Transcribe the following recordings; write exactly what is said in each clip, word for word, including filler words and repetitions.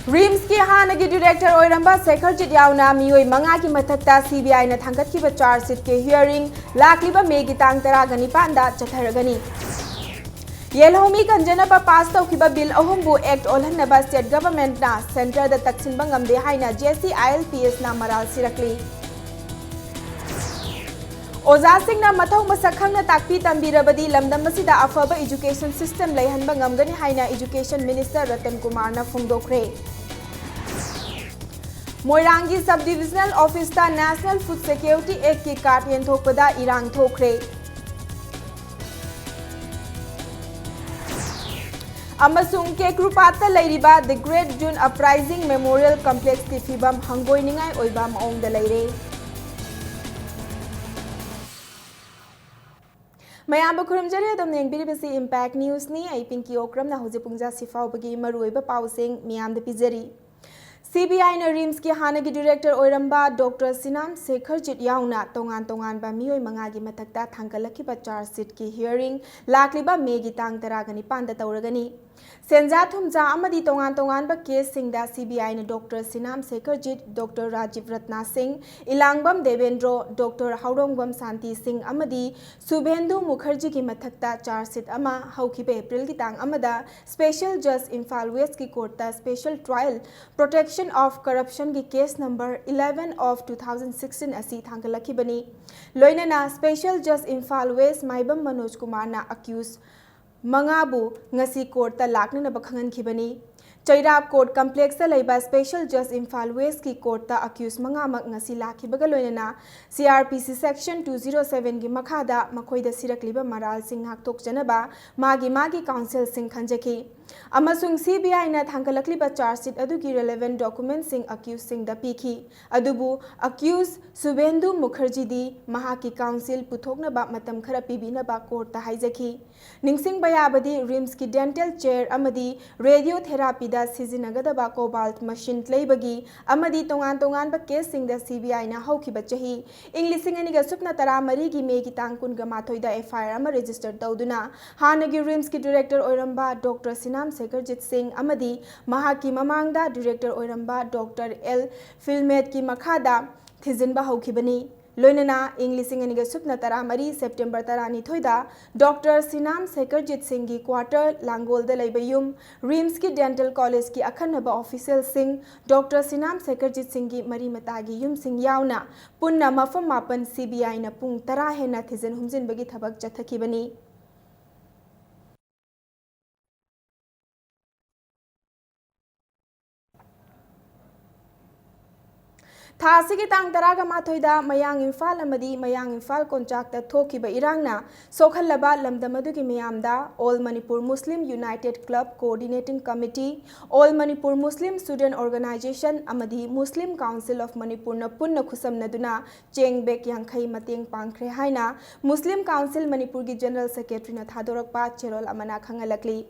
ꯔꯤꯝꯁꯀꯤ ꯍꯥꯟꯅꯒꯤ ꯗꯤꯔꯦꯛꯇꯔ ꯑꯣꯏꯔꯝꯕ ꯁꯦꯈꯔꯖꯤꯠ ꯌꯥꯎꯅ ꯃꯤꯑꯣꯏ ꯃꯉꯥꯒꯤ ꯃꯊꯛꯇ ꯁꯤꯕꯤꯑꯥꯏꯅ ꯊꯥꯡꯒꯠꯈꯤꯕ ꯆꯥꯔꯖ ꯁꯤꯠꯀꯤ ꯍꯤꯌꯔꯤꯡ ꯂꯥꯛꯂꯤꯕ ꯃꯦꯒꯤ ꯇꯥꯡ ꯇꯔꯥꯒ ꯅꯤꯄꯥꯟꯗ ꯆꯠꯊꯔꯒꯅꯤ꯫ ꯌꯦꯜꯍꯧꯃꯤ ꯀꯟꯖꯅꯕ ꯄꯥꯁ ꯇꯧꯈꯤꯕ ꯕꯤꯜ ꯑꯍꯨꯝꯕꯨ ꯑꯦꯛꯇ ꯑꯣꯜꯍꯟꯅꯕ ꯁ꯭ꯇꯦꯠ ꯒꯚꯔꯟꯃꯦꯟꯠꯅ ꯁꯦꯟꯇꯔꯗ ꯇꯛꯁꯤꯟꯕ ꯉꯝꯗꯦ ꯍꯥꯏꯅ J C I L P ꯑꯦꯁꯅ ꯃꯔꯥꯜ ꯁꯤꯔꯛꯂꯤ꯫ ꯑꯣꯖꯥꯁꯤꯡꯅ ꯃꯊꯧ ꯃꯁꯛ ꯈꯪꯅ ꯇꯥꯛꯄꯤ ꯇꯝꯕꯤꯔꯕꯗꯤ ꯂꯝꯗꯝ ꯑꯁꯤꯗ ꯑꯐꯕ ꯏꯖꯨꯀꯦꯁꯟ ꯁꯤꯁꯇꯦꯝ ꯂꯩꯍꯟꯕ ꯉꯝꯒꯅꯤ ꯍꯥꯏꯅ ꯏꯖꯨꯀꯦꯁꯟ ꯃꯤꯅꯤꯁꯇꯔ ꯔꯇꯟ ꯀꯨꯃꯥꯔꯅ ꯐꯣꯡꯗꯣꯛꯈ꯭ꯔꯦ꯫ ꯃꯣꯏꯔꯥꯡꯒꯤ ꯁꯕ ꯗꯤꯕꯤꯖꯅꯦꯜ ꯑꯣꯐꯤꯁꯇ ꯅꯦꯁꯅꯦꯜ ꯐꯨꯗ ꯁꯦꯀ꯭ꯌꯨꯔꯤꯇꯤ ꯑꯦꯛꯀꯤ ꯀꯥꯔꯗ ꯌꯦꯟꯊꯣꯛꯄꯗ ꯏꯔꯥꯡ ꯊꯣꯛꯈ꯭ꯔꯦ꯫ ꯑꯃꯁꯨꯡ ꯀꯦꯀ꯭ꯔꯨꯄꯥꯠꯇ ꯂꯩꯔꯤꯕ The Great June Uprising Memorial Complexꯀꯤ ꯐꯤꯕꯝ ꯍꯪꯒꯣꯏꯅꯤꯡꯉꯥꯏ ꯑꯣꯏꯕ ꯃꯑꯣꯡꯗ ꯂꯩꯔꯦ꯫ ꯃꯌꯥꯝꯕꯨ ꯈꯨꯔꯨꯝꯖꯔꯤ, ꯑꯗꯣꯝꯅ ꯌꯦꯡꯕꯤꯔꯤꯕꯁꯤ Impact Newsꯅꯤ꯫ ꯑꯩ ꯄꯤꯡꯀꯤ ꯑꯣꯀ꯭ꯔꯝꯅ ꯍꯧꯖꯤꯛ ꯄꯨꯡ ꯖꯥꯁꯤ ꯐꯥꯎꯕꯒꯤ ꯃꯔꯨꯑꯣꯏꯕ ꯄꯥꯎꯁꯤꯡ ꯃꯤꯌꯥꯝꯗ ꯄꯤꯖꯔꯤ꯫ ꯁꯤꯕꯤꯑꯥꯏꯅ ꯔꯤꯝꯁꯀꯤ ꯍꯥꯟꯅꯒꯤ ꯗꯤꯔꯦꯛꯇꯔ ꯑꯣꯏꯔꯝꯕ ꯗꯣꯛꯇꯔ ꯁꯤꯅꯥꯝ ꯁꯦꯈꯔꯖꯤꯠ ꯌꯥꯎꯅ ꯇꯣꯉꯥꯟ ꯇꯣꯉꯥꯟꯕ ꯃꯤꯑꯣꯏ ꯃꯉꯥꯒꯤ ꯃꯊꯛꯇ ꯊꯥꯡꯒꯠꯂꯛꯈꯤꯕ ꯆꯥꯔꯖ ꯁꯤꯠꯀꯤ ꯍꯤꯌꯔꯤꯡ ꯂꯥꯛꯂꯤꯕ ꯃꯦꯒꯤ ꯇꯥꯡ ꯇꯔꯥꯒ ꯅꯤꯄꯥꯟꯗ ꯇꯧꯔꯒꯅꯤ꯫ ꯁꯦꯟꯖꯥ ꯊꯨꯝꯖꯥ ꯑꯃꯗꯤ ꯇꯣꯉꯥꯟ ꯇꯣꯉꯥꯟꯕ ꯀꯦꯁꯁꯤꯡꯗ ꯁꯤꯕꯤꯑꯥꯏꯅ ꯗꯣꯛꯇꯔ ꯁꯤꯅꯥꯝ ꯁꯦꯈꯔꯖꯤꯠ, ꯗꯣꯛꯇꯔ ꯔꯥꯖꯤꯕ ꯔꯠꯅꯥ ꯁꯤꯡ, ꯏꯂꯥꯡꯕꯝ ꯗꯦꯕꯦꯟꯗ꯭ꯔꯣ, ꯗꯣꯛꯇꯔ ꯍꯥꯎꯔꯣꯡꯕꯝ ꯁꯥꯟꯇꯤ ꯁꯤꯡ ꯑꯃꯗꯤ ꯁꯨꯚꯦꯟꯗꯨ ꯃꯨꯈꯔꯖꯤꯒꯤ ꯃꯊꯛꯇ ꯆꯥꯔꯖ ꯁꯤꯠ ꯑꯃ ꯍꯧꯈꯤꯕ ꯑꯦꯄ꯭ꯔꯤꯜꯒꯤ ꯇꯥꯡ ꯑꯃꯗ ꯁ꯭ꯄꯦꯁꯦꯜ ꯖꯖ ꯏꯝꯐꯥꯜ ꯋꯦꯁꯀꯤ ꯀꯣꯔꯠꯇ ꯁ꯭ꯄꯦꯁꯦꯜ ꯇ꯭ꯔꯥꯏꯌꯦꯜ Protection of Corruptionꯒꯤ case number eleven of two thousand sixteen ꯑꯁꯤ ꯊꯥꯡꯒꯠꯂꯛꯈꯤꯕꯅꯤ꯫ ꯂꯣꯏꯅꯅ ꯁ꯭ꯄꯦꯁꯦꯜ ꯖꯖ ꯏꯝꯐꯥꯜ ꯋꯦꯁ ꯃꯥꯏꯕꯝ ꯃꯅꯣꯖ ꯀꯨꯃꯥꯔꯅ ꯑꯦꯀ꯭ꯌꯨꯖ ꯃꯉꯥꯕꯨ ꯉꯁꯤ ꯀꯣꯔꯠꯇ ꯂꯥꯛꯅꯅꯕ ꯈꯪꯍꯟꯈꯤꯕꯅꯤ꯫ ꯆꯩꯔꯥꯞ ꯀꯣꯔꯠ ꯀꯝꯄ꯭ꯂꯦꯛꯁꯇ ꯂꯩꯕ ꯁ꯭ꯄꯦꯁꯦꯜ ꯖꯖ ꯏꯝꯐꯥꯜ ꯋꯦꯁꯀꯤ ꯀꯣꯔꯠꯇ ꯑꯦꯀ꯭ꯌꯨꯖ ꯃꯉꯥꯃꯛ ꯉꯁꯤ ꯂꯥꯛꯈꯤꯕꯒ ꯂꯣꯏꯅꯅ ꯁꯤ ꯑꯥꯔ ꯄꯤ ꯁꯤ ꯁꯦꯛꯁꯟ two zero sevenꯒꯤ ꯃꯈꯥꯗ ꯃꯈꯣꯏꯗ ꯁꯤꯔꯛꯂꯤꯕ ꯃꯔꯥꯜꯁꯤꯡ ꯉꯥꯛꯊꯣꯛꯆꯅꯕ ꯃꯥꯒꯤ ꯃꯥꯒꯤ ꯀꯥꯎꯟꯁꯤꯜꯁꯤꯡ ꯈꯟꯖꯈꯤ꯫ ꯑꯃꯁꯨꯡ ꯁꯤꯕꯤꯑꯥꯏꯅ ꯊꯥꯡꯒꯠꯂꯛꯂꯤꯕ ꯆꯥꯔꯖ ꯁꯤꯠ ꯑꯗꯨꯒꯤ ꯔꯦꯂꯦꯚꯦꯟ ꯗꯣꯀꯨꯃꯦꯟꯠꯁꯤꯡ ꯑꯦꯀ꯭ꯌꯨꯖꯁꯤꯡꯗ ꯄꯤꯈꯤ꯫ ꯑꯗꯨꯕꯨ ꯑꯦꯀ꯭ꯌꯨꯖ ꯁꯨꯚꯦꯟꯗꯨ ꯃꯨꯈꯔꯖꯤꯗꯤ ꯃꯍꯥꯛꯀꯤ ꯀꯥꯎꯟꯁꯤꯜ ꯄꯨꯊꯣꯛꯅꯕ ꯃꯇꯝ ꯈꯔ ꯄꯤꯕꯤꯅꯕ ꯀꯣꯔꯠꯇ ꯍꯥꯏꯖꯈꯤ꯫ ꯅꯤꯡꯁꯤꯡꯕ ꯌꯥꯕꯗꯤ ꯔꯤꯝꯁꯀꯤ ꯗꯦꯟꯇꯦꯜ ꯆꯦꯌꯔ ꯑꯃꯗꯤ ꯔꯦꯗꯤꯑꯣ ꯊꯦꯔꯥꯄꯤꯗ ꯁꯤꯖꯤꯟꯅꯒꯗꯕ cobalt machine ꯂꯩꯕꯒꯤ ꯑꯃꯗꯤ ꯇꯣꯉꯥꯟ ꯇꯣꯉꯥꯟꯕ caseꯁꯤꯡꯗ CBIꯅ ꯍꯧꯈꯤꯕ ꯆꯍꯤ ꯏꯪ ꯂꯤꯁꯤꯡ ꯑꯅꯤꯒ ꯁꯨꯞꯅ ꯇꯔꯥꯃꯔꯤꯒꯤ Mayꯒꯤ ꯇꯥꯡ ꯀꯨꯟꯒ ꯃꯥꯊꯣꯏꯗ FIR ꯑꯃ register ꯇꯧꯗꯨꯅ ꯍꯥꯟꯅꯒꯤ RIMSꯀꯤ director ꯑꯣꯏꯔꯝꯕ Doctor ꯁꯤꯅꯥꯝ ꯁꯦꯈꯔꯖꯤꯠ ꯁꯤꯡ ꯑꯃꯗꯤ ꯃꯍꯥꯛꯀꯤ ꯃꯃꯥꯡꯗ director ꯑꯣꯏꯔꯝꯕ Doctor ꯑꯦꯜ ꯐꯤꯜꯃꯦꯠꯀꯤ ꯃꯈꯥꯗ ꯊꯤꯖꯤꯟꯕ ꯍꯧꯈꯤꯕꯅꯤ꯫ ꯂꯣꯏꯅꯅ ꯏꯪ ꯂꯤꯁꯤꯡ ꯑꯅꯤꯒ ꯁꯨꯞꯅ ꯇꯔꯥꯃꯔꯤ September ꯇꯔꯥꯅꯤꯊꯣꯏꯗ Doctor ꯁꯤꯅꯥꯝ ꯁꯦꯈꯔꯖꯤꯠ ꯁꯤꯡꯒꯤ quarter ꯂꯥꯡꯒꯣꯜꯗ ꯂꯩꯕ ꯌꯨꯝ, RIMSꯀꯤ dental collegeꯀꯤ ꯑꯈꯟꯅꯕ officialꯁꯤꯡ, Doctor ꯁꯤꯅꯥꯝ ꯁꯦꯈꯔꯖꯤꯠ ꯁꯤꯡꯒꯤ ꯃꯔꯤ ꯃꯇꯥꯒꯤ ꯌꯨꯝꯁꯤꯡ ꯌꯥꯎꯅ ꯄꯨꯟꯅ ꯃꯐꯝ ꯃꯥꯄꯟ CBIꯅ ꯄꯨꯡ ꯇꯔꯥ ꯍꯦꯟꯅ ꯊꯤꯖꯤꯟ ꯍꯨꯝꯖꯤꯟꯕꯒꯤ ꯊꯕꯛ ꯆꯠꯊꯈꯤꯕꯅꯤ꯫ ꯊꯥ ꯑꯁꯤꯒꯤ ꯇꯥꯡ ꯇꯔꯥꯒ ꯃꯥꯊꯣꯏꯗ ꯃꯌꯥꯡ ꯏꯝꯐꯥꯜ ꯑꯃꯗꯤ ꯃꯌꯥꯡ ꯏꯝꯐꯥꯜ ꯀꯣꯟꯆꯥꯛꯇ ꯊꯣꯛꯈꯤꯕ ꯏꯔꯥꯡꯅ ꯁꯣꯛꯍꯜꯂꯕ ꯂꯝꯗꯝ ꯑꯗꯨꯒꯤ ꯃꯤꯌꯥꯝꯗ All Manipur Muslim United Club Coordinating Committee, All Manipur Muslim Student Organisation ꯑꯃꯗꯤ Muslim Council of Manipurꯅ ꯄꯨꯟꯅ ꯈꯨꯠꯁꯝꯅꯗꯨꯅ ꯆꯦꯡ bag ꯌꯥꯡꯈꯩ ꯃꯇꯦꯡ ꯄꯥꯡꯈ꯭ꯔꯦ ꯍꯥꯏꯅ Muslim Council ꯃꯅꯤꯄꯨꯔꯒꯤ General Secretaryꯅ ꯊꯥꯗꯣꯔꯛꯄ ꯆꯦꯔꯣꯜ ꯑꯃꯅ ꯈꯪꯍꯜꯂꯛꯂꯤ꯫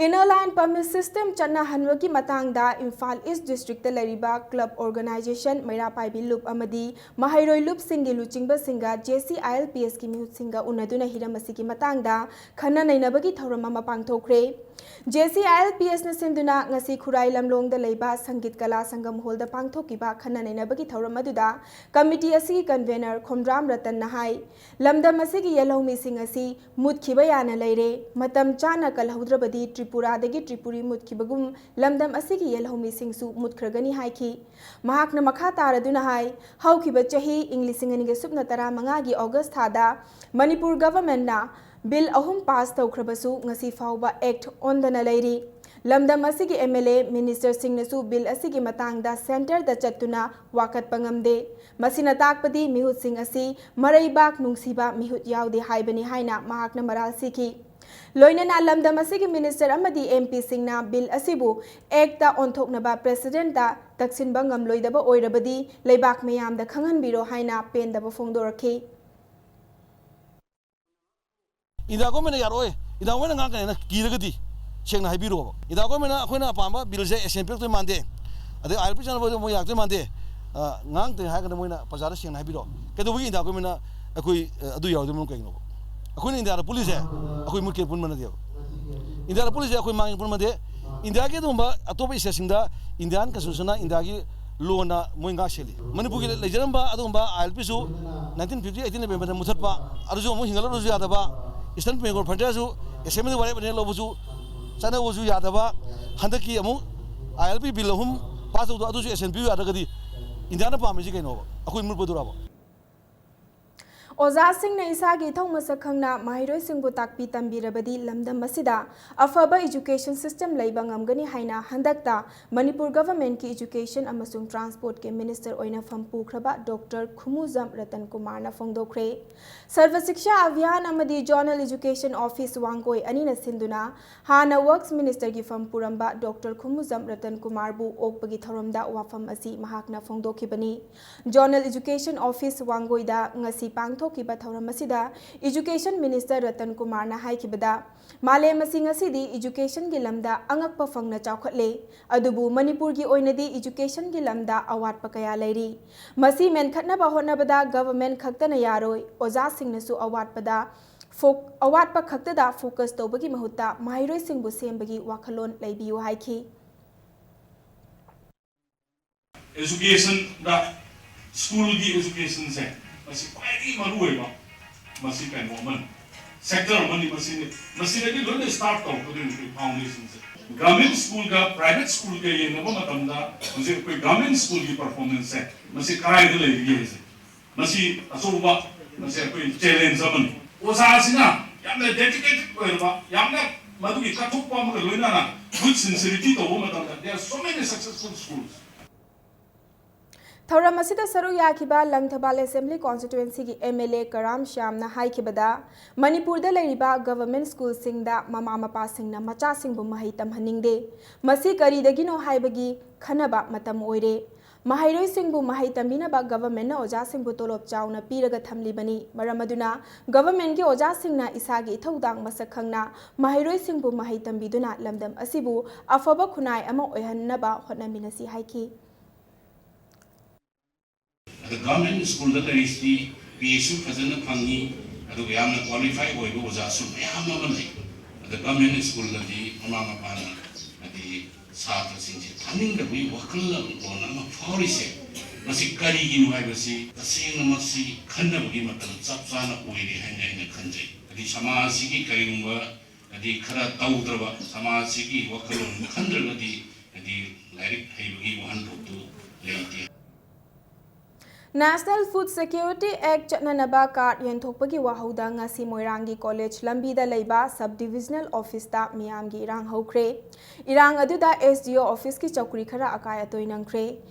Inner Line Permit System ꯆꯠꯅꯍꯟꯕꯒꯤ ꯃꯇꯥꯡꯗ ꯏꯝꯐꯥꯜ East Districtꯇ ꯂꯩꯔꯤꯕ club organisation ꯃꯩꯔꯥ ꯄꯥꯏꯕꯤ ꯂꯨꯞ ꯑꯃꯗꯤ ꯃꯍꯩꯔꯣꯏ ꯂꯨꯞꯁꯤꯡꯒꯤ ꯂꯨꯆꯤꯡꯕꯁꯤꯡꯒ JCILPSꯀꯤ ꯃꯤꯍꯨꯠꯁꯤꯡꯒ ꯎꯅꯗꯨꯅ ꯍꯤꯔꯝ ꯑꯁꯤꯒꯤ ꯃꯇꯥꯡꯗ ꯈꯟꯅ ꯅꯩꯅꯕꯒꯤ ꯊꯧꯔꯝ ꯑꯃ ꯄꯥꯡꯊꯣꯛꯈ꯭ꯔꯦ꯫ JCILPSꯅ ꯁꯤꯟꯗꯨꯅ ꯉꯁꯤ ꯈꯨꯔꯥꯏ ꯂꯝꯂꯣꯡꯗ ꯂꯩꯕ ꯁꯪꯒꯤꯠ ꯀꯂꯥ ꯁꯪꯒꯝ hallꯗ ꯄꯥꯡꯊꯣꯛꯈꯤꯕ ꯈꯟꯅ ꯅꯩꯅꯕꯒꯤ ꯊꯧꯔꯝ ꯑꯗꯨꯗ committee ꯑꯁꯤꯒꯤ convener ꯈꯣꯝꯗ꯭ꯔꯥꯝ ꯔꯇꯟꯅ ꯍꯥꯏ, ꯂꯝꯗꯝ ꯑꯁꯤꯒꯤ ꯌꯦꯜꯍꯧꯃꯤꯁꯤꯡ ꯑꯁꯤ ꯃꯨꯠꯈꯤꯕ ꯌꯥꯅ ꯂꯩꯔꯦ꯫ ꯃꯇꯝ ꯆꯥꯅ ꯀꯜꯍꯧꯗ꯭ꯔꯕꯗꯤ ꯇ꯭ꯔꯤꯄꯨꯔꯥꯗꯒꯤ ꯇ꯭ꯔꯤꯄꯨꯔꯤ ꯃꯨꯠꯈꯤꯕꯒꯨꯝ ꯂꯝꯗꯝ ꯑꯁꯤꯒꯤ ꯌꯦꯜꯍꯧꯃꯤꯁꯤꯡꯁꯨ ꯃꯨꯠꯈ꯭ꯔꯒꯅꯤ ꯍꯥꯏꯈꯤ꯫ ꯃꯍꯥꯛꯅ ꯃꯈꯥ ꯇꯥꯔꯗꯨꯅ ꯍꯥꯏ, ꯍꯧꯈꯤꯕ ꯆꯍꯤ ꯏꯪ ꯂꯤꯁꯤꯡ ꯑꯅꯤꯒ ꯁꯨꯞꯅ ꯇꯔꯥꯃꯉꯥꯒꯤ August ꯊꯥꯗ ꯃꯅꯤꯄꯨꯔ governmentꯅ bill ꯑꯍꯨꯝ pass ꯇꯧꯈ꯭ꯔꯕꯁꯨ ꯉꯁꯤ ꯐꯥꯎꯕ act ꯑꯣꯟꯗꯅ ꯂꯩꯔꯤ꯫ ꯂꯝꯗꯝ ꯑꯁꯤꯒꯤ MLA, ministerꯁꯤꯡꯅꯁꯨ bill ꯑꯁꯤꯒꯤ ꯃꯇꯥꯡꯗ centreꯗ ꯆꯠꯇꯨꯅ ꯋꯥꯀꯠꯄ ꯉꯝꯗꯦ꯫ ꯃꯁꯤꯅ ꯇꯥꯛꯄꯗꯤ ꯃꯤꯍꯨꯠꯁꯤꯡ ꯑꯁꯤ ꯃꯔꯩꯕꯥꯛ ꯅꯨꯡꯁꯤꯕ ꯃꯤꯍꯨꯠ ꯌꯥꯎꯗꯦ ꯍꯥꯏꯕꯅꯤ ꯍꯥꯏꯅ ꯃꯍꯥꯛꯅ ꯃꯔꯥꯜ ꯁꯤꯈꯤ꯫ ꯂꯣꯏꯅꯅ ꯂꯝꯗꯝ ꯑꯁꯤꯒꯤ minister ꯑꯃꯗꯤ MPꯁꯤꯡꯅ bill ꯑꯁꯤꯕꯨ actꯇ ꯑꯣꯟꯊꯣꯛꯅꯕ precedentꯇ ꯇꯛꯁꯤꯟꯕ ꯉꯝꯂꯣꯏꯗꯕ ꯑꯣꯏꯔꯕꯗꯤ ꯂꯩꯕꯥꯛ ꯃꯤꯌꯥꯝꯗ ꯈꯪꯍꯟꯕꯤꯔꯣ ꯍꯥꯏꯅ ꯄꯦꯟꯗꯕ ꯐꯣꯡꯗꯣꯔꯛꯈꯤ꯫ ꯏꯟꯗꯤꯌꯥ ꯒꯣꯔꯃꯦꯟꯅ ꯌꯥꯔꯛꯑꯣꯏ, ꯏꯟꯗꯤꯌꯥ ꯒꯣꯔꯃꯦꯟꯅ ꯉꯥꯡꯀꯅꯤꯅ ꯀꯤꯔꯒꯗꯤ, ꯁꯦꯡꯅ ꯍꯥꯏꯕꯤꯔꯣꯕ꯫ ꯏꯟꯗꯤꯌꯥ ꯒꯣꯔꯃꯦꯟꯅ ꯑꯩꯈꯣꯏꯅ ꯑꯄꯥꯝꯕ ꯕꯤꯜꯁꯦ ꯑꯦꯁꯦꯝꯕ꯭ꯂꯤ ꯄꯤꯔꯛꯇꯣꯏ ꯃꯥꯟꯗꯦ, ꯑꯗꯩ ꯑꯥꯏ ꯑꯦꯜ ꯄꯤ ꯆꯠꯅꯕꯗꯣ ꯃꯣꯏ ꯌꯥꯔꯛꯇꯣꯏ ꯃꯥꯟꯗꯦ, ꯑ, ꯉꯥꯡꯇꯦ ꯍꯥꯏꯔꯒꯅ ꯃꯣꯏꯅ ꯄ꯭ꯔꯖꯥꯗ ꯁꯦꯡꯅ ꯍꯥꯏꯕꯤꯔꯣ꯫ ꯀꯩꯗꯧꯕꯒꯤ ꯏꯟꯗꯤꯌꯥ ꯒꯣꯔꯃꯦꯟꯅ ꯑꯩꯈꯣꯏ, ꯑ, ꯑꯗꯨ ꯌꯥꯔꯣꯏꯗꯣꯏꯅꯣ ꯀꯩꯒꯤꯅꯣꯕ? ꯑꯩꯈꯣꯏꯅ ꯏꯟꯗꯤꯌꯥꯗ ꯄꯨꯜꯂꯤꯁꯦ ꯑꯩꯈꯣꯏ ꯃꯨꯠꯀꯦ ꯄꯨꯟꯕ ꯅꯠꯇꯦꯕ꯫ ꯏꯟꯗꯤꯌꯥꯗ ꯄꯨꯜꯂꯤꯁꯦ ꯑꯩꯈꯣꯏ ꯃꯥꯡꯉꯦ ꯄꯨꯟꯕ ꯅꯠꯇꯦ꯫ ꯏꯟꯗꯤꯌꯥꯒꯤ ꯑꯗꯨꯒꯨꯝꯕ ꯑꯇꯣꯞꯄ ꯁ꯭ꯇꯦꯠꯁꯤꯡꯗ ꯏꯟꯗꯤꯌꯥꯟ ꯀꯟꯁꯇꯤꯇ꯭ꯌꯨꯁꯟꯅ, ꯏꯟꯗꯤꯌꯥꯒꯤ ꯂꯣꯅ ꯃꯣꯏ ꯉꯥꯛ ꯁꯦꯜꯂꯤ꯫ ꯃꯅꯤꯄꯨꯔꯒꯤ ꯂꯩꯖꯔꯝꯕ ꯑꯗꯨꯒꯨꯝꯕ ꯑꯥꯏ ꯑꯦꯜ ꯄꯤꯁꯨ ꯅꯥꯏꯟꯇꯤꯟ ꯐꯤꯐꯇꯤ ꯑꯩꯠꯇꯤꯟ ꯑꯦꯃꯦꯟꯗꯃꯦꯟꯗ ꯃꯨꯊꯠꯄ, ꯑꯗꯨꯁꯨ ꯑꯃꯨꯛ ꯍꯤꯡꯒꯠꯂꯛꯂꯁꯨ ꯌꯥꯗꯕ, ꯏꯁꯇꯔꯟ ꯕꯦꯡꯒꯣꯜ ꯐ꯭ꯔꯟꯇꯤꯌꯔꯁꯨ ꯑꯦꯁꯦꯝꯕ꯭ꯂꯤ ꯋꯥꯔꯦꯞ ꯑꯅꯤꯔꯛ ꯂꯧꯕꯁꯨ ꯆꯠꯅꯕꯁꯨ ꯌꯥꯗꯕ, ꯍꯟꯗꯛꯀꯤ ꯑꯃꯨꯛ ꯑꯥꯏ ꯑꯦꯜ ꯄꯤ ꯕꯤꯜ ꯑꯍꯨꯝ ꯄꯥꯁ ꯇꯧꯗꯣ ꯑꯗꯨꯁꯨ ꯑꯦꯁꯦꯝꯕ꯭ꯂꯤ ꯌꯥꯗ꯭ꯔꯒꯗꯤ ꯏꯟꯗꯤꯌꯥꯅ ꯄꯥꯝꯃꯤꯁꯤ ꯀꯩꯅꯣꯕ? ꯑꯩꯈꯣꯏ ꯃꯨꯠꯄꯗꯨꯔꯕ? ꯑꯣꯖꯥꯁꯤꯡꯅ ꯏꯁꯥꯒꯤ ꯏꯊꯧ ꯃꯁꯛ ꯈꯪꯅ ꯃꯍꯩꯔꯣꯏꯁꯤꯡꯕꯨ ꯇꯥꯛꯄꯤ ꯇꯝꯕꯤꯔꯕꯗꯤ ꯂꯝꯗꯝ ꯑꯁꯤꯗ ꯑꯐꯕ ꯏꯖꯨꯀꯦꯁꯟ ꯁꯤꯁꯇꯦꯝ ꯂꯩꯕ ꯉꯝꯒꯅꯤ ꯍꯥꯏꯅ ꯍꯟꯗꯛꯇ ꯃꯅꯤꯄꯨꯔ ꯒꯚꯔꯟꯃꯦꯟꯠꯀꯤ ꯏꯖꯨꯀꯦꯁꯟ ꯑꯃꯁꯨꯡ ꯇ꯭ꯔꯥꯟꯁꯄꯣꯔꯠꯀꯤ ꯃꯤꯅꯤꯁꯇꯔ ꯑꯣꯏꯅ ꯐꯝ ꯄꯨꯈ꯭ꯔꯕ ꯗꯣꯛꯇꯔ ꯈꯨꯃꯨꯖꯝ ꯔꯇꯟ ꯀꯨꯃꯥꯔꯅ ꯐꯣꯡꯗꯣꯛꯈ꯭ꯔꯦ꯫ ꯁꯔꯚ ꯁꯤꯛꯁꯥ ꯑꯚꯤꯌꯥꯟ ꯑꯃꯗꯤ ꯖꯣꯅꯦꯜ ꯏꯖꯨꯀꯦꯁꯟ ꯑꯣꯐꯤꯁ ꯋꯥꯡꯒꯣꯏ ꯑꯅꯤꯅ ꯁꯤꯟꯗꯨꯅ ꯍꯥꯟꯅ ꯋꯔꯛꯁ ꯃꯤꯅꯤꯁꯇꯔꯒꯤ ꯐꯝ ꯄꯨꯔꯝꯕ ꯗꯣꯛꯇꯔ ꯈꯨꯃꯨꯖꯝ ꯔꯇꯟ ꯀꯨꯃꯥꯔꯕꯨ ꯑꯣꯛꯄꯒꯤ ꯊꯧꯔꯝꯗ ꯋꯥꯐꯝ ꯑꯁꯤ ꯃꯍꯥꯛꯅ ꯐꯣꯡꯗꯣꯛꯈꯤꯕꯅꯤ꯫ ꯖꯣꯅꯦꯜ ꯏꯖꯨꯀꯦꯁꯟ ꯑꯣꯐꯤꯁ ꯋꯥꯡꯒꯣꯏꯗ ꯉꯁꯤ ꯄꯥꯡꯊꯣꯛꯈꯤꯕ ꯊꯧꯔꯝ ꯑꯁꯤꯗ ꯏꯖꯨꯀꯦꯁꯟ ꯃꯤꯅꯤꯁꯇꯔ ꯔꯇꯟ ꯀꯨꯃꯥꯔꯅ ꯍꯥꯏꯈꯤꯕꯗ, ꯃꯥꯂꯦꯝ ꯑꯁꯤ ꯉꯁꯤꯗꯤ ꯏꯖꯨꯀꯦꯁꯟꯒꯤ ꯂꯝꯗ ꯑꯉꯛꯄ ꯐꯪꯅ ꯆꯥꯎꯈꯠꯂꯦ, ꯑꯗꯨꯕꯨ ꯃꯅꯤꯄꯨꯔꯒꯤ ꯑꯣꯏꯅꯗꯤ ꯏꯖꯨꯀꯦꯁꯟꯒꯤ ꯂꯝꯗ ꯑꯋꯥꯠꯄ ꯀꯌꯥ ꯂꯩꯔꯤ꯫ ꯃꯁꯤ ꯃꯦꯟꯈꯠꯅꯕ ꯍꯣꯠꯅꯕꯗ ꯒꯚꯔꯟꯃꯦꯟꯠ ꯈꯛꯇꯅ ꯌꯥꯔꯣꯏ, ꯑꯣꯖꯥꯁꯤꯡꯅꯁꯨ ꯑꯋꯥꯠꯄꯗ ꯐꯣꯛ-, ꯑꯋꯥꯠꯄ ꯈꯛꯇꯗ ꯐꯣꯀꯁ ꯇꯧꯕꯒꯤ ꯃꯍꯨꯠꯇ ꯃꯍꯩꯔꯣꯏꯁꯤꯡꯕꯨ ꯁꯦꯝꯕꯒꯤ ꯋꯥꯈꯜꯂꯣꯟ ꯂꯩꯕꯤꯌꯨ ꯍꯥꯏꯈꯤ꯫ ꯑꯦꯖꯨꯀꯦꯁꯟꯗ, ꯁ꯭ꯀꯨꯜꯒꯤ ꯑꯦꯖꯨꯀꯦꯁꯟꯁꯦ ꯃꯁꯤ ꯈ꯭ꯋꯥꯏꯗꯒꯤ ꯃꯔꯨꯑꯣꯏꯕ, ꯃꯁꯤ ꯀꯩꯅꯣ ꯑꯃꯅꯤ, ꯁꯦꯛꯇꯔ ꯑꯃꯅꯤ꯫ ꯃꯁꯤꯅꯤ, ꯃꯁꯤꯗꯒꯤ ꯂꯣꯏꯅ ꯁ꯭ꯇꯥꯔꯠ ꯇꯧꯔꯛꯀꯗꯣꯏꯅꯤ ꯑꯩꯈꯣꯏ ꯐꯥꯎꯟꯗꯦꯁꯟꯁꯦ꯫ ꯒꯚꯔꯟꯃꯦꯟꯠ ꯁ꯭ꯀꯨꯜꯒ ꯄ꯭ꯔꯥꯏꯚꯦꯠ ꯁ꯭ꯀꯨꯜꯒ ꯌꯦꯡꯅꯕ ꯃꯇꯝꯗ ꯍꯧꯖꯤꯛ ꯑꯩꯈꯣꯏ ꯒꯚꯔꯟꯃꯦꯟꯠ ꯁ꯭ꯀꯨꯜꯒꯤ ꯄꯔꯐꯣꯔꯃꯦꯟꯁꯁꯦ ꯃꯁꯤ ꯀꯗꯥꯏꯗ ꯂꯩꯔꯤꯒꯦ ꯍꯥꯏꯁꯦ, ꯃꯁꯤ ꯑꯆꯧꯕ, ꯃꯁꯤ ꯑꯩꯈꯣꯏ ꯆꯦꯂꯦꯟꯖ ꯑꯃꯅꯤ꯫ ꯑꯣꯖꯥꯁꯤꯅ ꯌꯥꯝꯅ ꯗꯦꯗꯤꯀꯦꯇꯦꯗ ꯑꯣꯏꯔꯕ, ꯌꯥꯝꯅ ꯃꯗꯨꯒꯤ ꯀꯠꯊꯣꯛꯄ ꯑꯃꯒ ꯂꯣꯏꯅꯅ ꯒꯨꯗ ꯁꯤꯟꯁꯤꯌꯔꯤꯇꯤ ꯇꯧꯕ ꯃꯇꯝꯗ, there are so many successful schools꯫ ꯊꯧꯔꯝ ꯑꯁꯤꯗ ꯁꯔꯨꯛ ꯌꯥꯈꯤꯕ ꯂꯪꯊꯕꯥꯜ ꯑꯦꯁꯦꯝꯕ꯭ꯂꯤ ꯀꯣꯟꯁꯇꯤꯇ꯭ꯋꯦꯟꯁꯤꯒꯤ ꯑꯦꯝ ꯑꯦꯜ ꯑꯦ ꯀꯔꯥꯝ ꯁ꯭ꯌꯥꯝꯅ ꯍꯥꯏꯈꯤꯕꯗ, ꯃꯅꯤꯄꯨꯔꯗ ꯂꯩꯔꯤꯕ ꯒꯚꯔꯟꯃꯦꯟꯠ ꯁ꯭ꯀꯨꯜꯁꯤꯡꯗ ꯃꯃꯥ ꯃꯄꯥꯁꯤꯡꯅ ꯃꯆꯥꯁꯤꯡꯕꯨ ꯃꯍꯩ ꯇꯝꯍꯟꯅꯤꯡꯗꯦ꯫ ꯃꯁꯤ ꯀꯔꯤꯗꯒꯤꯅꯣ ꯍꯥꯏꯕꯒꯤ ꯈꯟꯅꯕ ꯃꯇꯝ ꯑꯣꯏꯔꯦ꯫ ꯃꯍꯩꯔꯣꯏꯁꯤꯡꯕꯨ ꯃꯍꯩ ꯇꯝꯕꯤꯅꯕ ꯒꯚꯔꯟꯃꯦꯟꯠꯅ ꯑꯣꯖꯥꯁꯤꯡꯕꯨ ꯇꯣꯂꯣꯞ ꯆꯥꯎꯅ ꯄꯤꯔꯒ ꯊꯝꯂꯤꯕꯅꯤ꯫ ꯃꯔꯝ ꯑꯗꯨꯅ ꯒꯚꯔꯟꯃꯦꯟꯠꯀꯤ ꯑꯣꯖꯥꯁꯤꯡꯅ ꯏꯁꯥꯒꯤ ꯏꯊꯧꯗꯥꯡ ꯃꯁꯛ ꯈꯪꯅ ꯃꯍꯩꯔꯣꯏꯁꯤꯡꯕꯨ ꯃꯍꯩ ꯇꯝꯕꯤꯗꯨꯅ ꯂꯝꯗꯝ ꯑꯁꯤꯕꯨ ꯑꯐꯕ ꯈꯨꯟꯅꯥꯏ ꯑꯃ ꯑꯣꯏꯍꯟꯅꯕ ꯍꯣꯠꯅꯃꯤꯟꯅꯁꯤ ꯍꯥꯏꯈꯤ꯫ ꯑꯗ ꯒꯚꯔꯟꯃꯦꯟꯠ ꯁ꯭ꯀꯨꯜꯗ ꯂꯩꯔꯤꯁꯤꯗꯤ ꯄꯦꯁꯨ ꯐꯖꯅ ꯐꯪꯉꯤ, ꯑꯗꯨꯒ ꯌꯥꯝꯅ ꯀ꯭ꯋꯥꯂꯤꯐꯥꯏ ꯑꯣꯏꯕ ꯑꯣꯖꯥꯁꯨ ꯃꯌꯥꯝ ꯑꯃ ꯂꯩ꯫ ꯑꯗ ꯒꯚꯔꯟꯃꯦꯟꯠ ꯁ꯭ꯀꯨꯜꯗꯗꯤ ꯃꯃꯥ ꯃꯄꯥꯅ ꯍꯥꯏꯗꯤ ꯁꯥꯇ꯭ꯔꯁꯤꯡꯁꯦ ꯊꯥꯅꯤꯡꯗꯕꯒꯤ ꯋꯥꯈꯜꯂꯣꯟ ꯑꯃ ꯐꯥꯎꯔꯤꯁꯦ ꯃꯁꯤ ꯀꯔꯤꯒꯤꯅꯣ ꯍꯥꯏꯕꯁꯤ ꯇꯁꯦꯡꯅꯃꯛꯁꯤ ꯈꯟꯅꯕꯒꯤ ꯃꯇꯝ ꯆꯞ ꯆꯥꯅ ꯑꯣꯏꯔꯦ ꯍꯥꯏꯅ ꯑꯩꯅ ꯈꯟꯖꯩ꯫ ꯍꯥꯏꯗꯤ ꯁꯃꯥꯖꯁꯤꯒꯤ ꯀꯔꯤꯒꯨꯝꯕ ꯍꯥꯏꯗꯤ ꯈꯔ ꯇꯧꯗ꯭ꯔꯕ ꯁꯃꯥꯖꯁꯤꯒꯤ ꯋꯥꯈꯜꯂꯣꯟ ꯈꯟꯗ꯭ꯔꯒꯗꯤ ꯍꯥꯏꯗꯤ ꯂꯥꯏꯔꯤꯛ ꯍꯩꯕꯒꯤ ꯋꯥꯍꯟꯊꯣꯛꯇꯨ ꯂꯩꯇꯦ꯫ National Food Security Act ꯆꯠꯅꯅꯕ ꯀꯥꯔꯗ ꯌꯦꯟꯊꯣꯛꯄꯒꯤ ꯋꯥꯍꯧꯗ ꯉꯁꯤ ꯃꯣꯏꯔꯥꯡꯒꯤ ꯀꯣꯂꯦꯖ ꯂꯝꯕꯤꯗ ꯂꯩꯕ ꯁꯕ ꯗꯤꯕꯤꯖꯅꯦꯜ ꯑꯣꯐꯤꯁꯇ ꯃꯤꯌꯥꯝꯒꯤ ꯏꯔꯥꯡ ꯍꯧꯈ꯭ꯔꯦ꯫ ꯏꯔꯥꯡ ꯑꯗꯨꯗ ꯑꯦꯁ ꯗꯤ ꯑꯣ ꯑꯣꯐꯤꯁꯀꯤ ꯆꯧꯀ꯭ꯔꯤ ꯈꯔ ꯑꯀꯥꯏ ꯑꯇꯣꯏ ꯅꯪꯈ꯭ꯔꯦ꯫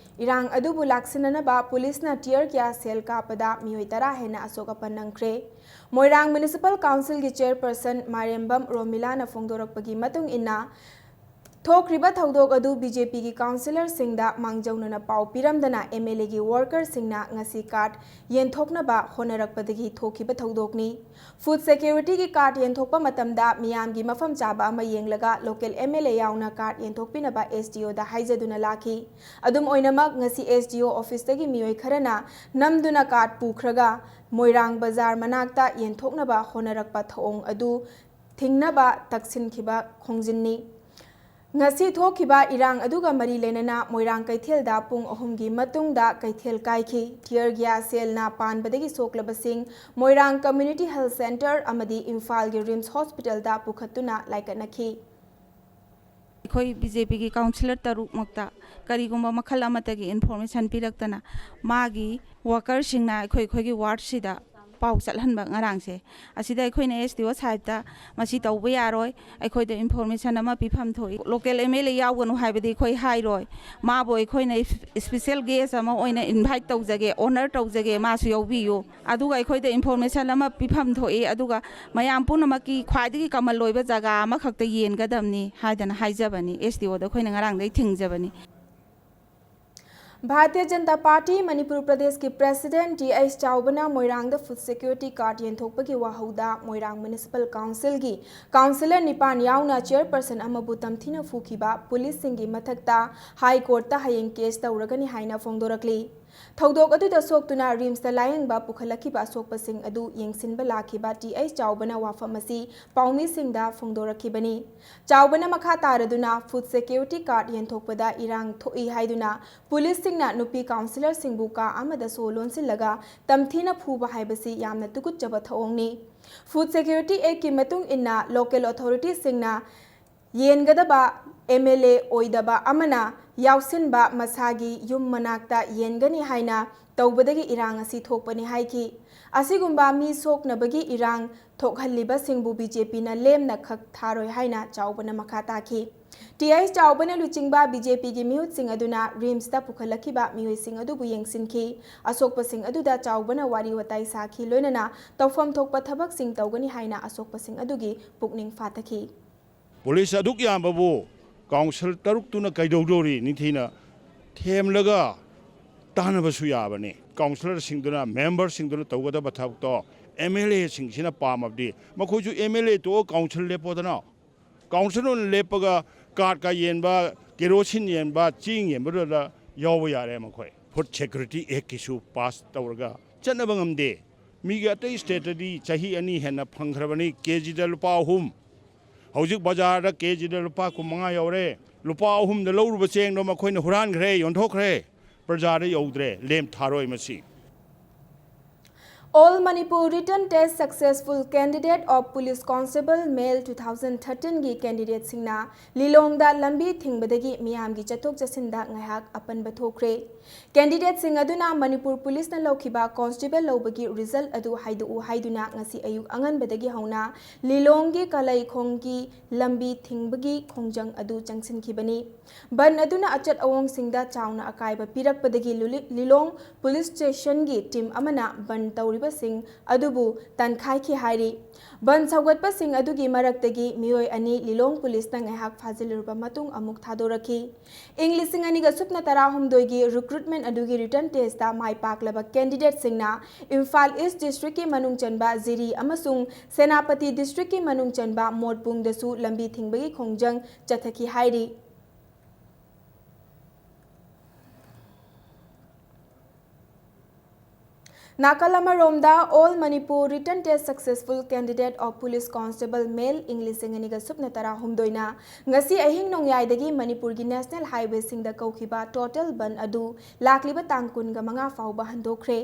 ꯏꯔꯥꯡ ꯑꯗꯨꯕꯨ ꯂꯥꯛꯁꯤꯟꯅꯅꯕ ꯄꯨꯂꯤꯁꯅ tear gas shell ꯀꯥꯞꯄꯗ ꯃꯤꯑꯣꯏ ꯇꯔꯥ ꯍꯦꯟꯅ ꯑꯁꯣꯛ ꯑꯄꯟ ꯅꯪꯈ꯭ꯔꯦ꯫ ꯃꯣꯏꯔꯥꯡ ꯃ꯭ꯌꯨꯅꯤꯁꯤꯄꯥꯜ ꯀꯥꯎꯟꯁꯤꯜꯒꯤ ꯆꯦꯌꯔꯄꯔꯁꯟ ꯃꯥꯏꯔꯦꯝꯕꯝ ꯔꯣꯃꯤꯂꯥꯅ ꯐꯣꯡꯗꯣꯔꯛꯄꯒꯤ ꯃꯇꯨꯡ ꯏꯟꯅ, ꯊꯣꯛꯈ꯭ꯔꯤꯕ ꯊꯧꯗꯣꯛ ꯑꯗꯨ ꯕꯤ ꯖꯦ ꯄꯤꯒꯤ ꯀꯥꯎꯟꯁꯤꯂꯔꯁꯤꯡꯗ ꯃꯥꯡꯖꯧꯅꯅ ꯄꯥꯎ ꯄꯤꯔꯝꯗꯅ ꯑꯦꯝ ꯑꯦꯜ ꯑꯦꯒꯤ ꯋꯥꯔꯀꯔꯁꯤꯡꯅ ꯉꯁꯤ ꯀꯥꯔꯗ ꯌꯦꯟꯊꯣꯛꯅꯕ ꯍꯣꯠꯅꯔꯛꯄꯗꯒꯤ ꯊꯣꯛꯈꯤꯕ ꯊꯧꯗꯣꯛꯅꯤ꯫ ꯐꯨꯗ ꯁꯦꯀ꯭ꯌꯨꯔꯤꯇꯤꯒꯤ ꯀꯥꯔꯗ ꯌꯦꯟꯊꯣꯛꯄ ꯃꯇꯝꯗ ꯃꯤꯌꯥꯝꯒꯤ ꯃꯐꯝ ꯆꯥꯕ ꯑꯃ ꯌꯦꯡꯂꯒ ꯂꯣꯀꯦꯜ ꯑꯦꯝ ꯑꯦꯜ ꯑꯦ ꯌꯥꯎꯅ ꯀꯥꯔꯗ ꯌꯦꯟꯊꯣꯛꯄꯤꯅꯕ ꯑꯦꯁ ꯗꯤ ꯑꯣꯗ ꯍꯥꯏꯖꯗꯨꯅ ꯂꯥꯛꯈꯤ꯫ ꯑꯗꯨꯝ ꯑꯣꯏꯅꯃꯛ, ꯉꯁꯤ ꯑꯦꯁ ꯗꯤ ꯑꯣ ꯑꯣꯐꯤꯁꯇꯒꯤ ꯃꯤꯑꯣꯏ ꯈꯔꯅ ꯅꯝꯗꯨꯅ ꯀꯥꯔꯗ ꯄꯨꯈ꯭ꯔꯒ ꯃꯣꯏꯔꯥꯡ ꯕꯖꯥꯔ ꯃꯅꯥꯛꯇ ꯌꯦꯟꯊꯣꯛꯅꯕ ꯍꯣꯠꯅꯔꯛꯄ ꯊꯧꯑꯣꯡ ꯑꯗꯨ ꯊꯤꯡꯅꯕ ꯇꯛꯁꯤꯟꯈꯤꯕ ꯈꯣꯡꯖꯤꯟꯅꯤ꯫ ꯉꯁꯤ ꯊꯣꯛꯈꯤꯕ ꯏꯔꯥꯡ ꯑꯗꯨꯒ ꯃꯔꯤ ꯂꯩꯅꯅ ꯃꯣꯏꯔꯥꯡ ꯀꯩꯊꯦꯜꯗ ꯄꯨꯡ ꯑꯍꯨꯝꯒꯤ ꯃꯇꯨꯡꯗ ꯀꯩꯊꯦꯜ ꯀꯥꯏꯈꯤ꯫ Tear gas shellꯅ ꯄꯥꯟꯕꯗꯒꯤ ꯁꯣꯛꯂꯕꯁꯤꯡ ꯃꯣꯏꯔꯥꯡ Community Health Centre ꯑꯃꯗꯤ ꯏꯝꯐꯥꯜꯒꯤ ꯔꯤꯝꯁ ꯍꯣꯁꯄꯤꯇꯥꯜꯗ ꯄꯨꯈꯠꯇꯨꯅ ꯂꯥꯏꯀꯠꯅꯈꯤ꯫ ꯑꯩꯈꯣꯏ ꯕꯤ ꯖꯦ ꯄꯤꯒꯤ ꯀꯥꯎꯟꯁꯤꯂꯔ ꯇꯔꯨꯛꯃꯛꯇ ꯀꯔꯤꯒꯨꯝꯕ ꯃꯈꯜ ꯑꯃꯠꯇꯒꯤ ꯏꯟꯐꯣꯔꯃꯦꯁꯟ ꯄꯤꯔꯛꯇꯅ ꯃꯥꯒꯤ ꯋꯥꯀꯔꯁꯤꯡꯅ ꯑꯩꯈꯣꯏ ꯑꯩꯈꯣꯏꯒꯤ ꯋꯥꯔꯗꯁꯤꯗ ꯄꯥꯎ ꯆꯠꯍꯟꯕ ꯉꯔꯥꯡꯁꯦ꯫ ꯑꯁꯤꯗ ꯑꯩꯈꯣꯏꯅ ꯑꯦꯁ ꯗꯤ ꯑꯣ ꯁꯥꯍꯦꯕꯇ ꯃꯁꯤ ꯇꯧꯕ ꯌꯥꯔꯣꯏ, ꯑꯩꯈꯣꯏꯗ ꯏꯟꯐꯣꯔꯃꯦꯁꯟ ꯑꯃ ꯄꯤꯐꯝ ꯊꯣꯛꯏ꯫ ꯂꯣꯀꯦꯜ ꯑꯦꯝ ꯑꯦꯜ ꯑꯦ ꯌꯥꯎꯒꯅꯨ ꯍꯥꯏꯕꯗꯤ ꯑꯩꯈꯣꯏ ꯍꯥꯏꯔꯣꯏ꯫ ꯃꯥꯕꯨ ꯑꯩꯈꯣꯏꯅ ꯏꯁꯄꯤꯁꯦꯜ ꯒꯦꯁ ꯑꯃ ꯑꯣꯏꯅ ꯏꯟꯚꯥꯏꯠ ꯇꯧꯖꯒꯦ, ꯑꯣꯅꯔ ꯇꯧꯖꯒꯦ, ꯃꯥꯁꯨ ꯌꯥꯎꯕꯤꯌꯨ꯫ ꯑꯗꯨꯒ ꯑꯩꯈꯣꯏꯗ ꯏꯟꯐꯣꯔꯃꯦꯁꯟ ꯑꯃ ꯄꯤꯐꯝ ꯊꯣꯛꯏ꯫ ꯑꯗꯨꯒ ꯃꯌꯥꯝ ꯄꯨꯝꯅꯃꯛꯀꯤ ꯈ꯭ꯋꯥꯏꯗꯒꯤ ꯀꯃꯟ ꯑꯣꯏꯕ ꯖꯒꯥ ꯑꯃꯈꯛꯇ ꯌꯦꯟꯒꯗꯕꯅꯤ ꯍꯥꯏꯗꯅ ꯍꯥꯏꯖꯕꯅꯤ꯫ ꯑꯦꯁ ꯗꯤ ꯑꯣꯗ ꯑꯩꯈꯣꯏꯅ ꯉꯔꯥꯡꯗꯩ ꯊꯤꯡꯖꯕꯅꯤ꯫ ꯚꯥꯔꯇꯤꯌ ꯖꯅꯇꯥ ꯄꯥꯔꯇꯤ ꯃꯅꯤꯄꯨꯔ ꯄ꯭ꯔꯗꯦꯁꯀꯤ ꯄ꯭ꯔꯦꯁꯤꯗꯦꯟꯠ ꯇꯤ ꯑꯩꯆ ꯆꯥꯎꯕꯅ ꯃꯣꯏꯔꯥꯡꯗ ꯐꯨꯗ ꯁꯦꯀ꯭ꯌꯨꯔꯤꯇꯤ ꯀꯥꯔꯗ ꯌꯦꯟꯊꯣꯛꯄꯒꯤ ꯋꯥꯍꯧꯗ ꯃꯣꯏꯔꯥꯡ ꯃ꯭ꯌꯨꯅꯤꯁꯤꯄꯥꯜ ꯀꯥꯎꯟꯁꯤꯜꯒꯤ ꯀꯥꯎꯟꯁꯤꯂꯔ ꯅꯤꯄꯥꯟ ꯌꯥꯎꯅ ꯆꯤꯌꯔꯄꯔꯁꯟ ꯑꯃꯕꯨ ꯇꯝꯊꯤꯅ ꯐꯨꯈꯤꯕ ꯄꯨꯂꯤꯁꯁꯤꯡꯒꯤ ꯃꯊꯛꯇ ꯍꯥꯏ ꯀꯣꯔꯠꯇ ꯍꯌꯦꯡ ꯀꯦꯁ ꯇꯧꯔꯒꯅꯤ ꯍꯥꯏꯅ ꯐꯣꯡꯗꯣꯔꯛꯂꯤ꯫ ꯊꯧꯗꯣꯛ ꯑꯗꯨꯗ ꯁꯣꯛꯇꯨꯅ ꯔꯤꯝꯁꯇ ꯂꯥꯌꯦꯡꯕ ꯄꯨꯈꯠꯂꯛꯈꯤꯕ ꯑꯁꯣꯛꯄꯁꯤꯡ ꯑꯗꯨ ꯌꯦꯡꯁꯤꯟꯕ ꯂꯥꯛꯈꯤꯕ ꯇꯤ ꯑꯩꯆ ꯆꯥꯎꯕꯅ ꯋꯥꯐꯝ ꯑꯁꯤ ꯄꯥꯎꯃꯤꯁꯤꯡꯗ ꯐꯣꯡꯗꯣꯔꯛꯈꯤꯕꯅꯤ꯫ ꯆꯥꯎꯕꯅ ꯃꯈꯥ ꯇꯥꯔꯗꯨꯅ ꯐꯨꯗ ꯁꯦꯀ꯭ꯌꯨꯔꯤꯇꯤ ꯀꯥꯔꯗ ꯌꯦꯟꯊꯣꯛꯄꯗ ꯏꯔꯥꯡ ꯊꯣꯛꯏ ꯍꯥꯏꯗꯨꯅ ꯄꯨꯂꯤꯁꯁꯤꯡꯅ ꯅꯨꯄꯤ ꯀꯥꯎꯟꯁꯤꯂꯔꯁꯤꯡꯕꯨ ꯀꯥ ꯑꯃꯗ ꯁꯣ ꯂꯣꯟꯁꯤꯜꯂꯒ ꯇꯝꯊꯤꯅ ꯐꯨꯕ ꯍꯥꯏꯕꯁꯤ ꯌꯥꯝꯅ ꯇꯨꯀꯠꯆꯕ ꯊꯧꯑꯣꯡꯅꯤ꯫ ꯐꯨꯗ ꯁꯦꯀ꯭ꯌꯨꯔꯤꯇꯤ ꯑꯦꯛꯀꯤ ꯃꯇꯨꯡ ꯏꯟꯅ ꯂꯣꯀꯦꯜ ꯑꯣꯊꯣꯔꯤꯇꯤꯁꯤꯡꯅ ꯌꯦꯟꯒꯗꯕ ꯑꯦꯝ ꯑꯦꯜ ꯑꯦ ꯑꯣꯏꯗꯕ ꯑꯃꯅ ꯌꯥꯎꯁꯤꯟꯕ ꯃꯁꯥꯒꯤ ꯌꯨꯝ ꯃꯅꯥꯛꯇ ꯌꯦꯟꯒꯅꯤ ꯍꯥꯏꯅ ꯇꯧꯕꯗꯒꯤ ꯏꯔꯥꯡ ꯑꯁꯤ ꯊꯣꯛꯄꯅꯤ ꯍꯥꯏꯈꯤ꯫ ꯑꯁꯤꯒꯨꯝꯕ ꯃꯤ ꯁꯣꯛꯅꯕꯒꯤ ꯏꯔꯥꯡ ꯊꯣꯛꯍꯜꯂꯤꯕꯁꯤꯡꯕꯨ ꯕꯤ ꯖꯦ ꯄꯤꯅ ꯂꯦꯝꯅ ꯈꯛ ꯊꯥꯔꯣꯏ ꯍꯥꯏꯅ ꯆꯥꯎꯕꯅ ꯃꯈꯥ ꯇꯥꯈꯤ꯫ ꯇꯤ ꯑꯩꯆ ꯆꯥꯎꯕꯅ ꯂꯨꯆꯤꯡꯕ ꯕꯤ ꯖꯦ ꯄꯤꯒꯤ ꯃꯤꯍꯨꯠꯁꯤꯡ ꯑꯗꯨꯅ ꯔꯤꯝꯁꯇ ꯄꯨꯈꯠꯂꯛꯈꯤꯕ ꯃꯤꯑꯣꯏꯁꯤꯡ ꯑꯗꯨꯕꯨ ꯌꯦꯡꯁꯤꯟꯈꯤ꯫ ꯑꯁꯣꯛꯄꯁꯤꯡ ꯑꯗꯨꯗ ꯆꯥꯎꯕꯅ ꯋꯥꯔꯤ ꯋꯥꯇꯥꯏ ꯁꯥꯈꯤ, ꯂꯣꯏꯅꯅ ꯇꯧꯐꯝ ꯊꯣꯛꯄ ꯊꯕꯛꯁꯤꯡ ꯇꯧꯒꯅꯤ ꯍꯥꯏꯅ ꯑꯁꯣꯛꯄꯁꯤꯡ ꯑꯗꯨꯒꯤ ꯄꯨꯛꯅꯤꯡ ꯐꯥꯊꯈꯤ꯫ ꯄꯨꯂꯤꯁ ꯑꯗꯨꯛ ꯌꯥꯝꯕꯕꯨ ꯀꯥꯎꯟꯁꯤꯜ ꯇꯔꯨꯛꯇꯨꯅ ꯀꯩꯗꯧꯗꯧꯔꯤ? ꯅꯤꯡꯊꯤꯅ ꯊꯦꯝꯂꯒ ꯇꯥꯟꯅꯕꯁꯨ ꯌꯥꯕꯅꯤ꯫ ꯀꯥꯎꯟꯁꯤꯂꯔꯁꯤꯡꯗꯨꯅ, ꯃꯦꯝꯕꯔꯁꯤꯡꯗꯨꯅ ꯇꯧꯒꯗꯕ ꯊꯕꯛꯇꯣ ꯑꯦꯝ ꯑꯦꯜ ꯑꯦꯁꯤꯡꯁꯤꯅ ꯄꯥꯝꯃꯕꯗꯤ ꯃꯈꯣꯏꯁꯨ ꯑꯦꯝ ꯑꯦꯜ ꯑꯦ ꯇꯣꯛꯑ ꯀꯥꯎꯟꯁꯤꯜ ꯂꯦꯞꯄꯣꯗꯅ꯫ ꯀꯥꯎꯟꯁꯤꯜ ꯑꯣꯏꯅ ꯂꯦꯞꯄꯒ ꯀꯥꯔꯠꯀ ꯌꯦꯟꯕ, ꯀꯦꯔꯣꯁꯤꯟ ꯌꯦꯟꯕ, ꯆꯦꯡ ꯌꯦꯟꯕꯗꯨꯗ ꯌꯥꯎꯕ ꯌꯥꯔꯦ ꯃꯈꯣꯏ꯫ ꯐꯨꯗ ꯁꯦꯀ꯭ꯌꯨꯔꯤꯇꯤ ꯑꯦꯛꯀꯤꯁꯨ ꯄꯥꯁ ꯇꯧꯔꯒ ꯆꯠꯅꯕ ꯉꯝꯗꯦ꯫ ꯃꯤꯒꯤ ꯑꯇꯩ ꯁ꯭ꯇꯦꯠꯇꯗꯤ ꯆꯍꯤ ꯑꯅꯤ ꯍꯦꯟꯅ ꯐꯪꯈ꯭ꯔꯕꯅꯤ, ꯀꯦ ꯖꯤꯗ ꯂꯨꯄꯥ ꯑꯍꯨꯝ꯫ ꯍꯧꯖꯤꯛ ꯕꯖꯥꯔꯗ ꯀꯦ ꯖꯤꯗ ꯂꯨꯄꯥ ꯀꯨꯟꯃꯉꯥ ꯌꯧꯔꯦ꯫ ꯂꯨꯄꯥ ꯑꯍꯨꯝꯗ ꯂꯧꯔꯨꯕ ꯆꯦꯡꯗꯣ ꯃꯈꯣꯏꯅ ꯍꯨꯔꯥꯟꯈ꯭ꯔꯦ, ꯌꯣꯟꯊꯣꯛꯈ꯭ꯔꯦ꯫ ꯄ꯭ꯔꯖꯥꯗ ꯌꯧꯗ꯭ꯔꯦ, ꯂꯦꯝ ꯊꯥꯔꯣꯏ ꯃꯁꯤ꯫ All Manipur Written Test Successful Candidate of Police Constable Male two thousand thirteen ꯒꯤ ꯀꯦꯟꯗꯤꯗꯦꯠꯁꯤꯡꯅ ꯂꯤꯂꯣꯡꯗ ꯂꯝꯕꯤ ꯊꯤꯡꯕꯗꯒꯤ ꯃꯤꯌꯥꯝꯒꯤ ꯆꯠꯊꯣꯛ ꯆꯠꯁꯤꯟꯗ ꯉꯥꯏꯍꯥꯛ ꯑꯄꯟꯕ ꯊꯣꯛꯈ꯭ꯔꯦ꯫ ꯀꯦꯟꯗꯤꯗꯦꯠꯁꯤꯡ ꯑꯗꯨꯅ ꯃꯅꯤꯄꯨꯔ ꯄꯨꯂꯤꯁꯅ ꯂꯧꯈꯤꯕ ꯀꯣꯟꯁꯇꯦꯕꯜ ꯂꯧꯕꯒꯤ ꯔꯤꯖꯜꯠ ꯑꯗꯨ ꯍꯥꯏꯗꯣꯛꯎ ꯍꯥꯏꯗꯨꯅ ꯉꯁꯤ ꯑꯌꯨꯛ ꯑꯉꯟꯕꯗꯒꯤ ꯍꯧꯅ ꯂꯤꯂꯣꯡꯒꯤ ꯀꯂꯩꯈꯣꯡꯒꯤ ꯂꯝꯕꯤ ꯊꯤꯡꯕꯒꯤ ꯈꯣꯡꯖꯪ ꯑꯗꯨ ꯆꯪꯁꯤꯟꯈꯤꯕꯅꯤ꯫ ꯕꯟ ꯑꯗꯨꯅ ꯑꯆꯠ ꯑꯋꯣꯡꯁꯤꯡꯗ ꯆꯥꯎꯅ ꯑꯀꯥꯏꯕ ꯄꯤꯔꯛꯄꯗꯒꯤ ꯂꯨꯂꯤ-, ꯂꯤꯂꯣꯡ ꯄꯨꯂꯤꯁ ꯁ꯭ꯇꯦꯁꯟꯒꯤ ꯇꯤꯝ ꯑꯃꯅ ꯕꯟ ꯇꯧꯔꯤ ꯁꯤꯡ ꯑꯗꯨꯕꯨ ꯇꯟꯈꯥꯏꯈꯤ ꯍꯥꯏꯔꯤ꯫ ꯕꯟ ꯁꯧꯒꯠꯄꯁꯤꯡ ꯑꯗꯨꯒꯤ ꯃꯔꯛꯇꯒꯤ ꯃꯤꯑꯣꯏ ꯑꯅꯤ ꯂꯤꯂꯣꯡ ꯄꯨꯂꯤꯁꯅ ꯉꯥꯏꯍꯥꯛ ꯐꯥꯖꯤꯜꯂꯨꯔꯕ ꯃꯇꯨꯡ ꯑꯃꯨꯛ ꯊꯥꯗꯣꯔꯛꯈꯤ꯫ ꯏꯪ ꯂꯤꯁꯤꯡ ꯑꯅꯤꯒ ꯁꯨꯞꯅ ꯇꯔꯥꯍꯨꯝꯗꯣꯏꯒꯤ recruitment ꯑꯗꯨꯒꯤ written test ꯇ ꯃꯥꯏ ꯄꯥꯛꯂꯕ candidate ꯁꯤꯡꯅ ꯏꯝꯐꯥꯜ East District ꯀꯤ ꯃꯅꯨꯡ ꯆꯟꯕ ꯖꯤꯔꯤ ꯑꯃꯁꯨꯡ ꯁꯦꯅꯥꯄꯇꯤ District ꯀꯤ ꯃꯅꯨꯡ ꯆꯟꯕ ꯃꯣꯠꯕꯨꯡꯗꯁꯨ ꯂꯝꯕꯤ ꯊꯤꯡꯕꯒꯤ ꯈꯣꯡꯖꯪ ꯆꯠꯊꯈꯤ ꯍꯥꯏꯔꯤ꯫ ꯅꯥꯀꯜ ꯑꯃꯔꯣꯝꯗ, All Manipur Written Test Successful Candidate of Police Constable Male ꯏꯪ ꯂꯤꯁꯤꯡ ꯑꯅꯤꯒ ꯁꯨꯞꯅ ꯇꯔꯥꯍꯨꯝꯗꯣꯏꯅ ꯉꯁꯤ ꯑꯍꯤꯡ ꯅꯣꯡꯌꯥꯏꯗꯒꯤ ꯃꯅꯤꯄꯨꯔꯒꯤ national highway ꯁꯤꯡꯗ ꯀꯧꯈꯤꯕ total ꯕꯟ ꯑꯗꯨ ꯂꯥꯛꯂꯤꯕ ꯇꯥꯡ ꯀꯨꯟꯒ ꯃꯉꯥ ꯐꯥꯎꯕ ꯍꯟꯗꯣꯛꯈ꯭ꯔꯦ꯫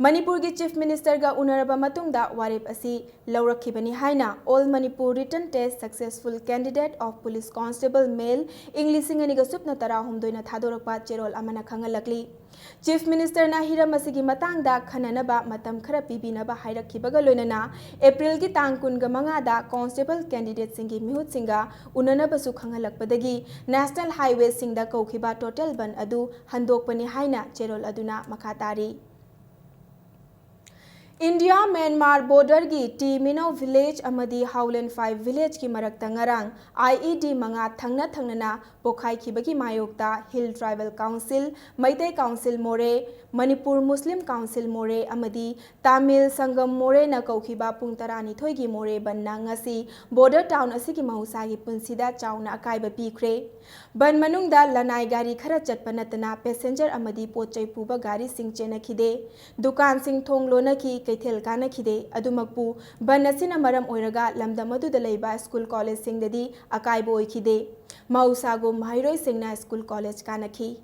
ꯃꯅꯤꯄꯨꯔꯒꯤ Chief Minister ꯒ ꯎꯅꯔꯕ ꯃꯇꯨꯡꯗ ꯋꯥꯔꯦꯞ ꯑꯁꯤ ꯂꯧꯔꯛꯈꯤꯕꯅꯤ ꯍꯥꯏꯅ All Manipur Written Test Successful Candidate of Police Constable Male ꯏꯪ ꯂꯤꯁꯤꯡ ꯑꯅꯤꯒ ꯁꯨꯞꯅ ꯇꯔꯥꯍꯨꯝꯗꯣꯏꯅ ꯊꯥꯗꯣꯔꯛꯄ ꯆꯦꯔꯣꯜ ꯑꯃꯅ ꯈꯪꯍꯜꯂꯛꯂꯤ꯫ Chief Minister ꯅ ꯍꯤꯔꯝ ꯑꯁꯤꯒꯤ ꯃꯇꯥꯡꯗ ꯈꯟꯅꯅꯕ ꯃꯇꯝ ꯈꯔ ꯄꯤꯕꯤꯅꯕ ꯍꯥꯏꯔꯛꯈꯤꯕꯒ ꯂꯣꯏꯅꯅ April ꯒꯤ ꯇꯥꯡ ꯀꯨꯟꯒ ꯃꯉꯥꯗ constable candidate ꯁꯤꯡꯒꯤ ꯃꯤꯍꯨꯠꯁꯤꯡꯒ ꯎꯅꯅꯕꯁꯨ ꯈꯪꯍꯜꯂꯛꯄꯗꯒꯤ national highway ꯁꯤꯡꯗ ꯀꯧꯈꯤꯕ total ꯕꯟ ꯑꯗꯨ ꯍꯟꯗꯣꯛꯄꯅꯤ ꯍꯥꯏꯅ ꯆꯦꯔꯣꯜ ꯑꯗꯨꯅ ꯃꯈꯥ ꯇꯥꯔꯤ꯫ ꯏꯟꯗꯤꯌꯥ ꯃ꯭ꯌꯥꯟꯃꯥꯔ border ꯒꯤ ꯇꯤ ꯃꯤꯅꯧ village ꯑꯃꯗꯤ ꯍꯥꯎꯂꯦꯟꯐꯥꯏ village ꯀꯤ ꯃꯔꯛꯇ ꯉꯔꯥꯡ I E D ꯃꯉꯥ ꯊꯪꯅ ꯊꯪꯅꯅ ꯄꯣꯈꯥꯏꯈꯤꯕꯒꯤ ꯃꯥꯌꯣꯛꯇ Hill Tribal Council, Meitei Council ꯃꯣꯔꯦ, ꯃꯅꯤꯄꯨꯔ Muslim Council ꯃꯣꯔꯦ ꯑꯃꯗꯤ ꯇꯥꯃꯤꯜ ꯁꯪꯒꯝ ꯃꯣꯔꯦꯅ ꯀꯧꯈꯤꯕ ꯄꯨꯡ ꯇꯔꯥꯅꯤꯊꯣꯏꯒꯤ ꯃꯣꯔꯦ ꯕꯟꯅ ꯉꯁꯤ border town ꯑꯁꯤꯒꯤ ꯃꯍꯧꯁꯥꯒꯤ ꯄꯨꯟꯁꯤꯗ ꯆꯥꯎꯅ ꯑꯀꯥꯏꯕ ꯄꯤꯈ꯭ꯔꯦ꯫ ꯕꯟ ꯃꯅꯨꯡꯗ ꯂꯅꯥꯏ ꯒꯥꯔꯤ ꯈꯔ ꯆꯠꯄ ꯅꯠꯇꯅ passenger ꯑꯃꯗꯤ ꯄꯣꯠ ꯆꯩ ꯄꯨꯕ ꯒꯥꯔꯤꯁꯤꯡ ꯆꯦꯟꯅꯈꯤꯗꯦ꯫ ꯗꯨꯀꯥꯟꯁꯤꯡ ꯊꯣꯡ ꯂꯣꯟꯅꯈꯤ, ꯀꯩꯊꯦꯜ ꯀꯥꯅꯈꯤꯗꯦ꯫ ꯑꯗꯨꯃꯛꯄꯨ ꯕꯟ ꯑꯁꯤꯅ ꯃꯔꯝ ꯑꯣꯏꯔꯒ ꯂꯝꯗꯝ ꯑꯗꯨꯗ ꯂꯩꯕ school college ꯁꯤꯡꯗꯗꯤ ꯑꯀꯥꯏꯕ ꯑꯣꯏꯈꯤꯗꯦ꯫ ꯃꯍꯧꯁꯥꯒꯨꯝ ꯃꯍꯩꯔꯣꯏꯁꯤꯡꯅ school college ꯀꯥꯅꯈꯤ꯫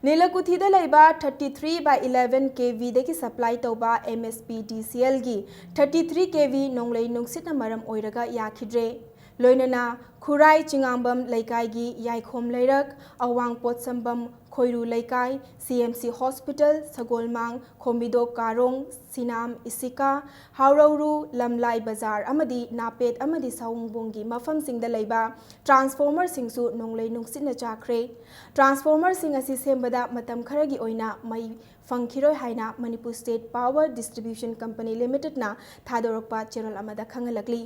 ꯅꯤꯂꯀꯨꯊꯤꯗ ꯂꯩꯕ thirty three by eleven K V ꯗꯒꯤ supply ꯇꯧꯕ M S P D C L ꯒꯤ thirty three K V ꯅꯣꯡꯂꯩ ꯅꯨꯡꯁꯤꯠꯅ ꯃꯔꯝ ꯑꯣꯏꯔꯒ ꯌꯥꯈꯤꯗ꯭ꯔꯦ꯫ ꯂꯣꯏꯅꯅ ꯈꯨꯔꯥꯏ ꯆꯤꯉꯥꯝꯕꯝ ꯂꯩꯀꯥꯏꯒꯤ ꯌꯥꯏꯈꯣꯝ ꯂꯩꯔꯛ, ꯑꯋꯥꯡ ꯄꯣꯠꯁꯝꯕꯝ ꯈꯣꯏꯔꯨ ꯂꯩꯀꯥꯏ, ꯁꯤ ꯑꯦꯝ ꯁꯤ ꯍꯣꯁꯄꯤꯇꯥꯜ, ꯁꯒꯣꯜꯃꯥꯡ, ꯈꯣꯝꯕꯤꯗꯣꯛ ꯀꯥꯔꯣꯡ, ꯁꯤꯅꯥꯝ, ꯏꯁꯤꯀꯥ, ꯍꯥꯎꯔꯧꯔꯨ, ꯂꯝꯂꯥꯏ ꯕꯖꯥꯔ ꯑꯃꯗꯤ ꯅꯥꯄꯦꯠ ꯑꯃꯗꯤ ꯁꯑꯣꯡꯕꯣꯡꯒꯤ ꯃꯐꯝꯁꯤꯡꯗ ꯂꯩꯕ ꯇ꯭ꯔꯥꯟꯁꯐꯣꯔꯃꯔꯁꯤꯡꯁꯨ ꯅꯣꯡꯂꯩ ꯅꯨꯡꯁꯤꯠꯅ ꯆꯥꯈ꯭ꯔꯦ꯫ ꯇ꯭ꯔꯥꯟꯁꯐꯣꯔꯃꯔꯁꯤꯡ ꯑꯁꯤ ꯁꯦꯝꯕꯗ ꯃꯇꯝ ꯈꯔꯒꯤ ꯑꯣꯏꯅ ꯃꯩ ꯐꯪꯈꯤꯔꯣꯏ ꯍꯥꯏꯅ Manipur state power distribution company ꯂꯤꯃꯤꯇꯦꯗꯅ ꯊꯥꯗꯣꯔꯛꯄ ꯆꯦꯔꯣꯜ ꯑꯃꯗ ꯈꯪꯍꯜꯂꯛꯂꯤ꯫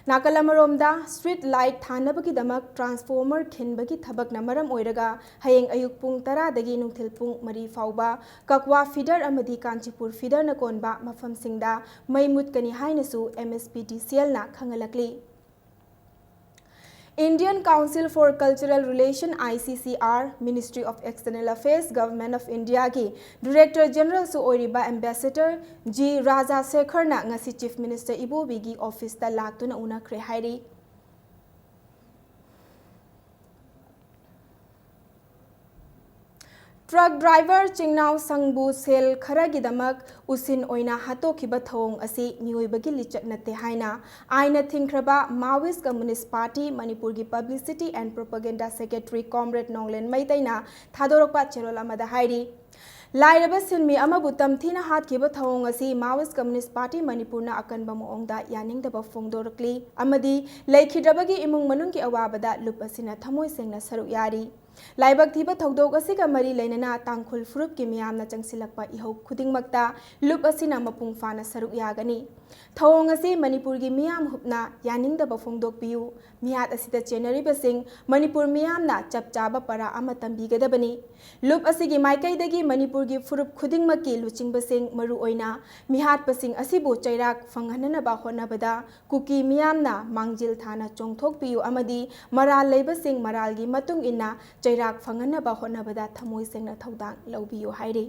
ꯅꯥꯀꯜ ꯑꯃꯔꯣꯝꯗ, ꯁ꯭ꯇ꯭ꯔꯤꯠ ꯂꯥꯏꯠ ꯊꯥꯅꯕꯒꯤꯗꯃꯛ ꯇ꯭ꯔꯥꯟꯁꯐꯣꯔꯃꯔ ꯈꯤꯟꯕꯒꯤ ꯊꯕꯛꯅ ꯃꯔꯝ ꯑꯣꯏꯔꯒ ꯍꯌꯦꯡ ꯑꯌꯨꯛ ꯄꯨꯡ ꯇꯔꯥꯗꯒꯤ ꯅꯨꯡꯊꯤꯜ ꯄꯨꯡ ꯃꯔꯤ ꯐꯥꯎꯕ ꯀꯛꯋꯥ ꯐꯤꯗꯔ ꯑꯃꯗꯤ ꯀꯥꯟꯆꯤꯄꯨꯔ ꯐꯤꯗꯔꯅ ꯀꯣꯟꯕ ꯃꯐꯝꯁꯤꯡꯗ ꯃꯩ ꯃꯨꯠꯀꯅꯤ ꯍꯥꯏꯅꯁꯨ ꯑꯦꯝ ꯑꯦꯁ ꯄꯤ ꯗꯤ ꯁꯤ ꯑꯦꯜꯅ ꯈꯪꯍꯜꯂꯛꯂꯤ꯫ Indian Council for Cultural Relation, I C C R, Ministry of External Affairs, Government of Indiaꯒꯤ Director Generalꯁꯨ ꯑꯣꯏꯔꯤꯕ Ambassador ꯖꯤ ꯔꯥꯖꯥ ꯁꯦꯈꯔꯅ ꯉꯁꯤ Chief Minister ꯏꯕꯣꯕꯤꯒꯤ ꯑꯣꯐꯤꯁꯇ ꯂꯥꯛꯇꯨꯅ ꯎꯅꯈ꯭ꯔꯦ ꯍꯥꯏꯔꯤ꯫ ꯇ꯭ꯔꯛ ꯗ꯭ꯔꯥꯏꯚꯔ ꯆꯤꯡꯅꯥꯎ ꯁꯪꯕꯨ ꯁꯦꯜ ꯈꯔꯒꯤꯗꯃꯛ ꯎꯁꯤꯟ ꯑꯣꯏꯅ ꯍꯥꯠꯇꯣꯛꯈꯤꯕ ꯊꯧꯑꯣꯡ ꯑꯁꯤ ꯃꯤꯑꯣꯏꯕꯒꯤ ꯂꯤꯆꯠ ꯅꯠꯇꯦ ꯍꯥꯏꯅ ꯑꯥꯏꯟꯅ ꯊꯤꯡꯈ꯭ꯔꯕ Maoist Communist Party ꯃꯅꯤꯄꯨꯔꯒꯤ Publicity and Propaganda Secretary Comrade ꯅꯣꯡꯂꯦꯟ ꯃꯩꯇꯩꯅ ꯊꯥꯗꯣꯔꯛꯄ ꯆꯦꯔꯣꯜ ꯑꯃꯗ ꯍꯥꯏꯔꯤ꯫ ꯂꯥꯏꯔꯕ ꯁꯤꯟꯃꯤ ꯑꯃꯕꯨ ꯇꯝꯊꯤꯅ ꯍꯥꯠꯈꯤꯕ ꯊꯧꯑꯣꯡ ꯑꯁꯤ Maoist Communist Party ꯃꯅꯤꯄꯨꯔꯅ ꯑꯀꯟꯕ ꯃꯑꯣꯡꯗ ꯌꯥꯅꯤꯡꯗꯕ ꯐꯣꯡꯗꯣꯔꯛꯂꯤ ꯑꯃꯗꯤ ꯂꯩꯈꯤꯗ꯭ꯔꯕꯒꯤ ꯏꯃꯨꯡ ꯃꯅꯨꯡꯒꯤ ꯑꯋꯥꯕꯗ ꯂꯨꯞ ꯑꯁꯤꯅ ꯊꯃꯣꯏ ꯁꯦꯡꯅ ꯁꯔꯨꯛ ꯌꯥꯔꯤ꯫ ꯂꯥꯏꯕꯛ ꯊꯤꯕ ꯊꯧꯗꯣꯛ ꯑꯁꯤꯒ ꯃꯔꯤ ꯂꯩꯅꯅ ꯇꯥꯡꯈꯨꯜ ꯐꯨꯔꯨꯞꯀꯤ ꯃꯤꯌꯥꯝꯅ ꯆꯪꯁꯤꯜꯂꯛꯄ ꯏꯍꯧ ꯈꯨꯗꯤꯡꯃꯛꯇ ꯂꯨꯞ ꯑꯁꯤꯅ ꯃꯄꯨꯡ ꯐꯥꯅ ꯁꯔꯨꯛ ꯌꯥꯒꯅꯤ꯫ ꯊꯧꯑꯣꯡ ꯑꯁꯤ ꯃꯅꯤꯄꯨꯔꯒꯤ ꯃꯤꯌꯥꯝ ꯍꯨꯞꯅ ꯌꯥꯅꯤꯡꯗꯕ ꯐꯣꯡꯗꯣꯛꯄꯤꯌꯨ꯫ ꯃꯤꯍꯥꯠ ꯑꯁꯤꯗ ꯆꯦꯟꯅꯔꯤꯕꯁꯤꯡ ꯃꯅꯤꯄꯨꯔ ꯃꯤꯌꯥꯝꯅ ꯆꯞ ꯆꯥꯕ ꯄꯔꯥ ꯑꯃ ꯇꯝꯕꯤꯒꯗꯕꯅꯤ꯫ ꯂꯨꯞ ꯑꯁꯤꯒꯤ ꯃꯥꯏꯀꯩꯗꯒꯤ ꯃꯅꯤꯄꯨꯔꯒꯤ ꯐꯨꯔꯨꯞ ꯈꯨꯗꯤꯡꯃꯛꯀꯤ ꯂꯨꯆꯤꯡꯕꯁꯤꯡ, ꯃꯔꯨꯑꯣꯏꯅ ꯃꯤꯍꯥꯠꯄꯁꯤꯡ ꯑꯁꯤꯕꯨ ꯆꯩꯔꯥꯛ ꯐꯪꯍꯟꯅꯅꯕ ꯍꯣꯠꯅꯕꯗ ꯀꯨꯀꯤ ꯃꯤꯌꯥꯝꯅ ꯃꯥꯡꯖꯤꯜ ꯊꯥꯅ ꯆꯣꯡꯊꯣꯛꯄꯤꯌꯨ ꯑꯃꯗꯤ ꯃꯔꯥꯜ ꯂꯩꯕꯁꯤꯡ ꯃꯔꯥꯜꯒꯤ ꯃꯇꯨꯡ ꯏꯟꯅ ꯆꯩꯔꯥꯛ ꯐꯪꯍꯟꯅꯕ ꯍꯣꯠꯅꯕꯗ ꯊꯃꯣꯏ ꯁꯦꯡꯅ ꯊꯧꯗꯥꯡ ꯂꯧꯕꯤꯌꯨ ꯍꯥꯏꯔꯤ꯫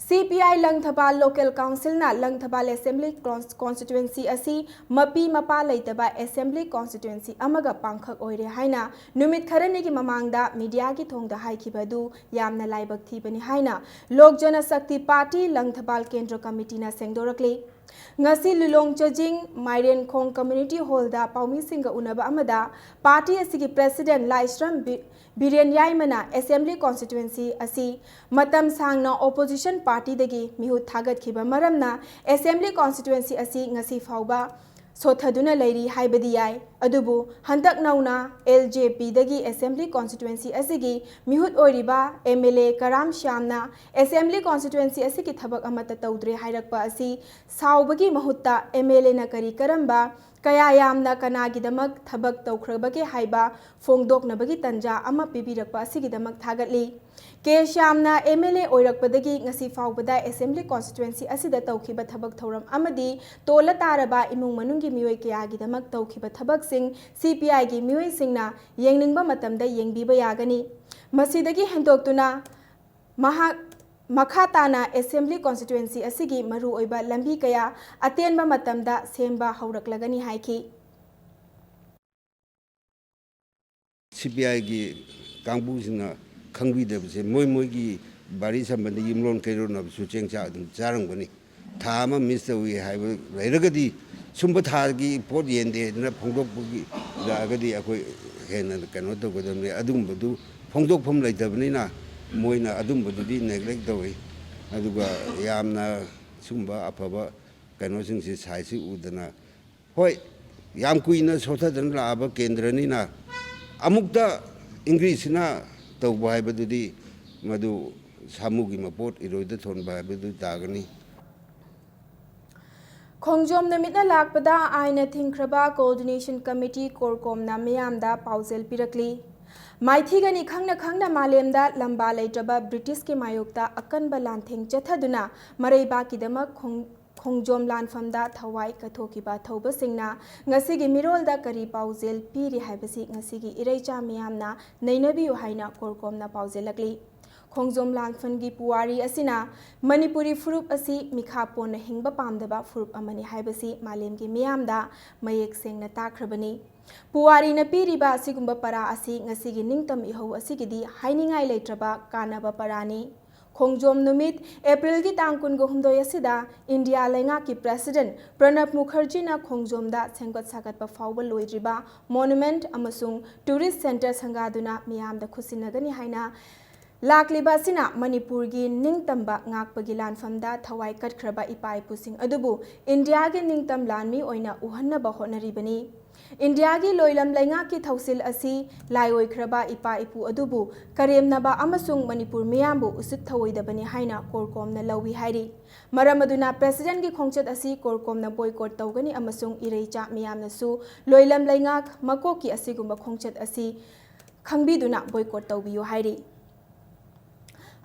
ꯁꯤ P I Langthabal Local Councilꯅ Langthabal Assembly Cons-, Constituency ꯑꯁꯤ ꯃꯄꯤ ꯃꯄꯥ ꯂꯩꯇꯕ Assembly Constituency ꯑꯃꯒ ꯄꯥꯡꯈꯛ ꯑꯣꯏꯔꯦ ꯍꯥꯏꯅ ꯅꯨꯃꯤꯠ ꯈꯔꯅꯤꯒꯤ ꯃꯃꯥꯡꯗ mediaꯒꯤ ꯊꯣꯡꯗ ꯍꯥꯏꯈꯤꯕ ꯑꯗꯨ ꯌꯥꯝꯅ ꯂꯥꯏꯕꯛ ꯊꯤꯕꯅꯤ ꯍꯥꯏꯅ ꯂꯣꯛ ꯖꯅ ꯁꯛꯇꯤ ꯄꯥꯔꯇꯤ ꯂꯪꯊꯕꯥꯜ ꯀꯦꯟꯗ꯭ꯔ ꯀꯃꯤꯇꯤꯅ ꯁꯦꯡꯗꯣꯔꯛꯂꯤ꯫ ꯉꯁꯤ ꯂꯤꯂꯣꯡ ꯆꯥꯖꯤꯡ ꯃꯥꯏꯔꯦꯟꯈꯣꯡ ꯀꯝꯃ꯭ꯌꯨꯅꯤꯇꯤ ꯍꯣꯜꯗ ꯄꯥꯎꯃꯤꯁꯤꯡꯒ ꯎꯅꯕ ꯑꯃꯗ ꯄꯥꯔꯇꯤ ꯑꯁꯤꯒꯤ ꯄ꯭ꯔꯦꯁꯤꯗꯦꯟꯠ ꯂꯥꯏꯁ꯭ꯔꯝ ꯕꯤ-, ꯕꯤꯔꯦꯟ ꯌꯥꯏꯃꯅ ꯑꯦꯁꯦꯝꯕ꯭ꯂꯤ ꯀꯣꯟꯁꯇꯤꯇ꯭ꯋꯦꯟꯁꯤ ꯑꯁꯤ ꯃꯇꯝ ꯁꯥꯡꯅ ꯑꯣꯄꯣꯖꯤꯁꯟ ꯄꯥꯔꯇꯤꯗꯒꯤ ꯃꯤꯍꯨꯠ ꯊꯥꯒꯠꯈꯤꯕ ꯃꯔꯝꯅ ꯑꯦꯁꯦꯝꯕ꯭ꯂꯤ ꯀꯣꯟꯁꯇꯤꯇ꯭ꯋꯦꯟꯁꯤ ꯑꯁꯤ ꯉꯁꯤ ꯐꯥꯎꯕ ꯁꯣꯠꯊꯗꯨꯅ ꯂꯩꯔꯤ ꯍꯥꯏꯕꯗꯤ ꯌꯥꯏ꯫ ꯑꯗꯨꯕꯨ ꯍꯟꯗꯛ ꯅꯧꯅ ꯑꯦꯜ ꯖꯦ ꯄꯤꯗꯒꯤ ꯑꯦꯁꯦꯝꯕ꯭ꯂꯤ ꯀꯣꯟꯁꯇꯤꯇ꯭ꯋꯦꯟꯁꯤ ꯑꯁꯤꯒꯤ ꯃꯤꯍꯨꯠ ꯑꯣꯏꯔꯤꯕ ꯑꯦꯝ ꯑꯦꯜ ꯑꯦ ꯀꯔꯥꯝ ꯁ꯭ꯌꯥꯝꯅ ꯑꯦꯁꯦꯝꯕ꯭ꯂꯤ ꯀꯣꯟꯁꯇꯤꯇ꯭ꯋꯦꯟꯁꯤ ꯑꯁꯤꯒꯤ ꯊꯕꯛ ꯑꯃꯠꯇ ꯇꯧꯗ꯭ꯔꯦ ꯍꯥꯏꯔꯛꯄ ꯑꯁꯤ ꯁꯥꯎꯕꯒꯤ ꯃꯍꯨꯠꯇ ꯑꯦꯝ ꯑꯦꯜ ꯑꯦꯅ ꯀꯔꯤ ꯀꯔꯝꯕ ꯀꯌꯥ ꯌꯥꯝꯅ ꯀꯅꯥꯒꯤꯗꯃꯛ ꯊꯕꯛ ꯇꯧꯈ꯭ꯔꯕꯒꯦ ꯍꯥꯏꯕ ꯐꯣꯡꯗꯣꯛꯅꯕꯒꯤ ꯇꯟꯖꯥ ꯑꯃ ꯄꯤꯕꯤꯔꯛꯄ ꯑꯁꯤꯒꯤꯗꯃꯛ ꯊꯥꯒꯠꯂꯤ꯫ ꯀꯦ ꯁ꯭ꯌꯥꯝꯅ ꯑꯦꯝ ꯑꯦꯜ ꯑꯦ ꯑꯣꯏꯔꯛꯄꯗꯒꯤ ꯉꯁꯤ ꯐꯥꯎꯕꯗ ꯑꯦꯁꯦꯝꯕ꯭ꯂꯤ ꯀꯣꯟꯁꯇꯤꯇ꯭ꯋꯦꯟꯁꯤ ꯑꯁꯤꯗ ꯇꯧꯈꯤꯕ ꯊꯕꯛ ꯊꯧꯔꯝ ꯑꯃꯗꯤ ꯇꯣꯜꯂ ꯇꯥꯔꯕ ꯏꯃꯨꯡ ꯃꯅꯨꯡꯒꯤ ꯃꯤꯑꯣꯏ ꯀꯌꯥꯒꯤꯗꯃꯛ ꯇꯧꯈꯤꯕ ꯊꯕꯛꯁꯤꯡ ꯁꯤ ꯄꯤ ꯑꯥꯏꯒꯤ ꯃꯤꯑꯣꯏꯁꯤꯡꯅ ꯌꯦꯡꯅꯤꯡꯕ ꯃꯇꯝꯗ ꯌꯦꯡꯕꯤꯕ ꯌꯥꯒꯅꯤ꯫ ꯃꯁꯤꯗꯒꯤ ꯍꯦꯟꯗꯣꯛꯇꯨꯅ ꯃꯍꯥꯛ ꯃꯈꯥ ꯇꯥꯅ ꯑꯦꯁꯦꯝꯕ꯭ꯂꯤ ꯀꯣꯟꯁꯇꯤꯇ꯭ꯋꯦꯟꯁꯤ ꯑꯁꯤꯒꯤ ꯃꯔꯨꯑꯣꯏꯕ ꯂꯝꯕꯤ ꯀꯌꯥ ꯑꯇꯦꯟꯕ ꯃꯇꯝꯗ ꯁꯦꯝꯕ ꯍꯧꯔꯛꯂꯒꯅꯤ ꯍꯥꯏꯈꯤ꯫ ꯁꯤ ꯄꯤ ꯑꯥꯏꯒꯤ ꯀꯥꯡꯕꯨꯁꯤꯡꯅ ꯈꯪꯕꯤꯗꯕꯁꯦ ꯃꯣꯏ ꯃꯣꯏꯒꯤ ꯕꯥꯔꯤ ꯁꯝꯕꯟꯗ ꯌꯨꯝꯂꯣꯟ ꯀꯩꯔꯣꯟꯅꯕꯁꯨ ꯆꯦꯡ ꯆꯥꯛ ꯑꯗꯨꯝ ꯆꯥꯔꯝꯒꯅꯤ꯫ ꯊꯥ ꯑꯃ ꯃꯤꯁ ꯇꯧꯏ ꯍꯥꯏꯕ ꯂꯩꯔꯒꯗꯤ ꯁꯨꯝꯕ ꯊꯥꯒꯤ ꯄꯣꯠ ꯌꯦꯟꯗꯦ ꯍꯥꯏꯗꯅ ꯐꯣꯡꯗꯣꯛꯄꯒꯤ ꯂꯥꯛꯑꯒꯗꯤ ꯑꯩꯈꯣꯏ ꯍꯦꯟꯅ ꯀꯩꯅꯣ ꯇꯧꯒꯗꯕꯅꯤ꯫ ꯑꯗꯨꯒꯨꯝꯕꯗꯨ ꯐꯣꯡꯗꯣꯛꯐꯝ ꯂꯩꯇꯕꯅꯤꯅ ꯃꯣꯏꯅ ꯑꯗꯨꯝꯕꯗꯨꯗꯤ ꯅꯦꯒ꯭ꯂꯦꯛ ꯇꯧꯏ꯫ ꯑꯗꯨꯒ ꯌꯥꯝꯅ ꯁꯨꯝꯕ ꯑꯐꯕ ꯀꯩꯅꯣꯁꯤꯡꯁꯤ ꯁꯥꯏꯁꯤ ꯎꯗꯅ ꯍꯣꯏ, ꯌꯥꯝ ꯀꯨꯏꯅ ꯁꯣꯠꯊꯗꯅ ꯂꯥꯛꯑꯕ ꯀꯦꯟꯗ꯭ꯔꯅꯤꯅ ꯑꯃꯨꯛꯇ ꯏꯪꯒ꯭ꯔꯤꯁꯁꯤꯅ ꯇꯧꯕ ꯍꯥꯏꯕꯗꯨꯗꯤ ꯃꯗꯨ ꯁꯥꯃꯨꯒꯤ ꯃꯄꯣꯠ ꯏꯔꯣꯏꯗ ꯊꯣꯟꯕ ꯍꯥꯏꯕꯗꯨ ꯇꯥꯒꯅꯤ꯫ ꯈꯣꯡꯖꯣꯝ ꯅꯨꯃꯤꯠꯅ ꯂꯥꯛꯄꯗ ꯑꯥꯏꯟꯅ ꯊꯤꯡꯈ꯭ꯔꯕ ꯀꯣꯑꯣꯔꯗꯤꯅꯦꯁꯟ ꯀꯃꯤꯇꯤ ꯀꯣꯔꯀꯣꯝꯅ ꯃꯤꯌꯥꯝꯗ ꯄꯥꯎꯖꯦꯜ ꯄꯤꯔꯛꯂꯤ꯫ ꯃꯥꯏꯊꯤꯒꯅꯤ ꯈꯪꯅ ꯈꯪꯅ ꯃꯥꯂꯦꯝꯗ ꯂꯝꯕꯥ ꯂꯩꯇ꯭ꯔꯕ ꯕ꯭ꯔꯤꯇꯤꯁꯀꯤ ꯃꯥꯌꯣꯛꯇ ꯑꯀꯟꯕ ꯂꯥꯟꯊꯦꯡ ꯆꯠꯊꯗꯨꯅ ꯃꯔꯩꯕꯥꯛꯀꯤꯗꯃꯛ ꯈꯣꯡ-, ꯈꯣꯡꯖꯣꯝ ꯂꯥꯟꯐꯝꯗ ꯊꯋꯥꯏ ꯀꯠꯊꯣꯛꯈꯤꯕ ꯊꯧꯕꯁꯤꯡꯅ ꯉꯁꯤꯒꯤ ꯃꯤꯔꯣꯜꯗ ꯀꯔꯤ ꯄꯥꯎꯖꯦꯜ ꯄꯤꯔꯤ ꯍꯥꯏꯕꯁꯤ ꯉꯁꯤꯒꯤ ꯏꯔꯩꯆꯥ ꯃꯤꯌꯥꯝꯅ ꯅꯩꯅꯕꯤꯌꯨ ꯍꯥꯏꯅ ꯀꯣꯔꯀꯣꯝꯅ ꯄꯥꯎꯖꯦꯜꯂꯛꯂꯤ꯫ ꯈꯣꯡꯖꯣꯝ ꯂꯥꯟꯐꯝꯒꯤ ꯄꯨꯋꯥꯔꯤ ꯑꯁꯤꯅ ꯃꯅꯤꯄꯨꯔꯤ ꯐꯨꯔꯨꯞ ꯑꯁꯤ ꯃꯤꯈꯥ ꯄꯣꯟꯅ ꯍꯤꯡꯕ ꯄꯥꯝꯗꯕ ꯐꯨꯔꯨꯞ ꯑꯃꯅꯤ ꯍꯥꯏꯕꯁꯤ ꯃꯥꯂꯦꯝꯒꯤ ꯃꯤꯌꯥꯝꯗ ꯃꯌꯦꯛ ꯁꯦꯡꯅ ꯇꯥꯛꯈ꯭ꯔꯕꯅꯤ꯫ ꯄꯨꯋꯥꯔꯤꯅ ꯄꯤꯔꯤꯕ ꯑꯁꯤꯒꯨꯝꯕ ꯄꯔꯥ ꯑꯁꯤ ꯉꯁꯤꯒꯤ ꯅꯤꯡꯇꯝ ꯏꯍꯧ ꯑꯁꯤꯒꯤꯗꯤ ꯍꯥꯏꯅꯤꯡꯉꯥꯏ ꯂꯩꯇ꯭ꯔꯕ ꯀꯥꯟꯅꯕ ꯄꯔꯥꯅꯤ꯫ ꯈꯣꯡꯖꯣꯝ ꯅꯨꯃꯤꯠ ꯑꯦꯄ꯭ꯔꯤꯜꯒꯤ ꯇꯥꯡ ꯀꯨꯟꯒ ꯍꯨꯝꯗꯣꯏ ꯑꯁꯤꯗ ꯏꯟꯗꯤꯌꯥ ꯂꯩꯉꯥꯛꯀꯤ ꯄ꯭ꯔꯦꯁꯤꯗꯦꯟꯠ ꯄ꯭ꯔꯅꯕ ꯃꯨꯈꯔꯖꯤꯅ ꯈꯣꯡꯖꯣꯝꯗ ꯁꯦꯝꯒꯠ ꯁꯥꯒꯠꯄ ꯐꯥꯎꯕ ꯂꯣꯏꯗ꯭ꯔꯤꯕ ꯃꯣꯅꯨꯃꯦꯟꯠ ꯑꯃꯁꯨꯡ ꯇꯨꯔꯤꯁ ꯁꯦꯟꯇꯔ ꯁꯪꯒꯥꯗꯨꯅ ꯃꯤꯌꯥꯝꯗ ꯈꯨꯠꯁꯤꯟꯅꯒꯅꯤ ꯍꯥꯏꯅ ꯂꯥꯛꯂꯤꯕ ꯑꯁꯤꯅ ꯃꯅꯤꯄꯨꯔꯒꯤ ꯅꯤꯡꯇꯝꯕ ꯉꯥꯛꯄꯒꯤ ꯂꯥꯟꯐꯝꯗ ꯊꯋꯥꯏ ꯀꯠꯈ꯭ꯔꯕ ꯏꯄꯥ ꯏꯄꯨꯁꯤꯡ ꯑꯗꯨꯕꯨ ꯏꯟꯗꯤꯌꯥꯒꯤ ꯅꯤꯡꯇꯝ ꯂꯥꯟꯃꯤ ꯑꯣꯏꯅ ꯎꯍꯟꯅꯕ ꯍꯣꯠꯅꯔꯤꯕꯅꯤ꯫ ꯏꯟꯗꯤꯌꯥꯒꯤ ꯂꯣꯏꯂꯝ ꯂꯩꯉꯥꯛꯀꯤ ꯊꯧꯁꯤꯜ ꯑꯁꯤ ꯂꯥꯏꯑꯣꯏꯈ꯭ꯔꯕ ꯏꯄꯥ ꯏꯄꯨ ꯑꯗꯨꯕꯨ ꯀꯔꯦꯝꯅꯕ ꯑꯃꯁꯨꯡ ꯃꯅꯤꯄꯨꯔ ꯃꯤꯌꯥꯝꯕꯨ ꯎꯁꯤꯠ ꯊꯑꯣꯏꯗꯕꯅꯤ ꯍꯥꯏꯅ ꯀꯣꯔꯀꯣꯝꯅ ꯂꯧꯏ ꯍꯥꯏꯔꯤ꯫ ꯃꯔꯝ ꯑꯗꯨꯅ ꯄ꯭ꯔꯦꯁꯤꯗꯦꯟꯠꯀꯤ ꯈꯣꯡꯆꯠ ꯑꯁꯤ ꯀꯣꯔꯀꯣꯝꯅ ꯕꯣꯏꯀꯣꯠ ꯇꯧꯒꯅꯤ ꯑꯃꯁꯨꯡ ꯏꯔꯩꯆꯥ ꯃꯤꯌꯥꯝꯅꯁꯨ ꯂꯣꯏꯂꯝ ꯂꯩꯉꯥꯛ ꯃꯀꯣꯛꯀꯤ ꯑꯁꯤꯒꯨꯝꯕ ꯈꯣꯡꯆꯠ ꯑꯁꯤ ꯈꯪꯕꯤꯗꯨꯅ ꯕꯣꯏꯀꯣꯠ ꯇꯧꯕꯤꯌꯨ ꯍꯥꯏꯔꯤ꯫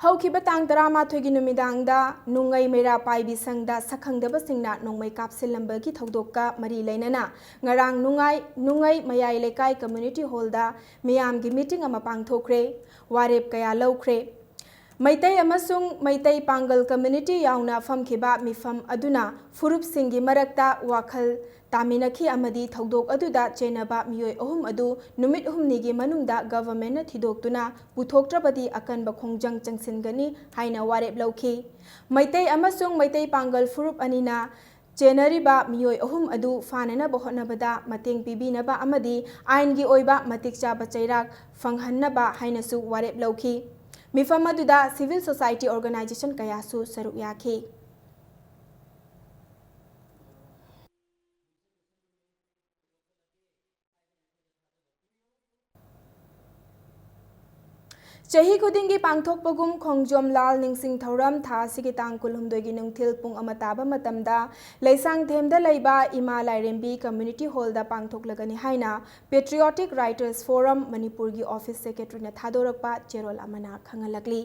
ꯍꯧꯈꯤꯕ ꯇꯥꯡ ꯇꯔꯥꯃꯥꯊꯣꯏꯒꯤ ꯅꯨꯃꯤꯗꯥꯡꯗ ꯅꯨꯡꯉꯩ ꯃꯩꯔꯥ ꯄꯥꯏꯕꯤ ꯁꯪꯗ ꯁꯛꯈꯪꯗꯕꯁꯤꯡꯅ ꯅꯣꯡꯃꯩ ꯀꯥꯞꯁꯤꯜꯂꯝꯕꯒꯤ ꯊꯧꯗꯣꯛꯀ ꯃꯔꯤ ꯂꯩꯅꯅ ꯉꯔꯥꯡ ꯅꯨꯡꯉꯥꯏ-, ꯅꯨꯡꯉꯩ ꯃꯌꯥꯏ ꯂꯩꯀꯥꯏ ꯀꯝꯃ꯭ꯌꯨꯅꯤꯇꯤ ꯍꯣꯜꯗ ꯃꯤꯌꯥꯝꯒꯤ ꯃꯤꯇꯤꯡ ꯑꯃ ꯄꯥꯡꯊꯣꯛꯈ꯭ꯔꯦ꯫ ꯋꯥꯔꯦꯞ ꯀꯌꯥ ꯂꯧꯈ꯭ꯔꯦ꯫ ꯃꯩꯇꯩ ꯑꯃꯁꯨꯡ ꯃꯩꯇꯩ ꯄꯥꯡꯒꯜ ꯀꯝꯃ꯭ꯌꯨꯅꯤꯇꯤ ꯌꯥꯎꯅ ꯐꯝꯈꯤꯕ ꯃꯤꯐꯝ ꯑꯗꯨꯅ ꯐꯨꯔꯨꯞꯁꯤꯡꯒꯤ ꯃꯔꯛꯇ ꯋꯥꯈꯜ ꯇꯥꯃꯤꯟꯅꯈꯤ ꯑꯃꯗꯤ ꯊꯧꯗꯣꯛ ꯑꯗꯨꯗ ꯆꯦꯟꯅꯕ ꯃꯤꯑꯣꯏ ꯑꯍꯨꯝ ꯑꯗꯨ ꯅꯨꯃꯤꯠ ꯍꯨꯝꯅꯤꯒꯤ ꯃꯅꯨꯡꯗ ꯒꯚꯔꯟꯃꯦꯟꯠꯅ ꯊꯤꯗꯣꯛꯇꯨꯅ ꯄꯨꯊꯣꯛꯇ꯭ꯔꯕꯗꯤ ꯑꯀꯟꯕ ꯈꯣꯡꯖꯪ ꯆꯪꯁꯤꯟꯒꯅꯤ ꯍꯥꯏꯅ ꯋꯥꯔꯦꯞ ꯂꯧꯈꯤ꯫ ꯃꯩꯇꯩ ꯑꯃꯁꯨꯡ ꯃꯩꯇꯩ ꯄꯥꯡꯒꯜ ꯐꯨꯔꯨꯞ ꯑꯅꯤꯅ ꯆꯦꯟꯅꯔꯤꯕ ꯃꯤꯑꯣꯏ ꯑꯍꯨꯝ ꯑꯗꯨ ꯐꯥꯅꯅꯕ ꯍꯣꯠꯅꯕꯗ ꯃꯇꯦꯡ ꯄꯤꯕꯤꯅꯕ ꯑꯃꯗꯤ ꯑꯥꯏꯟꯒꯤ ꯑꯣꯏꯕ ꯃꯇꯤꯛ ꯆꯥꯕ ꯆꯩꯔꯥꯛ ꯐꯪꯍꯟꯅꯕ ꯍꯥꯏꯅꯁꯨ ꯋꯥꯔꯦꯞ ꯂꯧꯈꯤ꯫ ꯃꯤꯐꯝ ꯑꯗꯨꯗ ꯁꯤꯚꯤꯜ ꯁꯣꯁꯥꯏꯇꯤ ꯑꯣꯔꯒꯅꯥꯏꯖꯦꯁꯟ ꯀꯌꯥꯁꯨ ꯁꯔꯨꯛ ꯌꯥꯈꯤ꯫ ꯆꯍꯤ ꯈꯨꯗꯤꯡꯒꯤ ꯄꯥꯡꯊꯣꯛꯄꯒꯨꯝ ꯈꯣꯡꯖꯣꯝ ꯂꯥꯜ ꯅꯤꯡꯁꯤꯡ ꯊꯧꯔꯝ ꯊꯥ ꯑꯁꯤꯒꯤ ꯇꯥꯡ ꯀꯨꯟꯍꯨꯝꯗꯣꯏꯒꯤ ꯅꯨꯡꯊꯤꯜ ꯄꯨꯡ ꯑꯃ ꯇꯥꯕ ꯃꯇꯝꯗ ꯂꯩꯁꯥꯡꯊꯦꯝꯗ ꯂꯩꯕ ꯏꯃꯥ ꯂꯥꯏꯔꯦꯝꯕꯤ ꯀꯝꯃ꯭ꯌꯨꯅꯤꯇꯤ ꯍꯣꯜꯗ ꯄꯥꯡꯊꯣꯛꯂꯒꯅꯤ ꯍꯥꯏꯅ ꯄꯦꯇ꯭ꯔꯤꯌꯣꯇꯤꯛ ꯔꯥꯏꯇꯔꯁ ꯐꯣꯔꯝ ꯃꯅꯤꯄꯨꯔꯒꯤ ꯑꯣꯐꯤꯁ ꯁꯦꯀ꯭ꯔꯦꯇꯔꯤꯅ ꯊꯥꯗꯣꯔꯛꯄ ꯆꯦꯔꯣꯜ ꯑꯃꯅ ꯈꯪꯍꯜꯂꯛꯂꯤ꯫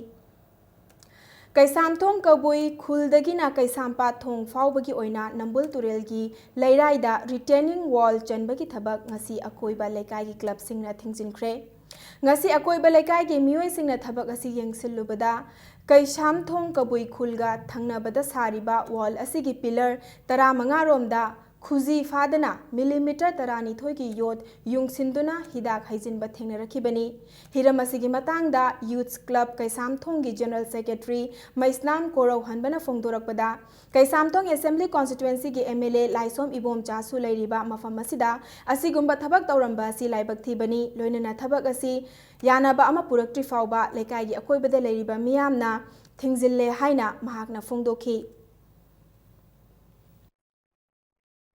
ꯀꯩꯁꯥꯝꯊꯣꯡ ꯀꯕꯨꯏ ꯈꯨꯜꯗꯒꯤꯅ ꯀꯩꯁꯥꯝꯄꯥꯠ ꯊꯣꯡ ꯐꯥꯎꯕꯒꯤ ꯑꯣꯏꯅ ꯅꯝꯕꯨꯜ ꯇꯨꯔꯦꯜꯒꯤ ꯂꯩꯔꯥꯏꯗ retaining wall ꯆꯟꯕꯒꯤ ꯊꯕꯛ ꯉꯁꯤ ꯑꯀꯣꯏꯕ ꯂꯩꯀꯥꯏꯒꯤ ꯀ꯭ꯂꯕꯁꯤꯡꯅ ꯊꯤꯡꯖꯤꯟꯈ꯭ꯔꯦ꯫ ꯉꯁꯤ ꯑꯀꯣꯏꯕ ꯂꯩꯀꯥꯏꯒꯤ ꯃꯤꯑꯣꯏꯁꯤꯡꯅ ꯊꯕꯛ ꯑꯁꯤ ꯌꯦꯡꯁꯤꯜꯂꯨꯕꯗ, ꯀꯩꯁꯥꯝꯊꯣꯡ ꯀꯕꯨꯏ ꯈꯨꯜꯒ ꯊꯪꯅꯕꯗ ꯁꯥꯔꯤꯕ wall ꯑꯁꯤꯒꯤ pillar ꯇꯔꯥꯃꯉꯥ ꯔꯣꯝꯗ ꯈꯨꯖꯤ ꯐꯥꯗꯅ ꯃꯤꯂꯤꯃꯤꯇꯔ ꯇꯔꯥꯅꯤꯊꯣꯏꯒꯤ ꯌꯣꯠ ꯌꯨꯡꯁꯤꯟꯗꯨꯅ ꯍꯤꯗꯥꯛ ꯍꯩꯖꯤꯟꯕ ꯊꯦꯡꯅꯔꯛꯈꯤꯕꯅꯤ꯫ ꯍꯤꯔꯝ ꯑꯁꯤꯒꯤ ꯃꯇꯥꯡꯗ Youth Club ꯀꯩꯁꯥꯝꯊꯣꯡꯒꯤ General Secretary Meisnam ꯀꯣꯔꯧꯍꯟꯕꯅ ꯐꯣꯡꯗꯣꯔꯛꯄꯗ, Keishamthong Assembly Constituencyꯒꯤ M L A ꯂꯥꯏꯁꯣꯝ ꯏꯕꯣꯝꯆꯥꯁꯨ ꯂꯩꯔꯤꯕ ꯃꯐꯝ ꯑꯁꯤꯗ ꯑꯁꯤꯒꯨꯝꯕ ꯊꯕꯛ ꯇꯧꯔꯝꯕ ꯑꯁꯤ ꯂꯥꯏꯕꯛ ꯊꯤꯕꯅꯤ꯫ ꯂꯣꯏꯅꯅ ꯊꯕꯛ ꯑꯁꯤ ꯌꯥꯅꯕ ꯑꯃ ꯄꯨꯔꯛꯇ꯭ꯔꯤ ꯐꯥꯎꯕ ꯂꯩꯀꯥꯏꯒꯤ ꯑꯀꯣꯏꯕꯗ ꯂꯩꯔꯤꯕ ꯃꯤꯌꯥꯝꯅ ꯊꯤꯡꯖꯤꯜꯂꯦ ꯍꯥꯏꯅ ꯃꯍꯥꯛꯅ ꯐꯣꯡꯗꯣꯛꯈꯤ꯫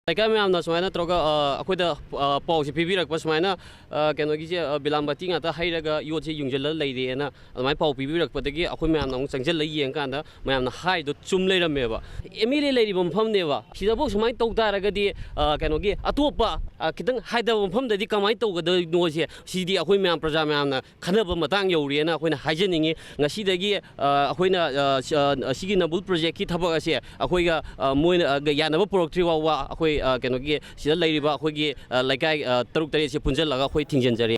ꯂꯩꯀꯥꯏ ꯃꯌꯥꯝꯅ ꯁꯨꯃꯥꯏꯅ ꯇꯧꯔꯒ, ꯑ, ꯑꯩꯈꯣꯏꯗ, ꯑ, ꯄꯥꯎꯁꯦ ꯄꯤꯕꯤꯔꯛꯄ, ꯁꯨꯃꯥꯏꯅ, ꯑ, ꯀꯩꯅꯣꯒꯤꯁꯦ, ꯑ, ꯕꯤꯂꯥꯝꯕꯇꯤ ꯉꯥꯛꯇ ꯍꯩꯔꯒ ꯌꯣꯠꯁꯦ ꯌꯨꯡꯁꯤꯜꯂ ꯂꯩꯔꯦꯅ ꯑꯗꯨꯃꯥꯏꯅ ꯄꯥꯎ ꯄꯤꯕꯤꯔꯛꯄꯗꯒꯤ ꯑꯩꯈꯣꯏ ꯃꯌꯥꯝꯅ ꯑꯃꯨꯛ ꯆꯪꯁꯤꯜꯂ ꯌꯦꯡꯀꯥꯟꯗ ꯃꯌꯥꯝꯅ ꯍꯥꯏꯗꯣ ꯆꯨꯝ ꯂꯩꯔꯝꯃꯦꯕ꯫ M L A ꯂꯩꯔꯤꯕ ꯃꯐꯝꯅꯦꯕ꯫ ꯁꯤꯗꯐꯥꯎ ꯁꯨꯃꯥꯏꯅ ꯇꯧ ꯇꯥꯔꯒꯗꯤ, ꯑ, ꯀꯩꯅꯣꯒꯤ ꯑꯇꯣꯞꯄ, ꯑ, ꯈꯤꯇꯪ ꯍꯥꯏꯗꯕ ꯃꯐꯝꯗꯗꯤ ꯀꯃꯥꯏꯅ ꯇꯧꯒꯗꯣꯏꯅꯣꯁꯦ, ꯁꯤꯗꯤ ꯑꯩꯈꯣꯏ ꯃꯌꯥꯝ, ꯄ꯭ꯔꯖꯥ ꯃꯌꯥꯝꯅ ꯈꯟꯅꯕ ꯃꯇꯥꯡ ꯌꯧꯔꯦꯅ ꯑꯩꯈꯣꯏꯅ ꯍꯥꯏꯖꯅꯤꯡꯉꯤ꯫ ꯉꯁꯤꯗꯒꯤ, ꯑ, ꯑꯩꯈꯣꯏꯅ, ꯑ, ꯁ-, ꯑ, ꯑꯁꯤꯒꯤ ꯅꯝꯕꯨꯜ ꯄ꯭ꯔꯣꯖꯦꯛꯀꯤ ꯊꯕꯛ ꯑꯁꯦ ꯑꯩꯈꯣꯏꯒ, ꯑ, ꯃꯣꯏꯅ, ꯑ, ꯒ-, ꯌꯥꯅꯕ ꯄꯨꯔꯛꯇ꯭ꯔꯤ ꯐꯥꯎꯕ ꯑꯩꯈꯣꯏ, ꯑ, ꯀꯩꯅꯣꯒꯤ ꯁꯤꯗ ꯂꯩꯔꯤꯕ ꯑꯩꯈꯣꯏꯒꯤ, ꯑ, ꯂꯩꯀꯥꯏ, ꯑ, ꯇꯔꯨꯛ ꯇꯔꯦꯠꯁꯦ ꯄꯨꯟꯁꯤꯜꯂꯒ ꯑꯩꯈꯣꯏ ꯊꯤꯡꯖꯤꯟꯖꯔꯤ꯫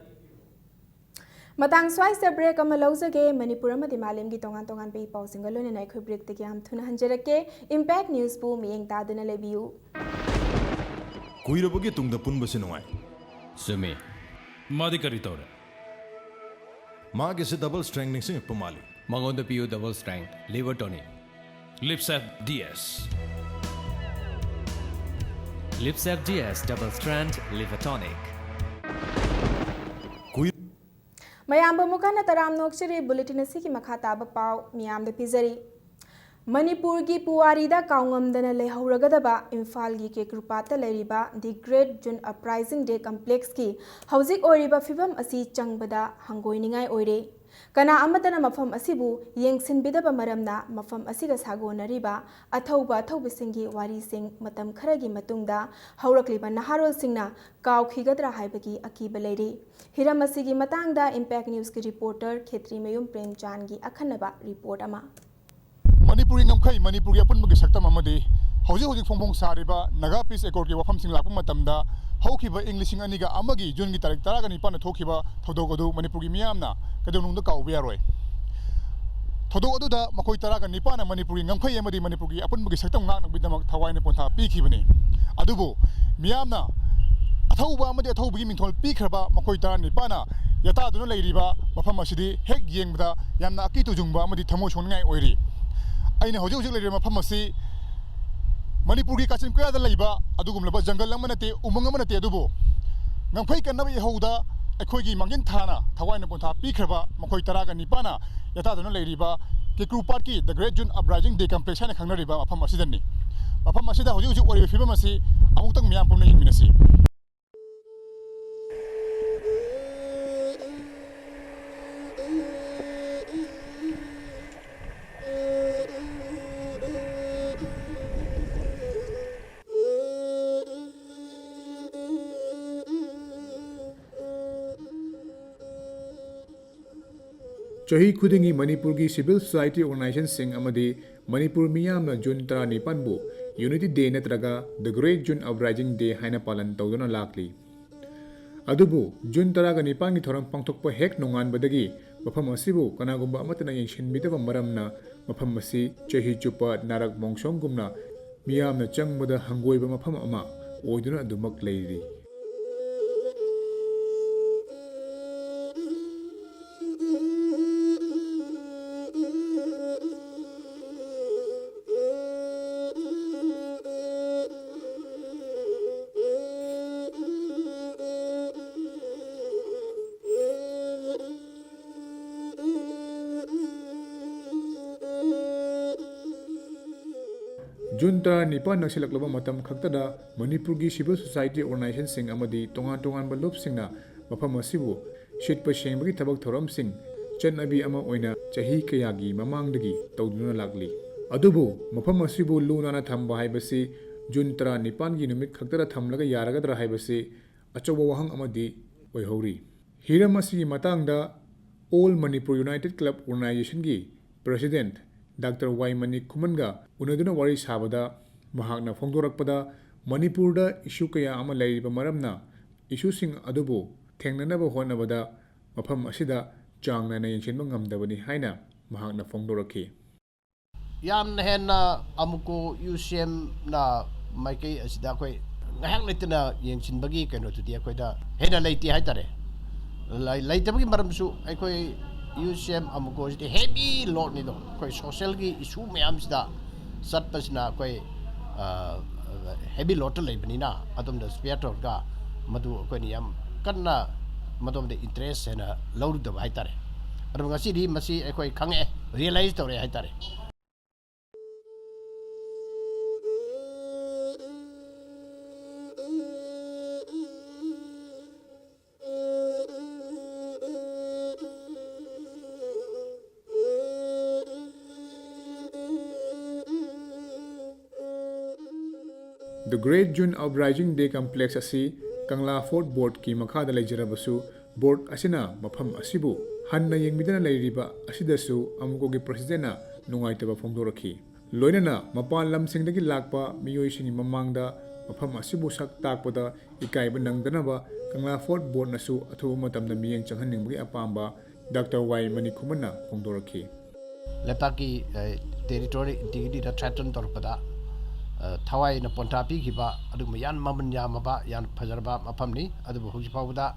ꯃꯇꯥꯡ ꯁ꯭ꯋꯥꯏꯁꯤꯗ break ꯑꯃ ꯂꯧꯖꯒꯦ꯫ ꯃꯅꯤꯄꯨꯔ ꯑꯃꯗꯤ ꯃꯥꯂꯦꯝꯒꯤ ꯇꯣꯉꯥꯟ ꯇꯣꯉꯥꯟꯕ ꯏ ꯄꯥꯎꯁꯤꯡꯒ ꯂꯣꯏꯅꯅ ꯑꯩꯈꯣꯏ breakꯇꯒꯤ ꯌꯥꯝ ꯊꯨꯅ ꯍꯟꯖꯔꯛꯀꯦ꯫ Impact Newsꯄꯨ ꯃꯤꯠꯌꯦꯡ ꯇꯥꯗꯨꯅ ꯂꯩꯕꯤꯌꯨ꯫ ꯀꯨꯏꯔꯕꯒꯤ ꯇꯨꯡꯗ ꯄꯨꯟꯕꯁꯤ ꯅꯨꯡꯉꯥꯏ꯫ ꯆꯨꯝꯃꯤ꯫ ꯃꯥꯗꯤ ꯀꯔꯤ ꯇꯧꯔꯦ? ꯃꯥꯒꯤꯁꯦ double strength ꯅꯤꯡꯁꯤꯡꯉꯛꯄ ꯃꯥꯜꯂꯤ꯫ ꯃꯉꯣꯟꯗ ꯄꯤꯌꯨ double strength liver tonic꯫ Lips F D S꯫ Lips F D S double strength liver tonic꯫ ꯃꯌꯥꯝꯕꯨ ꯑꯃꯨꯛ ꯍꯟꯅ ꯇꯔꯥꯝꯅ ꯑꯣꯛꯆꯔꯤ꯫ Bulletin ꯑꯁꯤꯒꯤ ꯃꯈꯥ ꯇꯥꯕ ꯄꯥꯎ ꯃꯤꯌꯥꯝꯗ ꯄꯤꯖꯔꯤ꯫ ꯃꯅꯤꯄꯨꯔꯒꯤ ꯄꯨꯋꯥꯔꯤꯗ ꯀꯥꯎꯉꯝꯗꯅ ꯂꯩꯍꯧꯔꯒꯗꯕ ꯏꯝꯐꯥꯜꯒꯤ ꯀꯦꯀ꯭ꯔꯨꯄꯥꯠꯇ ꯂꯩꯔꯤꯕ The Great June Uprising Day Complexꯀꯤ ꯍꯧꯖꯤꯛ ꯑꯣꯏꯔꯤꯕ ꯐꯤꯕꯝ ꯑꯁꯤ ꯆꯪꯕꯗ ꯍꯪꯒꯣꯏꯅꯤꯡꯉꯥꯏ ꯑꯣꯏꯔꯦ꯫ ꯀꯅꯥ ꯑꯃꯠꯇꯅ ꯃꯐꯝ ꯑꯁꯤꯕꯨ ꯌꯦꯡꯁꯤꯟꯕꯤꯗꯕ ꯃꯔꯝꯅ ꯃꯐꯝ ꯑꯁꯤꯒ ꯁꯥꯒꯣꯟꯅꯔꯤꯕ ꯑꯊꯧꯕ ꯑꯊꯧꯕꯁꯤꯡꯒꯤ ꯋꯥꯔꯤꯁꯤꯡ ꯃꯇꯝ ꯈꯔꯒꯤ ꯃꯇꯨꯡꯗ ꯍꯧꯔꯛꯂꯤꯕ ꯅꯍꯥꯔꯣꯜꯁꯤꯡꯅ ꯀꯥꯎꯈꯤꯒꯗ꯭ꯔꯥ ꯍꯥꯏꯕꯒꯤ ꯑꯀꯤꯕ ꯂꯩꯔꯤ꯫ ꯍꯤꯔꯝ ꯑꯁꯤꯒꯤ ꯃꯇꯥꯡꯗ Impact Newsꯀꯤ reporter ꯈꯦꯇ꯭ꯔꯤꯃꯌꯨꯝ ꯄ꯭ꯔꯦꯝꯆꯥꯟꯒꯤ ꯑꯈꯟꯅꯕ report ꯑꯃ꯫ ꯃꯅꯤꯄꯨꯔꯒꯤ ꯉꯝꯈꯩ, ꯃꯅꯤꯄꯨꯔꯒꯤ ꯑꯄꯨꯟꯕꯒꯤ ꯁꯛꯇꯝ ꯑꯃꯗꯤ ꯍꯧꯖꯤꯛ ꯍꯧꯖꯤꯛ ꯐꯣꯡ ꯐꯣꯡ ꯁꯥꯔꯤꯕ ꯅꯥꯒꯥ Peace Accord ꯀꯤ ꯋꯥꯐꯝꯁꯤꯡ ꯂꯥꯛꯄ ꯃꯇꯝꯗ, ꯍꯧꯈꯤꯕ ꯏꯪ ꯂꯤꯁꯤꯡ ꯑꯅꯤꯒ ꯑꯃꯒꯤ June ꯒꯤ ꯇꯥꯔꯤꯛ ꯇꯔꯥꯒ ꯅꯤꯄꯥꯟꯗ ꯊꯣꯛꯈꯤꯕ ꯊꯧꯗꯣꯛ ꯑꯗꯨ ꯃꯅꯤꯄꯨꯔꯒꯤ ꯃꯤꯌꯥꯝꯅ ꯀꯩꯗꯧꯅꯨꯡꯗ ꯀꯥꯎꯕ ꯌꯥꯔꯣꯏ꯫ ꯊꯧꯗꯣꯛ ꯑꯗꯨꯗ ꯃꯈꯣꯏ ꯇꯔꯥꯒ ꯅꯤꯄꯥꯟꯅ ꯃꯅꯤꯄꯨꯔꯒꯤ ꯉꯝꯈꯩ ꯑꯃꯗꯤ ꯃꯅꯤꯄꯨꯔꯒꯤ ꯑꯄꯨꯟꯕꯒꯤ ꯁꯛꯇꯝ ꯉꯥꯛꯅꯕꯒꯤꯗꯃꯛ ꯊꯋꯥꯏꯅ ꯄꯣꯟꯊꯥ ꯄꯤꯈꯤꯕꯅꯤ꯫ ꯑꯗꯨꯕꯨ ꯃꯤꯌꯥꯝꯅ ꯑꯊꯧꯕ ꯑꯃꯗꯤ ꯑꯊꯧꯕꯒꯤ ꯃꯤꯡꯊꯣꯜ ꯄꯤꯈ꯭ꯔꯕ ꯃꯈꯣꯏ ꯇꯔꯥꯅꯤꯄꯥꯟꯅ ꯌꯥꯇꯥꯗꯨꯅ ꯂꯩꯔꯤꯕ ꯃꯐꯝ ꯑꯁꯤꯗꯤ ꯍꯦꯛ ꯌꯦꯡꯕꯗ ꯌꯥꯝꯅ ꯑꯀꯤ ꯇꯨꯖꯨꯡꯕ ꯑꯃꯗꯤ ꯊꯃꯣꯏ ꯁꯣꯛꯅꯤꯡꯉꯥꯏ ꯑꯣꯏꯔꯤ꯫ ꯑꯩꯅ ꯍꯧꯖꯤꯛ ꯍꯧꯖꯤꯛ ꯂꯩꯔꯤꯕ ꯃꯐꯝ ꯑꯁꯤ ꯃꯅꯤꯄꯨꯔꯒꯤ ꯀꯥꯆꯤꯟ ꯀꯣꯌꯥꯗ ꯂꯩꯕ ꯑꯗꯨꯒꯨꯝꯂꯕ ꯖꯪꯒꯜ ꯑꯃ ꯅꯠꯇꯦ, ꯎꯃꯪ ꯑꯃ ꯅꯠꯇꯦ, ꯑꯗꯨꯕꯨ ꯉꯝꯈꯩ ꯀꯟꯅꯕ ꯏꯍꯧꯗ ꯑꯩꯈꯣꯏꯒꯤ ꯃꯥꯡꯖꯤꯟ ꯊꯥꯅ ꯊꯋꯥꯏꯅ ꯄꯣꯟꯊꯥ ꯄꯤꯈ꯭ꯔꯕ ꯃꯈꯣꯏ ꯇꯔꯥꯒ ꯅꯤꯄꯥꯟꯅ ꯌꯥꯇꯥꯗꯨꯅ ꯂꯩꯔꯤꯕ ꯀꯦꯀ꯭ꯔꯨ ꯄꯥꯠꯀꯤ The Great June Uprising Day Complex ꯍꯥꯏꯅ ꯈꯪꯅꯔꯤꯕ ꯃꯐꯝ ꯑꯁꯤꯗꯅꯤ꯫ ꯃꯐꯝ ꯑꯁꯤꯗ ꯍꯧꯖꯤꯛ ꯍꯧꯖꯤꯛ ꯑꯣꯏꯔꯤꯕ ꯐꯤꯕꯝ ꯑꯁꯤ ꯑꯃꯨꯛꯇꯪ ꯃꯤꯌꯥꯝ ꯄꯨꯝꯅ ꯌꯦꯡꯃꯤꯟꯅꯁꯤ꯫ ꯆꯍꯤ ꯈꯨꯗꯤꯡꯒꯤ ꯃꯅꯤꯄꯨꯔꯒꯤ civil society organizationꯁꯤꯡ ꯑꯃꯗꯤ ꯃꯅꯤꯄꯨꯔ ꯃꯤꯌꯥꯝꯅ ꯖꯨꯟ ꯇꯔꯥꯅꯤꯄꯥꯟꯕꯨ Unity Day ꯅꯠꯇ꯭ꯔꯒ The Great June Uprising Day ꯍꯥꯏꯅ ꯄꯥꯂꯟ ꯇꯧꯗꯨꯅ ꯂꯥꯛꯂꯤ꯫ ꯑꯗꯨꯕꯨ ꯖꯨꯟ ꯇꯔꯥꯒ ꯅꯤꯄꯥꯟꯒꯤ ꯊꯧꯔꯝ ꯄꯥꯡꯊꯣꯛꯄ ꯍꯦꯛ ꯅꯣꯡꯉꯥꯟꯕꯗꯒꯤ ꯃꯐꯝ ꯑꯁꯤꯕꯨ ꯀꯅꯥꯒꯨꯝꯕ ꯑꯃꯠꯇꯅ ꯌꯦꯡꯁꯤꯟꯕꯤꯗꯕ ꯃꯔꯝꯅ ꯃꯐꯝ ꯑꯁꯤ ꯆꯍꯤ ꯆꯨꯞꯄ ꯅꯥꯔꯛ ꯃꯣꯡꯁꯣꯡꯒꯨꯝꯅ ꯃꯤꯌꯥꯝꯅ ꯆꯪꯕꯗ ꯍꯪꯒꯣꯏꯕ ꯃꯐꯝ ꯑꯃ ꯑꯣꯏꯗꯨꯅ ꯑꯗꯨꯃꯛ ꯂꯩꯔꯤ꯫ ꯖꯨꯟ ꯇꯔꯥꯅꯤꯄꯥꯟ ꯅꯛꯁꯤꯜꯂꯛꯂꯕ ꯃꯇꯝ ꯈꯛꯇꯗ ꯃꯅꯤꯄꯨꯔꯒꯤ civil society organizationꯁꯤꯡ ꯑꯃꯗꯤ ꯇꯣꯉꯥꯟ ꯇꯣꯉꯥꯟꯕ ꯂꯨꯞꯁꯤꯡꯅ ꯃꯐꯝ ꯑꯁꯤꯕꯨ ꯁꯤꯠꯄ ꯁꯦꯡꯕꯒꯤ ꯊꯕꯛ ꯊꯧꯔꯝꯁꯤꯡ ꯆꯠꯅꯕꯤ ꯑꯃ ꯑꯣꯏꯅ ꯆꯍꯤ ꯀꯌꯥꯒꯤ ꯃꯃꯥꯡꯗꯒꯤ ꯇꯧꯗꯨꯅ ꯂꯥꯛꯂꯤ꯫ ꯑꯗꯨꯕꯨ ꯃꯐꯝ ꯑꯁꯤꯕꯨ ꯂꯨ ꯅꯥꯟꯅ ꯊꯝꯕ ꯍꯥꯏꯕꯁꯤ ꯖꯨꯟ ꯇꯔꯥꯅꯤꯄꯥꯟꯒꯤ ꯅꯨꯃꯤꯠ ꯈꯛꯇꯗ ꯊꯝꯂꯒ ꯌꯥꯔꯒꯗ꯭ꯔꯥ ꯍꯥꯏꯕꯁꯤ ꯑꯆꯧꯕ ꯋꯥꯍꯪ ꯑꯃꯗꯤ ꯑꯣꯏꯍꯧꯔꯤ꯫ ꯍꯤꯔꯝ ꯑꯁꯤꯒꯤ ꯃꯇꯥꯡꯗ All Manipur United Club Organizationꯒꯤ President Doctor ꯋꯥꯏ ꯃꯅꯤ ꯈꯨꯃꯟꯒ ꯎꯅꯗꯨꯅ ꯋꯥꯔꯤ ꯁꯥꯕꯗ ꯃꯍꯥꯛꯅ ꯐꯣꯡꯗꯣꯔꯛꯄꯗ, ꯃꯅꯤꯄꯨꯔꯗ issue ꯀꯌꯥ ꯑꯃ ꯂꯩꯔꯤꯕ ꯃꯔꯝꯅ issueꯁꯤꯡ ꯑꯗꯨꯕꯨ ꯊꯦꯡꯅꯅꯕ ꯍꯣꯠꯅꯕꯗ ꯃꯐꯝ ꯑꯁꯤꯗ ꯆꯥꯡ ꯅꯥꯏꯅ ꯌꯦꯡꯁꯤꯟꯕ ꯉꯝꯗꯕꯅꯤ ꯍꯥꯏꯅ ꯃꯍꯥꯛꯅ ꯐꯣꯡꯗꯣꯔꯛꯈꯤ꯫ ꯌꯥꯝꯅ ꯍꯦꯟꯅ ꯑꯃꯨꯛꯀꯣ ꯌꯨ ꯁꯤ ꯑꯦꯝꯅ ꯃꯥꯏꯀꯩ ꯑꯁꯤꯗ ꯑꯩꯈꯣꯏ ꯉꯥꯏꯍꯥꯛ ꯂꯩꯇꯅ ꯌꯦꯡꯁꯤꯟꯕꯒꯤ ꯀꯩꯅꯣꯗꯨꯗꯤ ꯑꯩꯈꯣꯏꯗ ꯍꯦꯟꯅ ꯂꯩꯇꯦ ꯍꯥꯏꯇꯥꯔꯦ꯫ ꯂꯩ-, ꯂꯩꯇꯕꯒꯤ ꯃꯔꯝꯁꯨ ꯑꯩꯈꯣꯏ ꯌꯨ ꯁꯤ ꯑꯦꯝ ꯑꯃꯨꯀꯣꯁꯤꯗꯤ ꯍꯦꯚꯤ ꯂꯣꯗꯅꯤꯗꯣ꯫ ꯑꯩꯈꯣꯏ ꯁꯣꯁꯦꯜꯒꯤ ꯏꯁꯨ ꯃꯌꯥꯝꯁꯤꯗ ꯆꯠꯄꯁꯤꯅ ꯑꯩꯈꯣꯏ, ꯑ, ꯍꯦꯚꯤ ꯂꯣꯗꯇ ꯂꯩꯕꯅꯤꯅ ꯑꯗꯣꯝꯗ ꯁ꯭ꯄꯤꯌꯔ ꯇꯧꯔꯒ ꯃꯗꯨ ꯑꯩꯈꯣꯏꯅ ꯌꯥꯝ ꯀꯟꯅ ꯃꯗꯣꯝꯗ ꯏꯟꯇꯔꯦꯁ ꯍꯦꯟꯅ ꯂꯧꯔꯨꯗꯕ ꯍꯥꯏꯇꯥꯔꯦ꯫ ꯑꯗꯨꯕꯨ ꯉꯁꯤꯗꯤ ꯃꯁꯤ ꯑꯩꯈꯣꯏ ꯈꯪꯉꯛꯑꯦ, ꯔꯤꯌꯦꯂꯥꯏꯁ ꯇꯧꯔꯛꯑꯦ ꯍꯥꯏꯇꯥꯔꯦ꯫ The Great June Uprising Day Complex ꯑꯁꯤ ꯀꯪꯂꯥ ꯐꯣꯔꯠ ꯕꯣꯔꯗꯀꯤ ꯃꯈꯥꯗ ꯂꯩꯖꯔꯕꯁꯨ, ꯕꯣꯔꯗ ꯑꯁꯤꯅ ꯃꯐꯝ ꯑꯁꯤꯕꯨ ꯍꯟꯅ ꯌꯦꯡꯕꯤꯗꯅ ꯂꯩꯔꯤꯕ ꯑꯁꯤꯗꯁꯨ ꯑꯃꯨꯀꯣꯒꯤ ꯄ꯭ꯔꯁꯤꯗꯦꯟꯅ ꯅꯨꯡꯉꯥꯏꯇꯕ ꯐꯣꯡꯗꯣꯔꯛꯈꯤ꯫ ꯂꯣꯏꯅꯅ ꯃꯄꯥꯟ ꯂꯝꯁꯤꯡꯗꯒꯤ ꯂꯥꯛꯄ ꯃꯤꯑꯣꯏꯁꯤꯡꯒꯤ ꯃꯃꯥꯡꯗ ꯃꯐꯝ ꯑꯁꯤꯕꯨ ꯁꯛ ꯇꯥꯛꯄꯗ ꯏꯀꯥꯏꯕ ꯅꯪꯗꯅꯕ ꯀꯪꯂꯥ ꯐꯣꯔꯠ ꯕꯣꯔꯗꯅꯁꯨ ꯑꯊꯨꯕ ꯃꯇꯝꯗ ꯃꯤꯠꯌꯦꯡ ꯆꯪꯍꯟꯅꯤꯡꯕꯒꯤ ꯑꯄꯥꯝꯕ ꯗꯥꯛꯇꯔ ꯋꯥꯏ ꯃꯅꯤꯈꯨꯃꯟꯅ ꯐꯣꯡꯗꯣꯔꯛꯈꯤ꯫ ꯂꯩꯄꯥꯛꯀꯤ, ꯑ, ꯇꯦꯔꯤꯇꯣꯔꯤ ꯏꯟꯇꯤꯒ꯭ꯔꯤꯇꯤꯗ ꯊ꯭ꯔꯦꯇꯟ ꯇꯧꯔꯛꯄꯗ, ꯑ, ꯊꯋꯥꯏꯅ ꯄꯣꯟꯊꯥ ꯄꯤꯈꯤꯕ ꯑꯗꯨꯒꯨꯝꯕ ꯌꯥꯝ ꯃꯃꯜ ꯌꯥꯝꯃꯕ, ꯌꯥꯝ ꯐꯖꯔꯕ ꯃꯐꯝꯅꯤ꯫ ꯑꯗꯨꯕꯨ ꯍꯧꯖꯤꯛ ꯐꯥꯎꯕꯗ,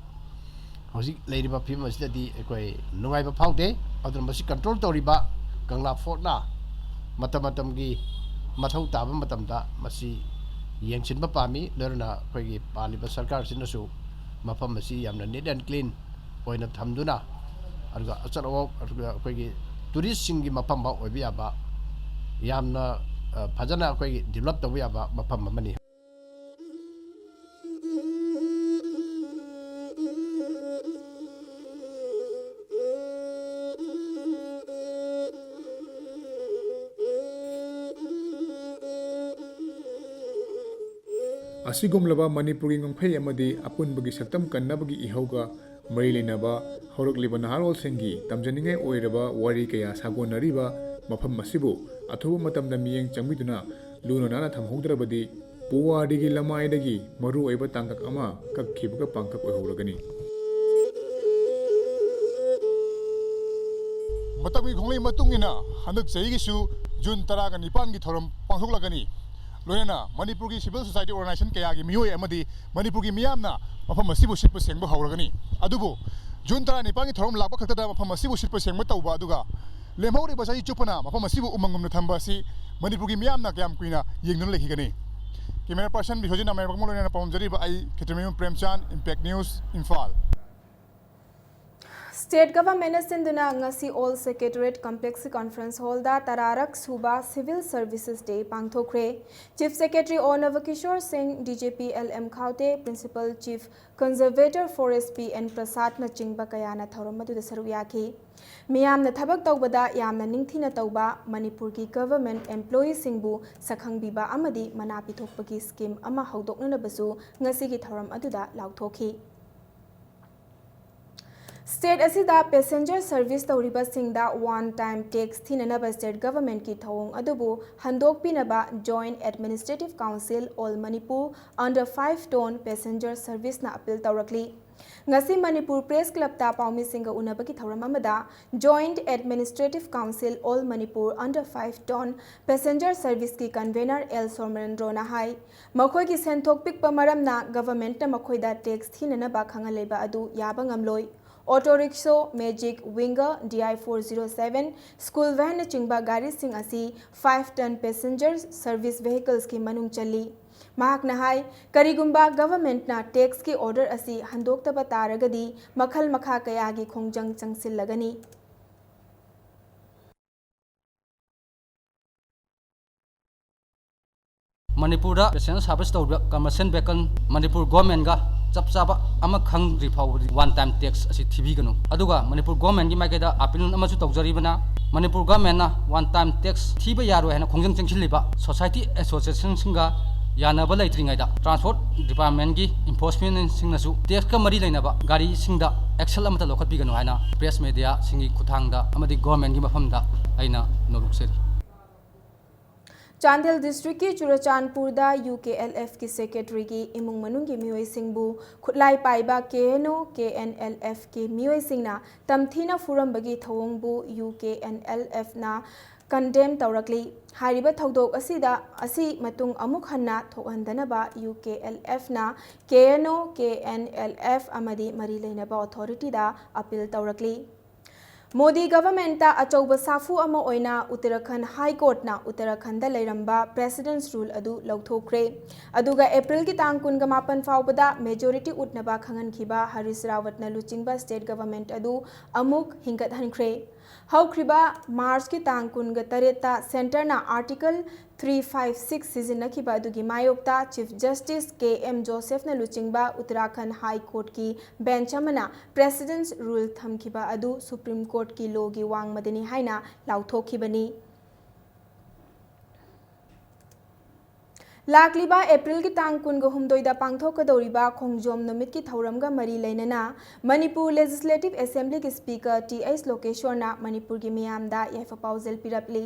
ꯍꯧꯖꯤꯛ ꯂꯩꯔꯤꯕ ꯐꯤꯕꯝ ꯑꯁꯤꯗꯗꯤ ꯑꯩꯈꯣꯏ ꯅꯨꯡꯉꯥꯏꯕ ꯐꯥꯎꯗꯦ꯫ ꯑꯗꯨꯅ ꯃꯁꯤ ꯀꯟꯇ꯭ꯔꯣꯜ ꯇꯧꯔꯤꯕ ꯀꯪꯂꯥ ꯐꯣꯔꯠꯅ ꯃꯇꯝ ꯃꯇꯝꯒꯤ ꯃꯊꯧ ꯇꯥꯕ ꯃꯇꯝꯗ ꯃꯁꯤ ꯌꯦꯡꯁꯤꯟꯕ ꯄꯥꯝꯃꯤ꯫ ꯂꯣꯏꯅꯅ ꯑꯩꯈꯣꯏꯒꯤ ꯄꯥꯜꯂꯤꯕ ꯁꯔꯀꯥꯔꯁꯤꯅꯁꯨ ꯃꯐꯝ ꯑꯁꯤ ꯌꯥꯝꯅ neat and clean ꯑꯣꯏꯅ ꯊꯝꯗꯨꯅ, ꯑꯗꯨꯒ ꯑꯆꯠ ꯑꯋꯣꯛ, ꯑꯗꯨꯒ ꯑꯩꯈꯣꯏꯒꯤ ꯇꯨꯔꯤꯁꯁꯤꯡꯒꯤ ꯃꯐꯝ ꯑꯃ ꯑꯣꯏꯕ ꯌꯥꯕ, ꯌꯥꯝꯅ, ꯑ, ꯐꯖꯅ ꯑꯩꯈꯣꯏꯒꯤ ꯗꯤꯕꯂꯞ ꯇꯧꯕ ꯌꯥꯕ ꯃꯐꯝ ꯑꯃꯅꯤ꯫ ꯑꯁꯤꯒꯨꯝꯂꯕ ꯃꯅꯤꯄꯨꯔꯒꯤ ꯉꯝꯈꯩ ꯑꯃꯗꯤ ꯑꯄꯨꯟꯕꯒꯤ ꯁꯛꯇꯝ ꯀꯟꯅꯕꯒꯤ ꯏꯍꯧꯒ ꯃꯔꯤ ꯂꯩꯅꯕ ꯍꯧꯔꯛꯂꯤꯕ ꯅꯍꯥꯔꯣꯜꯁꯤꯡꯒꯤ ꯇꯝꯖꯅꯤꯡꯉꯥꯏ ꯑꯣꯏꯔꯕ ꯋꯥꯔꯤ ꯀꯌꯥ ꯁꯥꯒꯣꯟꯅꯔꯤꯕ ꯃꯐꯝ ꯑꯁꯤꯕꯨ ꯑꯊꯨꯕ ꯃꯇꯝꯗ ꯃꯤꯠꯌꯦꯡ ꯆꯪꯕꯤꯗꯨꯅ ꯂꯨꯅ ꯅꯥꯟꯅ ꯊꯝꯍꯧꯗ꯭ꯔꯕꯗꯤ ꯄꯨꯋꯥꯔꯤꯒꯤ ꯂꯃꯥꯏꯗꯒꯤ ꯃꯔꯨꯑꯣꯏꯕ ꯇꯥꯡꯀꯛ ꯑꯃ ꯀꯛꯈꯤꯕꯒ ꯄꯥꯡꯀꯛ ꯑꯣꯏꯍꯧꯔꯒꯅꯤ꯫ ꯃꯇꯝꯒꯤ ꯈꯣꯡꯂꯩ ꯃꯇꯨꯡ ꯏꯟꯅ ꯍꯟꯗꯛ ꯆꯍꯤꯒꯤꯁꯨ ꯖꯨꯟ ꯇꯔꯥꯒ ꯅꯤꯄꯥꯟꯒꯤ ꯊꯧꯔꯝ ꯄꯥꯡꯊꯣꯛꯂꯒꯅꯤ꯫ ꯂꯣꯏꯅꯅ ꯃꯅꯤꯄꯨꯔꯒꯤ civil society organization ꯀꯌꯥꯒꯤ ꯃꯤꯑꯣꯏ ꯑꯃꯗꯤ ꯃꯅꯤꯄꯨꯔꯒꯤ ꯃꯤꯌꯥꯝꯅ ꯃꯐꯝ ꯑꯁꯤꯕꯨ ꯁꯤꯠꯄ ꯁꯦꯡꯕ ꯍꯧꯔꯒꯅꯤ꯫ ꯑꯗꯨꯕꯨ ꯖꯨꯟ ꯇꯔꯥꯅꯤꯄꯥꯟꯒꯤ ꯊꯧꯔꯝ ꯂꯥꯛꯄ ꯈꯛꯇꯗ ꯃꯐꯝ ꯑꯁꯤꯕꯨ ꯁꯤꯠꯄ ꯁꯦꯡꯕ ꯇꯧꯕ ꯑꯗꯨꯒ ꯂꯦꯝꯍꯧꯔꯤꯕ ꯆꯍꯤ ꯆꯨꯞꯄꯅ ꯃꯐꯝ ꯑꯁꯤꯕꯨ ꯎꯃꯪꯒꯨꯝꯅ ꯊꯝꯕ ꯑꯁꯤ ꯃꯅꯤꯄꯨꯔꯒꯤ ꯃꯤꯌꯥꯝꯅ ꯀꯌꯥꯝ ꯀꯨꯏꯅ ꯌꯦꯡꯗꯨꯅ ꯂꯩꯈꯤꯒꯅꯤ? Camera person ꯕꯤꯁ꯭ꯋꯖꯤꯠ ꯅꯥꯃꯔꯥꯏꯕꯛ ꯑꯃ ꯂꯣꯏꯅꯅ ꯄꯥꯎꯗꯝꯖꯔꯤꯕ ꯑꯩ ꯈꯦꯇ꯭ꯔꯤꯃꯌꯨꯝ ꯄ꯭ꯔꯦꯝꯆꯥꯟ, Impact News, ꯏꯝꯐꯥꯜ꯫ State Governmentꯅ ꯁꯤꯟꯗꯨꯅ ꯉꯁꯤ Old Secretariat Complexꯀꯤ Conference Hallꯗ ꯇꯔꯥꯔꯛ ꯁꯨꯕ Civil Services Day ꯄꯥꯡꯊꯣꯛꯈ꯭ꯔꯦ꯫ Chief Secretary ꯑꯣ ꯅꯕꯀꯤꯁꯣꯔ ꯁꯤꯡ, D G P L M ꯈꯥꯎꯇꯦ, Principal Chief Conservator Forest P N ꯄ꯭ꯔꯁꯥꯗꯅꯆꯤꯡꯕ ꯀꯌꯥꯅ ꯊꯧꯔꯝ ꯑꯗꯨꯗ ꯁꯔꯨꯛ ꯌꯥꯈꯤ꯫ ꯃꯤꯌꯥꯝꯅ ꯊꯕꯛ ꯇꯧꯕꯗ ꯌꯥꯝꯅ ꯅꯤꯡꯊꯤꯅ ꯇꯧꯕ ꯃꯅꯤꯄꯨꯔꯒꯤ government employeeꯁꯤꯡꯕꯨ ꯁꯛꯈꯪꯕꯤꯕ ꯑꯃꯗꯤ ꯃꯅꯥ ꯄꯤꯊꯣꯛꯄꯒꯤ scheme ꯑꯃ ꯍꯧꯗꯣꯛꯅꯅꯕꯁꯨ ꯉꯁꯤꯒꯤ ꯊꯧꯔꯝ ꯑꯗꯨꯗ ꯂꯥꯎꯊꯣꯛꯈꯤ꯫ State ꯑꯁꯤꯗ passenger service ꯇꯧꯔꯤꯕꯁꯤꯡꯗ one time tax ꯊꯤꯅꯅꯕ state governmentꯀꯤ ꯊꯧꯑꯣꯡ ꯑꯗꯨꯕꯨ ꯍꯟꯗꯣꯛꯄꯤꯅꯕ Joint Administrative Council All Manipur Under five Ton Passenger Serviceꯅ appeal ꯇꯧꯔꯛꯂꯤ꯫ ꯉꯁꯤ ꯃꯅꯤꯄꯨꯔ Press Clubꯇ ꯄꯥꯎꯃꯤꯁꯤꯡꯒ ꯎꯅꯕꯒꯤ ꯊꯧꯔꯝ ꯑꯃꯗ Joint Administrative Council All Manipur Under five Ton Passenger Serviceꯀꯤ convener ꯑꯦꯜ ꯁꯣꯃꯦꯟꯗ꯭ꯔꯣꯅ ꯍꯥꯏ, ꯃꯈꯣꯏꯒꯤ ꯁꯦꯟꯊꯣꯛ ꯄꯤꯛꯄ ꯃꯔꯝꯅ governmentꯅ ꯃꯈꯣꯏꯗ tax ꯊꯤꯅꯅꯕ ꯈꯪꯍꯜꯂꯤꯕ ꯑꯗꯨ ꯌꯥꯕ ꯉꯝꯂꯣꯏ꯫ Auto rickshaw, magic, Winger, D I four zero seven, school vanꯅꯆꯤꯡꯕ ꯒꯥꯔꯤꯁꯤꯡ ꯑꯁꯤ five ton passenger service vehiclesꯀꯤ ꯃꯅꯨꯡ ꯆꯜꯂꯤ꯫ ꯃꯍꯥꯛꯅ ꯍꯥꯏ, ꯀꯔꯤꯒꯨꯝꯕ governmentꯅ taxꯀꯤ order ꯑꯁꯤ ꯍꯟꯗꯣꯛꯇꯕ ꯇꯥꯔꯒꯗꯤ ꯃꯈꯜ ꯃꯈꯥ ꯀꯌꯥꯒꯤ ꯈꯣꯡꯖꯪ ꯆꯪꯁꯤꯜꯂꯒꯅꯤ꯫ ꯃꯅꯤꯄꯨꯔꯗ passenger service ꯇꯧꯔꯤꯕ commercial vehicle ꯃꯅꯤꯄꯨꯔ governmentꯒ ꯆꯞ ꯆꯥꯕ ꯑꯃ ꯈꯪꯗ꯭ꯔꯤ ꯐꯥꯎꯕꯗꯤ one time tax ꯑꯁꯤ ꯊꯤꯕꯤꯒꯅꯨ꯫ ꯑꯗꯨꯒ ꯃꯅꯤꯄꯨꯔ governmentꯀꯤ ꯃꯥꯏꯀꯩꯗ appeal ꯑꯃꯁꯨ ꯇꯧꯖꯔꯤꯕꯅ, ꯃꯅꯤꯄꯨꯔ governmentꯅ one time tax ꯊꯤꯕ ꯌꯥꯔꯣꯏ ꯍꯥꯏꯅ ꯈꯣꯡꯖꯪ ꯆꯪꯁꯤꯜꯂꯤꯕ society associationꯁꯤꯡꯒ ꯌꯥꯅꯕ ꯂꯩꯇ꯭ꯔꯤꯉꯩꯗ transport departmentꯀꯤ enforcementꯁꯤꯡꯅꯁꯨ taxꯀ ꯃꯔꯤ ꯂꯩꯅꯕ ꯒꯥꯔꯤꯁꯤꯡꯗ action ꯑꯃꯠꯇ ꯂꯧꯈꯠꯄꯤꯒꯅꯨ ꯍꯥꯏꯅ press mediaꯁꯤꯡꯒꯤ ꯈꯨꯠꯊꯥꯡꯗ ꯑꯃꯗꯤ governmentꯀꯤ ꯃꯐꯝꯗ ꯑꯩꯅ ꯅꯣꯂꯨꯛꯆꯔꯤ꯫ ꯆꯥꯟꯗꯦꯜ districtꯀꯤ ꯆꯨꯔꯆꯥꯟꯄꯨꯔꯗ UKLFꯀꯤ secretaryꯒꯤ ꯏꯃꯨꯡ ꯃꯅꯨꯡꯒꯤ ꯃꯤꯑꯣꯏꯁꯤꯡꯕꯨ ꯈꯨꯠꯂꯥꯏ ꯄꯥꯏꯕ KNO, KNLFꯀꯤ ꯃꯤꯑꯣꯏꯁꯤꯡꯅ ꯇꯝꯊꯤꯅ ꯐꯨꯔꯝꯕꯒꯤ ꯊꯧꯑꯣꯡꯕꯨ UKNLFꯅ condemn ꯇꯧꯔꯛꯂꯤ꯫ ꯍꯥꯏꯔꯤꯕ ꯊꯧꯗꯣꯛ ꯑꯁꯤꯗ, ꯑꯁꯤ ꯃꯇꯨꯡ ꯑꯃꯨꯛ ꯍꯟꯅ ꯊꯣꯛꯍꯟꯗꯅꯕ ꯌꯨ ꯀꯦ ꯑꯦꯜ ꯑꯦꯐꯅ K N O, K and L F ꯑꯃꯗꯤ ꯃꯔꯤ ꯂꯩꯅꯕ ꯑꯣꯊꯣꯔꯤꯇꯤꯗ ꯑꯄꯤꯜ ꯇꯧꯔꯛꯂꯤ꯫ ꯃꯣꯗꯤ ꯒꯚꯔꯟꯃꯦꯟꯠꯇ ꯑꯆꯧꯕ ꯁꯥꯐꯨ ꯑꯃ ꯑꯣꯏꯅ ꯎꯠꯇꯔꯥꯈꯟꯗ ꯍꯥꯏ ꯀꯣꯔꯠꯅ ꯎꯠꯇꯔꯥꯈꯟꯗꯗ ꯂꯩꯔꯝꯕ ꯄ꯭ꯔꯦꯁꯤꯗꯦꯟꯠꯁ ꯔꯨꯜ ꯑꯗꯨ ꯂꯧꯊꯣꯛꯈ꯭ꯔꯦ꯫ ꯑꯗꯨꯒ ꯑꯦꯄ꯭ꯔꯤꯜꯒꯤ ꯇꯥꯡ ꯀꯨꯟꯒ ꯃꯥꯄꯟ ꯐꯥꯎꯕꯗ ꯃꯦꯖꯣꯔꯤꯇꯤ ꯎꯠꯅꯕ ꯈꯪꯍꯟꯈꯤꯕ ꯍꯔꯤꯁ ꯔꯥꯋꯠꯅ ꯂꯨꯆꯤꯡꯕ ꯁ꯭ꯇꯦꯠ ꯒꯚꯔꯟꯃꯦꯟꯠ ꯑꯗꯨ ꯑꯃꯨꯛ ꯍꯤꯡꯒꯠꯍꯟꯈ꯭ꯔꯦ꯫ ꯍꯧꯈ꯭ꯔꯤꯕ ꯃꯥꯔꯆꯀꯤ ꯇꯥꯡ ꯀꯨꯟꯒ ꯇꯔꯦꯠꯇ ꯁꯦꯟꯇꯔꯅ ꯑꯥꯔꯇꯤꯀꯜ ꯊ꯭ꯔꯤ ꯐꯥꯏꯚ ꯁꯤꯛꯁ ꯁꯤꯖꯤꯟꯅꯈꯤꯕ ꯑꯗꯨꯒꯤ ꯃꯥꯌꯣꯛꯇ ꯆꯤꯐ ꯖꯁꯇꯤꯁ ꯀꯦ ꯑꯦꯝ ꯖꯣꯁꯦꯐꯅ ꯂꯨꯆꯤꯡꯕ ꯎꯠꯇꯔꯥꯈꯟꯗ ꯍꯥꯏ ꯀꯣꯔꯠꯀꯤ ꯕꯦꯟꯆ ꯑꯃꯅ ꯄ꯭ꯔꯦꯁꯤꯗꯦꯟꯠꯁ ꯔꯨꯜ ꯊꯝꯈꯤꯕ ꯑꯗꯨ ꯁꯨꯄ꯭ꯔꯤꯝ ꯀꯣꯔꯠꯀꯤ ꯂꯣꯒꯤ ꯋꯥꯡꯃꯗꯅꯤ ꯍꯥꯏꯅ ꯂꯥꯎꯊꯣꯛꯈꯤꯕꯅꯤ꯫ ꯂꯥꯛꯂꯤꯕ ꯑꯦꯄ꯭ꯔꯤꯜꯒꯤ ꯇꯥꯡ ꯀꯨꯟꯒ ꯍꯨꯝꯗꯣꯏꯗ ꯄꯥꯡꯊꯣꯛꯀꯗꯧꯔꯤꯕ ꯈꯣꯡꯖꯣꯝ ꯅꯨꯃꯤꯠꯀꯤ ꯊꯧꯔꯝꯒ ꯃꯔꯤ ꯂꯩꯅꯅ ꯃꯅꯤꯄꯨꯔ ꯂꯦꯖꯤꯁꯂꯦꯇꯤꯚ ꯑꯦꯁꯦꯝꯕ꯭ꯂꯤꯒꯤ ꯁ꯭ꯄꯤꯀꯔ ꯇꯤ ꯑꯩꯆ ꯂꯣꯀꯦꯁ꯭ꯋꯔꯅ ꯃꯅꯤꯄꯨꯔꯒꯤ ꯃꯤꯌꯥꯝꯗ ꯌꯥꯏꯐ ꯄꯥꯎꯖꯦꯜ ꯄꯤꯔꯛꯂꯤ꯫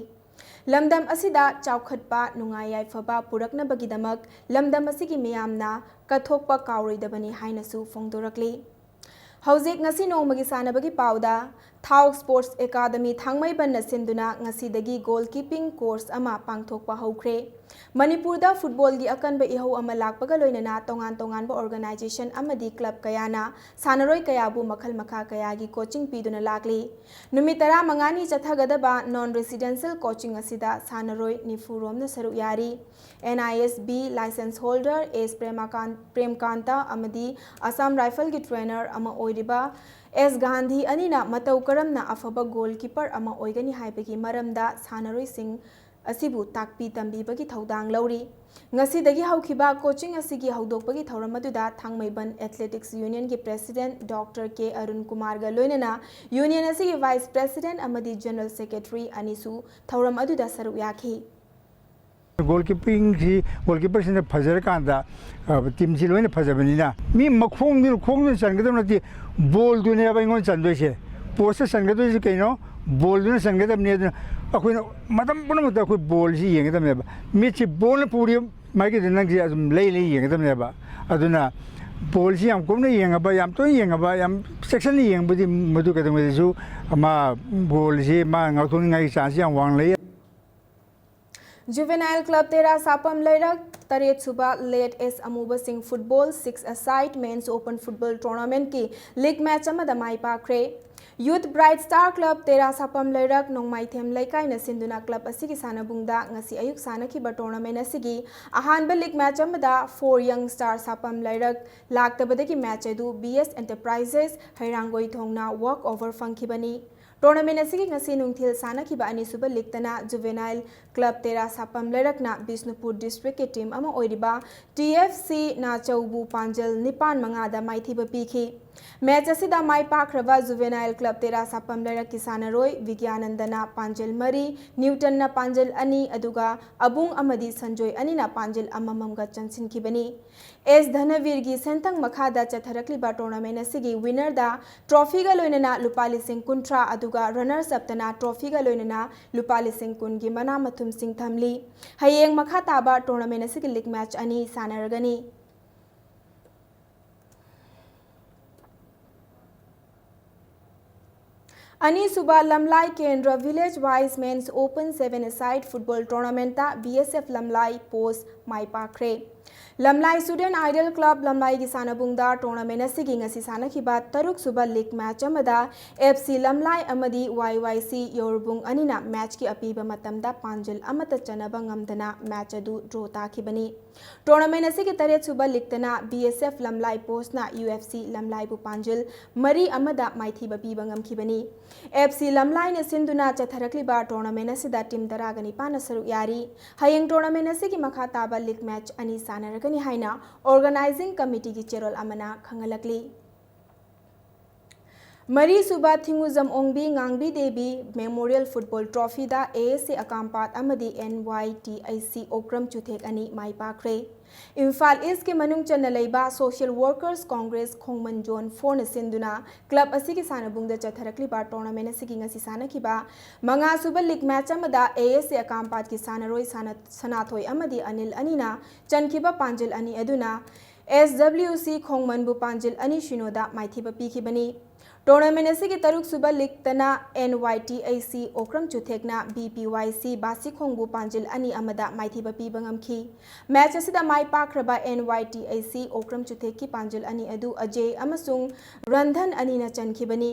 ꯂꯝꯗꯝ ꯑꯁꯤꯗ ꯆꯥꯎꯈꯠꯄ, ꯅꯨꯡꯉꯥꯏ ꯌꯥꯏꯐꯕ ꯄꯨꯔꯛꯅꯕꯒꯤꯗꯃꯛ ꯂꯝꯗꯝ ꯑꯁꯤꯒꯤ ꯃꯤꯌꯥꯝꯅ ꯀꯠꯊꯣꯛꯄ ꯀꯥꯎꯔꯣꯏꯗꯕꯅꯤ ꯍꯥꯏꯅꯁꯨ ꯐꯣꯡꯗꯣꯔꯛꯂꯤ꯫ ꯍꯧꯖꯤꯛ ꯉꯁꯤ ꯅꯣꯡꯃꯒꯤ ꯁꯥꯟꯅꯕꯒꯤ ꯄꯥꯎꯗ, ꯊꯥꯎ ꯁ꯭ꯄꯣꯔꯠꯁ ꯑꯦꯀꯥꯗꯃꯤ ꯊꯥꯡꯃꯩꯕꯟꯅ ꯁꯤꯟꯗꯨꯅ ꯉꯁꯤꯗꯒꯤ ꯒꯣꯜ ꯀꯤꯄꯤꯡ ꯀꯣꯔꯁ ꯑꯃ ꯄꯥꯡꯊꯣꯛꯄ ꯍꯧꯈ꯭ꯔꯦ꯫ ꯃꯅꯤꯄꯨꯔꯗ ꯐꯨꯠꯕꯣꯜꯒꯤ ꯑꯀꯟꯕ ꯏꯍꯧ ꯑꯃ ꯂꯥꯛꯄꯒ ꯂꯣꯏꯅꯅ ꯇꯣꯉꯥꯟ ꯇꯣꯉꯥꯟꯕ ꯑꯣꯔꯒꯅꯥꯏꯖꯦꯁꯟ ꯑꯃꯗꯤ ꯀ꯭ꯂꯕ ꯀꯌꯥꯅ ꯁꯥꯟꯅꯔꯣꯏ ꯀꯌꯥꯕꯨ ꯃꯈꯜ ꯃꯈꯥ ꯀꯌꯥꯒꯤ ꯀꯣꯆꯤꯡ ꯄꯤꯗꯨꯅ ꯂꯥꯛꯂꯤ꯫ ꯅꯨꯃꯤꯠ ꯇꯔꯥꯃꯉꯥꯅꯤ ꯆꯠꯊꯒꯗꯕ ꯅꯣꯟ ꯔꯦꯁꯤꯗꯦꯟꯁꯤꯌꯦꯜ ꯀꯣꯆꯤꯡ ꯑꯁꯤꯗ ꯁꯥꯟꯅꯔꯣꯏ ꯅꯤꯐꯨ ꯔꯣꯝꯅ ꯁꯔꯨꯛ ꯌꯥꯔꯤ꯫ N I S B licence holder S ꯄ꯭ꯔꯦꯃꯥꯀꯥꯟ-, ꯄ꯭ꯔꯦꯝꯀꯥꯟꯇ ꯑꯃꯗꯤ ꯑꯁꯥꯝ ꯔꯥꯏꯐꯜꯒꯤ ꯇ꯭ꯔꯦꯅꯔ ꯑꯃ ꯑꯣꯏꯔꯤꯕ ꯑꯦꯁ ꯒꯥꯟꯙꯤ ꯑꯅꯤꯅ ꯃꯇꯧ ꯀꯔꯝꯅ ꯑꯐꯕ ꯒꯣꯜ ꯀꯤꯄꯔ ꯑꯃ ꯑꯣꯏꯒꯅꯤ ꯍꯥꯏꯕꯒꯤ ꯃꯔꯝꯗ ꯁꯥꯟꯅꯔꯣꯏꯁꯤꯡ ꯑꯁꯤꯕꯨ ꯇꯥꯛꯄꯤ ꯇꯝꯕꯤꯕꯒꯤ ꯊꯧꯗꯥꯡ ꯂꯧꯔꯤ꯫ ꯉꯁꯤꯗꯒꯤ ꯍꯧꯈꯤꯕ ꯀꯣꯆꯤꯡ ꯑꯁꯤꯒꯤ ꯍꯧꯗꯣꯛꯄꯒꯤ ꯊꯧꯔꯝ ꯑꯗꯨꯗ ꯊꯥꯡꯃꯩꯕꯟ ꯑꯦꯊꯂꯦꯇꯤꯛꯁ ꯌꯨꯅꯤꯌꯟꯒꯤ ꯄ꯭ꯔꯦꯁꯤꯗꯦꯟꯠ ꯗꯣꯛꯇꯔ ꯀꯦ ꯑꯔꯨꯟ ꯀꯨꯃꯥꯔꯒ ꯂꯣꯏꯅꯅ ꯌꯨꯅꯤꯌꯟ ꯑꯁꯤꯒꯤ ꯚꯥꯏꯁ ꯄ꯭ꯔꯦꯁꯤꯗꯦꯟꯠ ꯑꯃꯗꯤ ꯖꯦꯅꯔꯦꯜ ꯁꯦꯀ꯭ꯔꯦꯇꯔꯤ ꯑꯅꯤꯁꯨ ꯊꯧꯔꯝ ꯑꯗꯨꯗ ꯁꯔꯨꯛ ꯌꯥꯈꯤ꯫ ꯒꯣꯜ ꯀꯤꯄꯤꯡꯁꯤ, ꯒꯣꯜ ꯀꯤꯄꯔꯁꯤꯅ ꯐꯖꯔꯀꯥꯟꯗ, ꯑ, ꯇꯤꯝꯁꯤ ꯂꯣꯏꯅ ꯐꯖꯕꯅꯤꯅ, ꯃꯤ ꯃꯈꯣꯡꯗꯨꯅ, ꯈꯣꯡꯗꯨꯅ ꯆꯟꯒꯗꯕ ꯅꯠꯇꯦ, ꯕꯣꯜꯗꯨꯅꯦꯕ ꯑꯩꯉꯣꯟꯗ ꯆꯟꯗꯣꯏꯁꯦ꯫ ꯄꯣꯁꯇ ꯆꯟꯒꯗꯣꯏꯁꯦ ꯀꯩꯅꯣ? ꯕꯣꯜꯗꯨꯅ ꯆꯟꯒꯗꯕꯅꯤ꯫ ꯑꯗꯨꯅ ꯑꯩꯈꯣꯏꯅ ꯃꯇꯝ ꯄꯨꯝꯅꯃꯛꯇ ꯑꯩꯈꯣꯏ ꯕꯣꯜꯁꯤ ꯌꯦꯡꯒꯗꯕꯅꯦꯕ꯫ ꯃꯤꯠꯁꯤ ꯕꯣꯜꯅ ꯄꯨꯔꯤ, ꯃꯥꯏꯀꯩꯗ ꯅꯪꯁꯦ ꯑꯗꯨꯝ ꯂꯩ ꯂꯩ ꯌꯦꯡꯒꯗꯕꯅꯦꯕ꯫ ꯑꯗꯨꯅ ꯕꯣꯜꯁꯤ ꯌꯥꯝ ꯀꯨꯞꯅ ꯌꯦꯡꯉꯕ, ꯌꯥꯝ ꯇꯣꯏꯅ ꯌꯦꯡꯉꯕ, ꯌꯥꯝ ꯆꯦꯛꯁꯤꯟꯅ ꯌꯦꯡꯕꯗꯤ ꯃꯗꯨ ꯀꯩꯗꯧꯉꯩꯗꯁꯨ ꯑꯃ ꯕꯣꯜꯁꯤ ꯃꯥ ꯉꯥꯛꯊꯣꯛꯅꯤꯡꯉꯥꯏꯒꯤ ꯆꯥꯟꯁ ꯌꯥꯝ ꯋꯥꯡ ꯂꯩ꯫ Juvenile Club ꯇꯦꯔꯥ ꯁꯥꯄꯝ ꯂꯩꯔꯛ ꯇꯔꯦꯠ ꯁꯨꯕ Late S ꯑꯃꯨꯕꯁꯤꯡ Football Six Aside Men's Open Football Tournamentꯀꯤ ꯂꯤꯒ ꯃꯦꯆ ꯑꯃꯗ ꯃꯥꯏ ꯄꯥꯛꯈ꯭ꯔꯦ꯫ Youth Bright Star Club ꯇꯦꯔꯥ ꯁꯥꯄꯝ ꯂꯩꯔꯛ ꯅꯣꯡꯃꯥꯏꯊꯦꯝ ꯂꯩꯀꯥꯏꯅ ꯁꯤꯟꯗꯨꯅ ꯀ꯭ꯂꯕ ꯑꯁꯤꯒꯤ ꯁꯥꯟꯅꯕꯨꯡꯗ ꯉꯁꯤ ꯑꯌꯨꯛ ꯁꯥꯟꯅꯈꯤꯕ ꯇꯣꯔꯅꯥꯃꯦꯟ ꯑꯁꯤꯒꯤ ꯑꯍꯥꯟꯕ ꯂꯤꯒ ꯃꯦꯆ ꯑꯃꯗ Four Young Star ꯁꯥꯄꯝ ꯂꯩꯔꯛ ꯂꯥꯛꯇꯕꯗꯒꯤ ꯃꯦꯆ ꯑꯗꯨ B S Enterprises ꯍꯩꯔꯥꯡꯒꯣꯏ ꯊꯣꯡꯅ walk over ꯐꯪꯈꯤꯕꯅꯤ꯫ ꯇꯣꯔꯅꯥꯃꯦꯟ ꯑꯁꯤꯒꯤ ꯉꯁꯤ ꯅꯨꯡꯊꯤꯜ ꯁꯥꯟꯅꯈꯤꯕ ꯑꯅꯤꯁꯨꯕ ꯂꯤꯒꯇꯅ Juvenile Club ꯇꯦꯔꯥ ꯁꯥꯄꯝ ꯂꯩꯔꯛꯅ ꯕꯤꯁꯅꯨꯄꯨꯔ ꯗꯤꯁꯇ꯭ꯔꯤꯛꯀꯤ ꯇꯤꯝ ꯑꯃ ꯑꯣꯏꯔꯤꯕ T F C ꯅꯥꯆꯧꯕꯨ ꯄꯥꯟꯖꯜ ꯅꯤꯄꯥꯟ ꯃꯉꯥꯗ ꯃꯥꯏꯊꯤꯕ ꯄꯤꯈꯤ꯫ ꯃꯦꯆ ꯑꯁꯤꯗ ꯃꯥꯏ ꯄꯥꯛꯈ꯭ꯔꯕ Juvenile Club ꯇꯦꯔꯥ ꯁꯥꯄꯝ ꯂꯩꯔꯛꯀꯤ ꯁꯥꯟꯅꯔꯣꯏ ꯕꯤꯒ꯭ꯌꯥꯅꯟꯗꯅ ꯄꯥꯟꯖꯜ ꯃꯔꯤ, ꯅ꯭ꯌꯨꯇꯟꯅ ꯄꯥꯟꯖꯜ ꯑꯅꯤ, ꯑꯗꯨꯒ ꯑꯕꯨꯡ ꯑꯃꯗꯤ ꯁꯟꯖꯣꯏ ꯑꯅꯤꯅ ꯄꯥꯟꯖꯜ ꯑꯃꯃꯝꯒ ꯆꯟꯁꯤꯟꯈꯤꯕꯅꯤ꯫ ꯑꯦꯁ ꯙꯅꯕꯤꯔꯒꯤ ꯁꯦꯟꯊꯪ ꯃꯈꯥꯗ ꯆꯠꯊꯔꯛꯂꯤꯕ ꯇꯣꯔꯅꯥꯃꯦꯟ ꯑꯁꯤꯒꯤ ꯋꯤꯟꯅꯔꯗ ꯇ꯭ꯔꯣꯐꯤꯒ ꯂꯣꯏꯅꯅ ꯂꯨꯄꯥ ꯂꯤꯁꯤꯡ ꯀꯨꯟꯊ꯭ꯔꯥ ꯑꯗꯨꯒ ꯔꯟꯅꯔꯁ ꯑꯞꯇꯅ ꯇ꯭ꯔꯣꯐꯤꯒ ꯂꯣꯏꯅꯅ ꯂꯨꯄꯥ ꯂꯤꯁꯤꯡ ꯀꯨꯟꯒꯤ ꯃꯅꯥ ꯃꯊꯨꯝꯁꯤꯡ ꯊꯝꯂꯤ꯫ ꯍꯌꯦꯡ ꯃꯈꯥ ꯇꯥꯕ ꯇꯣꯔꯅꯥꯃꯦꯟ ꯑꯁꯤꯒꯤ ꯂꯤꯒ ꯃꯦꯆ ꯑꯅꯤ ꯁꯥꯟꯅꯔꯒꯅꯤ꯫ ꯑꯅꯤꯁꯨꯕ ꯂꯝꯂꯥꯏ ꯀꯦꯟꯗ꯭ꯔ Village Wise Men's Open Seven Aside Football Tournamentꯇ B S F ꯂꯝꯂꯥꯏ ꯄꯣꯁ ꯃꯥꯏ ꯄꯥꯛꯈ꯭ꯔꯦ꯫ ꯂꯝꯂꯥꯏ Student Idol Club ꯂꯝꯂꯥꯏꯒꯤ ꯁꯥꯟꯅꯕꯨꯡꯗ ꯇꯣꯔꯅꯥꯃꯦꯟ ꯑꯁꯤꯒꯤ ꯉꯁꯤ ꯁꯥꯟꯅꯈꯤꯕ ꯇꯔꯨꯛꯁꯨꯕ ꯂꯤꯒ ꯃꯦꯆ ꯑꯃꯗ F C ꯂꯝꯂꯥꯏ ꯑꯃꯗꯤ Y Y C ꯌꯧꯔꯕꯨꯡ ꯑꯅꯤꯅ ꯃꯦꯆꯀꯤ ꯑꯄꯤꯕ ꯃꯇꯝꯗ ꯄꯥꯟꯖꯜ ꯑꯃꯠꯇ ꯆꯟꯅꯕ ꯉꯝꯗꯅ ꯃꯦꯆ ꯑꯗꯨ ꯗ꯭ꯔꯣ ꯇꯥꯈꯤꯕꯅꯤ꯫ ꯇꯣꯔꯅꯥꯃꯦꯟ ꯑꯁꯤꯒꯤ ꯇꯔꯦꯠꯁꯨꯕ ꯂꯤꯒꯇꯅ B S F ꯂꯝꯂꯥꯏ ꯄꯣꯁꯅ U F C ꯂꯝꯂꯥꯏꯕꯨ ꯄꯥꯟꯖꯜ ꯃꯔꯤ ꯑꯃꯗ ꯃꯥꯏꯊꯤꯕ ꯄꯤꯕ ꯉꯝꯈꯤꯕꯅꯤ꯫ F C ꯂꯝꯂꯥꯏꯅ ꯁꯤꯟꯗꯨꯅ ꯆꯠꯊꯔꯛꯂꯤꯕ ꯇꯣꯔꯅꯥꯃꯦꯟ ꯑꯁꯤꯗ ꯇꯤꯝ ꯇꯔꯥꯒ ꯅꯤꯄꯥꯟꯅ ꯁꯔꯨꯛ ꯌꯥꯔꯤ꯫ ꯍꯌꯦꯡ ꯇꯣꯔꯅꯥꯃꯦꯟ ꯑꯁꯤꯒꯤ ꯃꯈꯥ ꯇꯥꯕ ꯂꯤꯒ ꯃꯦꯆ ꯑꯅꯤ ꯁꯥꯟꯅꯔꯒꯅꯤ ꯍꯥꯏꯅ ꯑꯣꯔꯒꯅꯥꯏꯖꯤꯡ ꯀꯃꯤꯇꯤꯒꯤ ꯆꯦꯔꯣꯜ ꯑꯃꯅ ꯈꯪꯍꯜꯂꯛꯂꯤ꯫ ꯃꯔꯤꯁꯨꯕ ꯊꯤꯡꯉꯨꯖꯝ ꯑꯣꯡꯕꯤ ꯉꯥꯡꯕꯤ ꯗꯦꯕꯤ ꯃꯦꯃꯣꯔꯤꯌꯦꯜ ꯐꯨꯠꯕꯣꯜ ꯇ꯭ꯔꯣꯐꯤꯗ A S A ꯑꯀꯥꯝꯄꯥꯠ ꯑꯃꯗꯤ N Y T I C Okram ꯆꯨꯊꯦꯛ ꯑꯅꯤ ꯃꯥꯏ ꯄꯥꯛꯈ꯭ꯔꯦ꯫ ꯏꯝꯐꯥꯜ ꯏꯁꯀꯤ ꯃꯅꯨꯡ ꯆꯟꯅ ꯂꯩꯕ Social Workers Congress ꯈꯣꯡꯃꯟ ꯖꯣꯟ ꯐꯣꯔꯅ ꯁꯤꯟꯗꯨꯅ ꯀ꯭ꯂꯕ ꯑꯁꯤꯒꯤ ꯁꯥꯟꯅꯕꯨꯡꯗ ꯆꯠꯊꯔꯛꯂꯤꯕ ꯇꯣꯔꯅꯥꯃꯦꯟ ꯑꯁꯤꯒꯤ ꯉꯁꯤ ꯁꯥꯟꯅꯈꯤꯕ ꯃꯉꯥꯁꯨꯕ ꯂꯤꯒ ꯃꯦꯆ ꯑꯃꯗ A S A ꯑꯀꯥꯝꯄꯥꯠꯀꯤ ꯁꯥꯟꯅꯔꯣꯏ ꯁꯅꯥ-, ꯁꯅꯥꯊꯣꯏ ꯑꯃꯗꯤ ꯑꯅꯤꯜ ꯑꯅꯤꯅ ꯆꯟꯈꯤꯕ ꯄꯥꯟꯖꯜ ꯑꯅꯤ ꯑꯗꯨꯅ ꯑꯦꯁ ꯗꯕ꯭ꯂꯤꯎ ꯁꯤ ꯈꯣꯡꯃꯟꯕꯨ ꯄꯥꯟꯖꯤꯜ ꯑꯅꯤ ꯁꯤꯅꯣꯗ ꯃꯥꯏꯊꯤꯕ ꯄꯤꯈꯤꯕꯅꯤ꯫ ꯇꯣꯔꯅꯥꯃꯦꯟ ꯑꯁꯤꯒꯤ ꯇꯔꯨꯛꯁꯨꯕ ꯂꯤꯛꯇꯅ ꯑꯦꯟ ꯋꯥꯏ ꯇꯤ ꯑꯦ ꯁꯤ ꯑꯣꯀ꯭ꯔꯝ ꯆꯨꯊꯦꯛꯅ ꯕꯤ ꯄꯤ ꯋꯥꯏ ꯁꯤ ꯕꯥꯁꯤꯈꯣꯡꯕꯨ ꯄꯥꯟꯖꯤꯜ ꯑꯅꯤ ꯑꯃꯗ ꯃꯥꯏꯊꯤꯕ ꯄꯤꯕ ꯉꯝꯈꯤ꯫ ꯃꯦꯆ ꯑꯁꯤꯗ ꯃꯥꯏ ꯄꯥꯛꯈ꯭ꯔꯕ ꯑꯦꯟ ꯋꯥꯏ ꯇꯤ ꯑꯦ ꯁꯤ ꯑꯣꯀ꯭ꯔꯝ ꯆꯨꯊꯦꯛꯀꯤ ꯄꯥꯟꯖꯤꯜ ꯑꯅꯤ ꯑꯗꯨ ꯑꯖꯦ ꯑꯃꯁꯨꯡ ꯔꯟꯙꯟ ꯑꯅꯤꯅ ꯆꯟꯈꯤꯕꯅꯤ꯫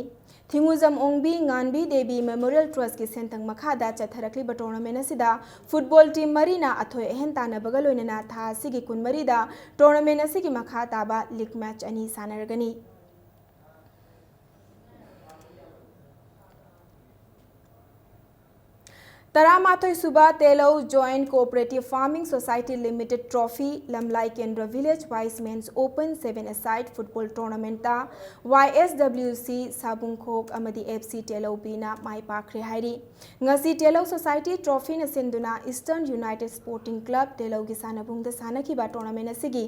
ꯊꯤꯡꯉꯨꯖꯝ ꯑꯣꯡꯕꯤ ꯉꯥꯟꯕꯤ ꯗꯦꯕꯤ ꯃꯦꯃꯣꯔꯤꯌꯦꯜ ꯇ꯭ꯔꯁꯀꯤ ꯁꯦꯟꯊꯪ ꯃꯈꯥꯗ ꯆꯠꯊꯔꯛꯂꯤꯕ ꯇꯣꯔꯅꯥꯃꯦꯟ ꯑꯁꯤꯗ ꯐꯨꯠꯕꯣꯜ ꯇꯤꯝ ꯃꯔꯤꯅ ꯑꯊꯣꯏ ꯑꯍꯦꯟ ꯇꯥꯟꯅꯕꯒ ꯂꯣꯏꯅꯅ ꯊꯥ ꯑꯁꯤꯒꯤ ꯀꯨꯟꯃꯔꯤꯗ ꯇꯣꯔꯅꯥꯃꯦꯟ ꯑꯁꯤꯒꯤ ꯃꯈꯥ ꯇꯥꯕ ꯂꯤꯒ ꯃꯦꯆ ꯑꯅꯤ ꯁꯥꯟꯅꯔꯒꯅꯤ꯫ ꯇꯔꯥꯃꯥꯊꯣꯏ ꯁꯨꯕ Telou joint cooperative farming society limited trophy Lamlai Kendra village wise men's open seven a side football ꯇꯣꯔꯅꯥꯃꯦꯟꯠꯇ Y S W C Sabungkhok ꯑꯃꯗꯤ ꯑꯦꯐ ꯁꯤ ꯇꯦꯂꯧ ꯕꯤꯅ ꯃꯥꯏ ꯄꯥꯛꯈ꯭ꯔꯦ ꯍꯥꯏꯔꯤ꯫ ꯉꯁꯤ ꯇꯦꯂꯧ ꯁꯣꯁꯥꯏꯇꯤ ꯇ꯭ꯔꯣꯐꯤꯅ ꯁꯤꯟꯗꯨꯅ ꯏꯁꯇꯔꯟ ꯌꯨꯅꯥꯏꯇꯦꯗ ꯁ꯭ꯄꯣꯔꯇꯤꯡ ꯀ꯭ꯂꯕ ꯇꯦꯂꯧꯒꯤ ꯁꯥꯟꯅꯕꯨꯡꯗ ꯁꯥꯟꯅꯈꯤꯕ ꯇꯣꯔꯅꯥꯃꯦꯟ ꯑꯁꯤꯒꯤ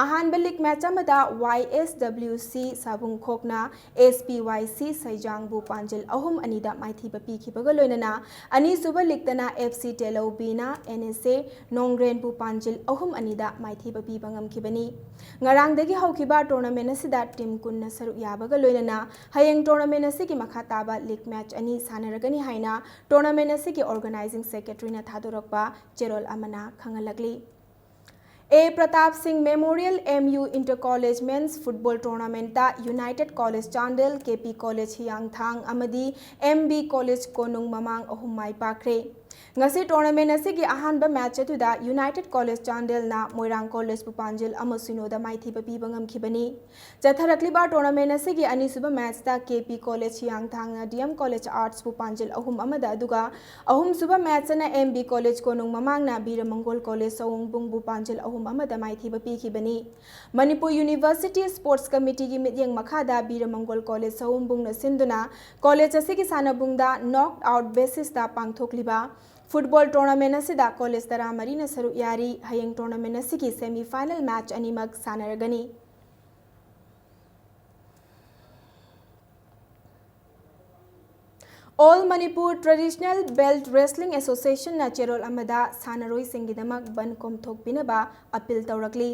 ꯑꯍꯥꯟꯕ ꯂꯤꯒ ꯃꯦꯆ ꯑꯃꯗ ꯋꯥꯏ ꯑꯦꯁ ꯗꯕ꯭ꯂꯤꯎ ꯁꯤ ꯁꯥꯕꯨꯡꯈꯣꯛꯅ ꯑꯦꯁ ꯄꯤ ꯋꯥꯏ ꯁꯤ ꯁꯩꯖꯥꯡꯕꯨ ꯄꯥꯟꯖꯤꯜ ꯑꯍꯨꯝ ꯑꯅꯤꯗ ꯃꯥꯏꯊꯤꯕ ꯄꯤꯈꯤꯕꯒ ꯂꯣꯏꯅꯅ ꯑꯅꯤꯁꯨꯕ ꯂꯤꯒꯇꯅ ꯑꯦꯐ ꯁꯤ ꯇꯦꯂꯧ ꯕꯤꯅ ꯑꯦꯟ ꯑꯦꯁ ꯑꯦ ꯅꯣꯡꯒ꯭ꯔꯦꯟꯕꯨ ꯄꯥꯟꯖꯤꯜ ꯑꯍꯨꯝ ꯑꯅꯤꯗ ꯃꯥꯏꯊꯤꯕ ꯄꯤꯕ ꯉꯝꯈꯤꯕꯅꯤ꯫ ꯉꯔꯥꯡꯗꯒꯤ ꯍꯧꯈꯤꯕ ꯇꯣꯔꯅꯥꯃꯦꯟ ꯑꯁꯤꯗ ꯇꯤꯝ ꯀꯨꯟꯅ ꯁꯔꯨꯛ ꯌꯥꯕꯒ ꯂꯣꯏꯅꯅ ꯍꯌꯦꯡ ꯇꯣꯔꯅꯥꯃꯦꯟ ꯑꯁꯤꯒꯤ ꯃꯈꯥ ꯇꯥꯕ ꯂꯤꯒ ꯃꯦꯆ ꯑꯅꯤ ꯁꯥꯟꯅꯔꯒꯅꯤ ꯍꯥꯏꯅ ꯇꯣꯔꯅꯥꯃꯦꯟ ꯑꯁꯤꯒꯤ ꯑꯣꯔꯒꯅꯥꯏꯖꯤꯡ ꯁꯦꯀ꯭ꯔꯦꯇꯔꯤꯅ ꯊꯥꯗꯣꯔꯛꯄ ꯆꯦꯔꯣꯜ ꯑꯃꯅ ꯈꯪꯍꯜꯂꯛꯂꯤ꯫ A Pratap Singh memorial M U inter college men's football ꯇꯣꯔꯅꯥꯃꯦꯟꯠꯇ united college Chandel, K P college Hiyangthang ꯑꯃꯗꯤ ꯑꯦꯝ ꯕꯤ ꯀꯣꯂꯦꯖ ꯀꯣꯅꯨꯡ ꯃꯃꯥꯡ ꯑꯍꯨꯝ ꯃꯥꯏ ꯄꯥꯛꯈ꯭ꯔꯦ꯫ ꯉꯁꯤ ꯇꯣꯔꯅꯥꯃꯦꯟ ꯑꯁꯤꯒꯤ ꯑꯍꯥꯟꯕ ꯃꯦꯆ ꯑꯗꯨꯗ ꯌꯨꯅꯥꯏꯇꯦꯗ ꯀꯣꯂꯦꯖ ꯆꯥꯟꯗꯦꯜꯅ ꯃꯣꯏꯔꯥꯡ ꯀꯣꯂꯦꯖꯄꯨ ꯄꯥꯟꯖꯤꯜ ꯑꯃ ꯁꯤꯅꯣꯗ ꯃꯥꯏꯊꯤꯕ ꯄꯤꯕ ꯉꯝꯈꯤꯕꯅꯤ꯫ ꯆꯠꯊꯔꯛꯂꯤꯕ ꯇꯣꯔꯅꯥꯃꯦꯟ ꯑꯁꯤꯒꯤ ꯑꯅꯤꯁꯨꯕ ꯃꯦꯆꯇ ꯀꯦ ꯄꯤ ꯀꯣꯂꯦꯖ ꯍꯤꯌꯥꯡꯊꯥꯡꯅ ꯗꯤ ꯑꯦꯝ ꯀꯣꯂꯦꯖ ꯑꯥꯔꯠꯁꯄꯨ ꯄꯥꯟꯖꯤꯜ ꯑꯍꯨꯝ ꯑꯃꯗ, ꯑꯗꯨꯒ ꯑꯍꯨꯝꯁꯨꯕ ꯃꯦꯆ ꯑꯅ ꯑꯦꯝ ꯕꯤ ꯀꯣꯂꯦꯖ ꯀꯣꯅꯨꯡ ꯃꯃꯥꯡꯅ ꯕꯤꯔ ꯃꯪꯒꯣꯜ ꯀꯣꯂꯦꯖ ꯁꯑꯣꯡꯕꯨꯡꯕꯨ ꯄꯥꯟꯖꯤꯜ ꯑꯍꯨꯝ ꯑꯃꯗ ꯃꯥꯏꯊꯤꯕ ꯄꯤꯈꯤꯕꯅꯤ꯫ ꯃꯅꯤꯄꯨꯔ ꯌꯨꯅꯤꯚꯔꯁꯤꯇꯤ ꯁ꯭ꯄꯣꯔꯠꯁ ꯀꯃꯤꯇꯤꯒꯤ ꯃꯤꯠꯌꯦꯡ ꯃꯈꯥꯗ ꯕꯤꯔ ꯃꯪꯒꯣꯜ ꯀꯣꯂꯦꯖ ꯁꯑꯣꯡꯕꯨꯡꯅ ꯁꯤꯟꯗꯨꯅ ꯀꯣꯂꯦꯖ ꯑꯁꯤꯒꯤ ꯁꯥꯟꯅꯕꯨꯡꯗ ꯅꯣꯛ ꯑꯥꯎꯠ ꯕꯦꯁꯤꯁꯇ ꯄꯥꯡꯊꯣꯛꯂꯤꯕ ꯐꯨꯠꯕꯣꯜ ꯇꯣꯔꯅꯥꯃꯦꯟ ꯑꯁꯤꯗ ꯀꯣꯂꯦꯖ ꯇꯔꯥꯃꯔꯤꯅ ꯁꯔꯨꯛ ꯌꯥꯔꯤ꯫ ꯍꯌꯦꯡ ꯇꯣꯔꯅꯥꯃꯦꯟ ꯑꯁꯤꯒꯤ ꯁꯦꯃꯤ ꯐꯥꯏꯅꯦꯜ ꯃꯦꯆ ꯑꯅꯤꯃꯛ ꯁꯥꯟꯅꯔꯒꯅꯤ꯫ All Manipur Traditional Belt Wrestling Association ꯅ ꯆꯦꯔꯣꯜ ꯑꯃꯗ ꯁꯥꯟꯅꯔꯣꯏꯁꯤꯡꯒꯤꯗꯃꯛ ꯕꯟ ꯀꯣꯝꯊꯣꯛꯄꯤꯅꯕ ꯑꯄꯤꯜ ꯇꯧꯔꯛꯂꯤ꯫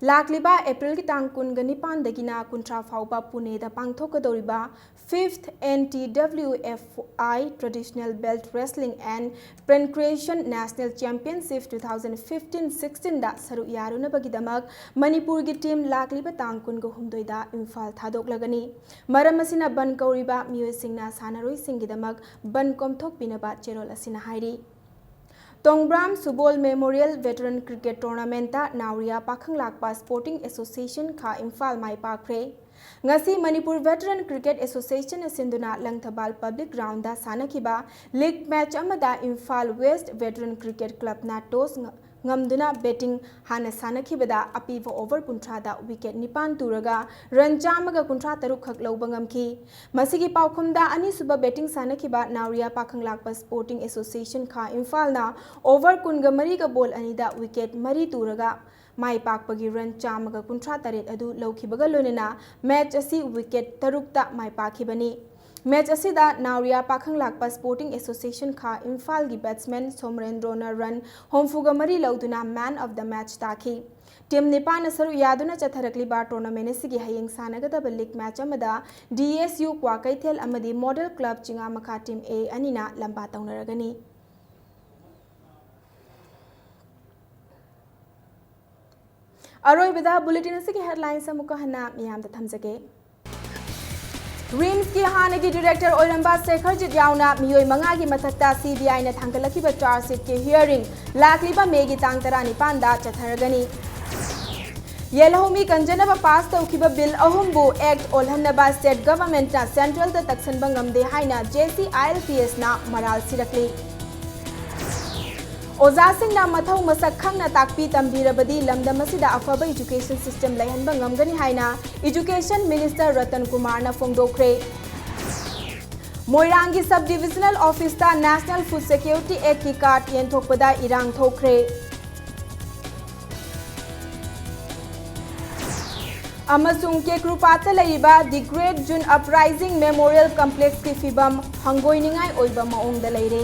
ꯂꯥꯛꯂꯤꯕ ꯑꯦꯄ꯭ꯔꯤꯜꯒꯤ ꯇꯥꯡ ꯀꯨꯟꯒ ꯅꯤꯄꯥꯟꯗꯒꯤꯅ ꯀꯨꯟꯊ꯭ꯔꯥ ꯐꯥꯎꯕ ꯄꯨꯅꯦꯗ ꯄꯥꯡꯊꯣꯛꯀꯗꯧꯔꯤꯕ Fifth N T W F I Traditional Belt Wrestling and Pancration National Championship two thousand fifteen sixteen ꯗ ꯁꯔꯨꯛ ꯌꯥꯔꯨꯅꯕꯒꯤꯗꯃꯛ ꯃꯅꯤꯄꯨꯔꯒꯤ ꯇꯤꯝ ꯂꯥꯛꯂꯤꯕ ꯇꯥꯡ ꯀꯨꯟꯒ ꯍꯨꯝꯗꯣꯏꯗ ꯏꯝꯐꯥꯜ ꯊꯥꯗꯣꯛꯂꯒꯅꯤ꯫ ꯃꯔꯝ ꯑꯁꯤꯅ ꯕꯟ ꯀꯧꯔꯤꯕ ꯃꯤꯑꯣꯏꯁꯤꯡꯅ ꯁꯥꯟꯅꯔꯣꯏꯁꯤꯡꯒꯤꯗꯃꯛ ꯕꯟ ꯀꯣꯝꯊꯣꯛꯄꯤꯅꯕ ꯆꯦꯔꯣꯜ ꯑꯁꯤꯅ ꯍꯥꯏꯔꯤ꯫ ꯇꯣꯡꯕ꯭ꯔꯥꯝ ꯁꯨꯕꯣꯜ Memorial Veteran Cricket Tournament ꯇ ꯅꯥꯎꯔꯤꯌꯥ ꯄꯥꯈꯪꯂꯥꯛꯄ Sporting Association ꯈꯥ ꯏꯝꯐꯥꯜ ꯃꯥꯏ ꯄꯥꯛꯈ꯭ꯔꯦ꯫ ꯉꯁꯤ ꯃꯅꯤꯄꯨꯔ Veteran Cricket Association ꯅ ꯁꯤꯟꯗꯨꯅ ꯂꯪꯊꯕꯥꯜ Public Ground ꯗ ꯁꯥꯟꯅꯈꯤꯕ league match ꯑꯃꯗ Imphal West Veteran Cricket Club ꯅ toss ꯉ-, ꯉꯝꯗꯨꯅ batting ꯍꯥꯟꯅ ꯁꯥꯟꯅꯈꯤꯕꯗ ꯑꯄꯤꯕ over ꯀꯨꯟꯊ꯭ꯔꯥꯗ wicket ꯅꯤꯄꯥꯟ ꯇꯨꯔꯒ run ꯆꯥꯝꯃꯒ ꯀꯨꯟꯊ꯭ꯔꯥ ꯇꯔꯨꯛ ꯈꯛ ꯂꯧꯕ ꯉꯝꯈꯤ꯫ ꯃꯁꯤꯒꯤ ꯄꯥꯎꯈꯨꯝꯗ ꯑꯅꯤꯁꯨꯕ batting ꯁꯥꯟꯅꯈꯤꯕ ꯅꯥꯎꯔꯤꯌꯥ ꯄꯥꯈꯪꯂꯥꯛꯄ Sporting Association ꯈꯥ ꯏꯝꯐꯥꯜꯅ over ꯀꯨꯟꯒ ꯃꯔꯤꯒ ball ꯑꯅꯤꯗ wicket ꯃꯔꯤ ꯇꯨꯔꯒ ꯃꯥꯏ ꯄꯥꯛꯄꯒꯤ run ꯆꯥꯝꯃꯒ ꯀꯨꯟꯊ꯭ꯔꯥ ꯇꯔꯦꯠ ꯑꯗꯨ ꯂꯧꯈꯤꯕꯒ ꯂꯣꯏꯅꯅ match ꯑꯁꯤ wicket ꯇꯔꯨꯛꯇ ꯃꯥꯏ ꯄꯥꯛꯈꯤꯕꯅꯤ꯫ Match ꯑꯁꯤꯗ ꯅꯥꯎꯔꯤꯌꯥ ꯄꯥꯈꯪꯂꯥꯛꯄ Sporting Association ꯈꯥ ꯏꯝꯐꯥꯜꯒꯤ batsman ꯁꯣꯃꯔꯦꯟꯗ꯭ꯔꯣꯅ run ꯍꯨꯝꯐꯨꯒ ꯃꯔꯤ ꯂꯧꯗꯨꯅ man of the match ꯇꯥꯈꯤ꯫ Team ꯅꯤꯄꯥꯟꯅ ꯁꯔꯨꯛ ꯌꯥꯗꯨꯅ ꯆꯠꯊꯔꯛꯂꯤꯕ tournament ꯑꯁꯤꯒꯤ ꯍꯌꯦꯡ ꯁꯥꯟꯅꯒꯗꯕ league match ꯑꯃꯗ D S U ꯀ꯭ꯋꯥꯀꯩꯊꯦꯜ ꯑꯃꯗꯤ Model Club ꯆꯤꯉꯥꯃꯈꯥ team A ꯑꯅꯤꯅ ꯂꯝꯕꯥ ꯇꯧꯅꯔꯒꯅꯤ꯫ ꯑꯔꯣꯏꯕꯗ bulletin ꯑꯁꯤꯒꯤ headlines ꯑꯃꯨꯛꯀ ꯍꯟꯅ ꯃꯤꯌꯥꯝꯗ ꯊꯝꯖꯒꯦ꯫ RIMS ꯀꯤ ꯍꯥꯟꯅꯒꯤ director ꯑꯣꯏꯔꯝꯕ ꯁꯦꯈꯔꯖꯤꯠ ꯌꯥꯎꯅ ꯃꯤꯑꯣꯏ ꯃꯉꯥꯒꯤ ꯃꯊꯛꯇ C B I ꯅ ꯊꯥꯡꯒꯠꯂꯛꯈꯤꯕ charge sheet ꯀꯤ hearing ꯂꯥꯛꯂꯤꯕ ꯃꯦꯒꯤ ꯇꯥꯡ ꯇꯔꯥꯅꯤꯄꯥꯟꯗ ꯆꯠꯊꯔꯒꯅꯤ꯫ ꯌꯦꯜꯍꯧꯃꯤ ꯀꯟꯖꯅꯕ pass ꯇꯧꯈꯤꯕ bill ꯑꯍꯨꯝꯕꯨ act ꯑꯣꯜꯍꯟꯅꯕ state government ꯅ central ꯗ ꯇꯛꯁꯟꯕ ꯉꯝꯗꯦ ꯍꯥꯏꯅ J C I L P S ꯅ ꯃꯔꯥꯜ ꯁꯤꯔꯛꯂꯤ꯫ ꯑꯣꯖꯥꯁꯤꯡꯅ ꯃꯊꯧ ꯃꯁꯛ ꯈꯪꯅ ꯇꯥꯛꯄꯤ ꯇꯝꯕꯤꯔꯕꯗꯤ ꯂꯝꯗꯝ ꯑꯁꯤꯗ ꯑꯐꯕ education system ꯂꯩꯍꯟꯕ ꯉꯝꯒꯅꯤ ꯍꯥꯏꯅ Education Minister ꯔꯇꯟ ꯀꯨꯃꯥꯔꯅ ꯐꯣꯡꯗꯣꯛꯈ꯭ꯔꯦ꯫ ꯃꯣꯏꯔꯥꯡꯒꯤ sub divisional office ꯇ National Food Security Act ꯀꯤ card ꯌꯦꯟꯊꯣꯛꯄꯗ ꯏꯔꯥꯡ ꯊꯣꯛꯈ꯭ꯔꯦ꯫ ꯑꯃꯁꯨꯡ ꯀꯦꯀ꯭ꯔꯨꯄꯥꯠꯇ ꯂꯩꯔꯤꯕ The Great June Uprising Memorial Complexꯀꯤ ꯐꯤꯕꯝ ꯍꯪꯒꯣꯏꯅꯤꯡꯉꯥꯏ ꯑꯣꯏꯕ ꯃꯑꯣꯡꯗ ꯂꯩꯔꯦ꯫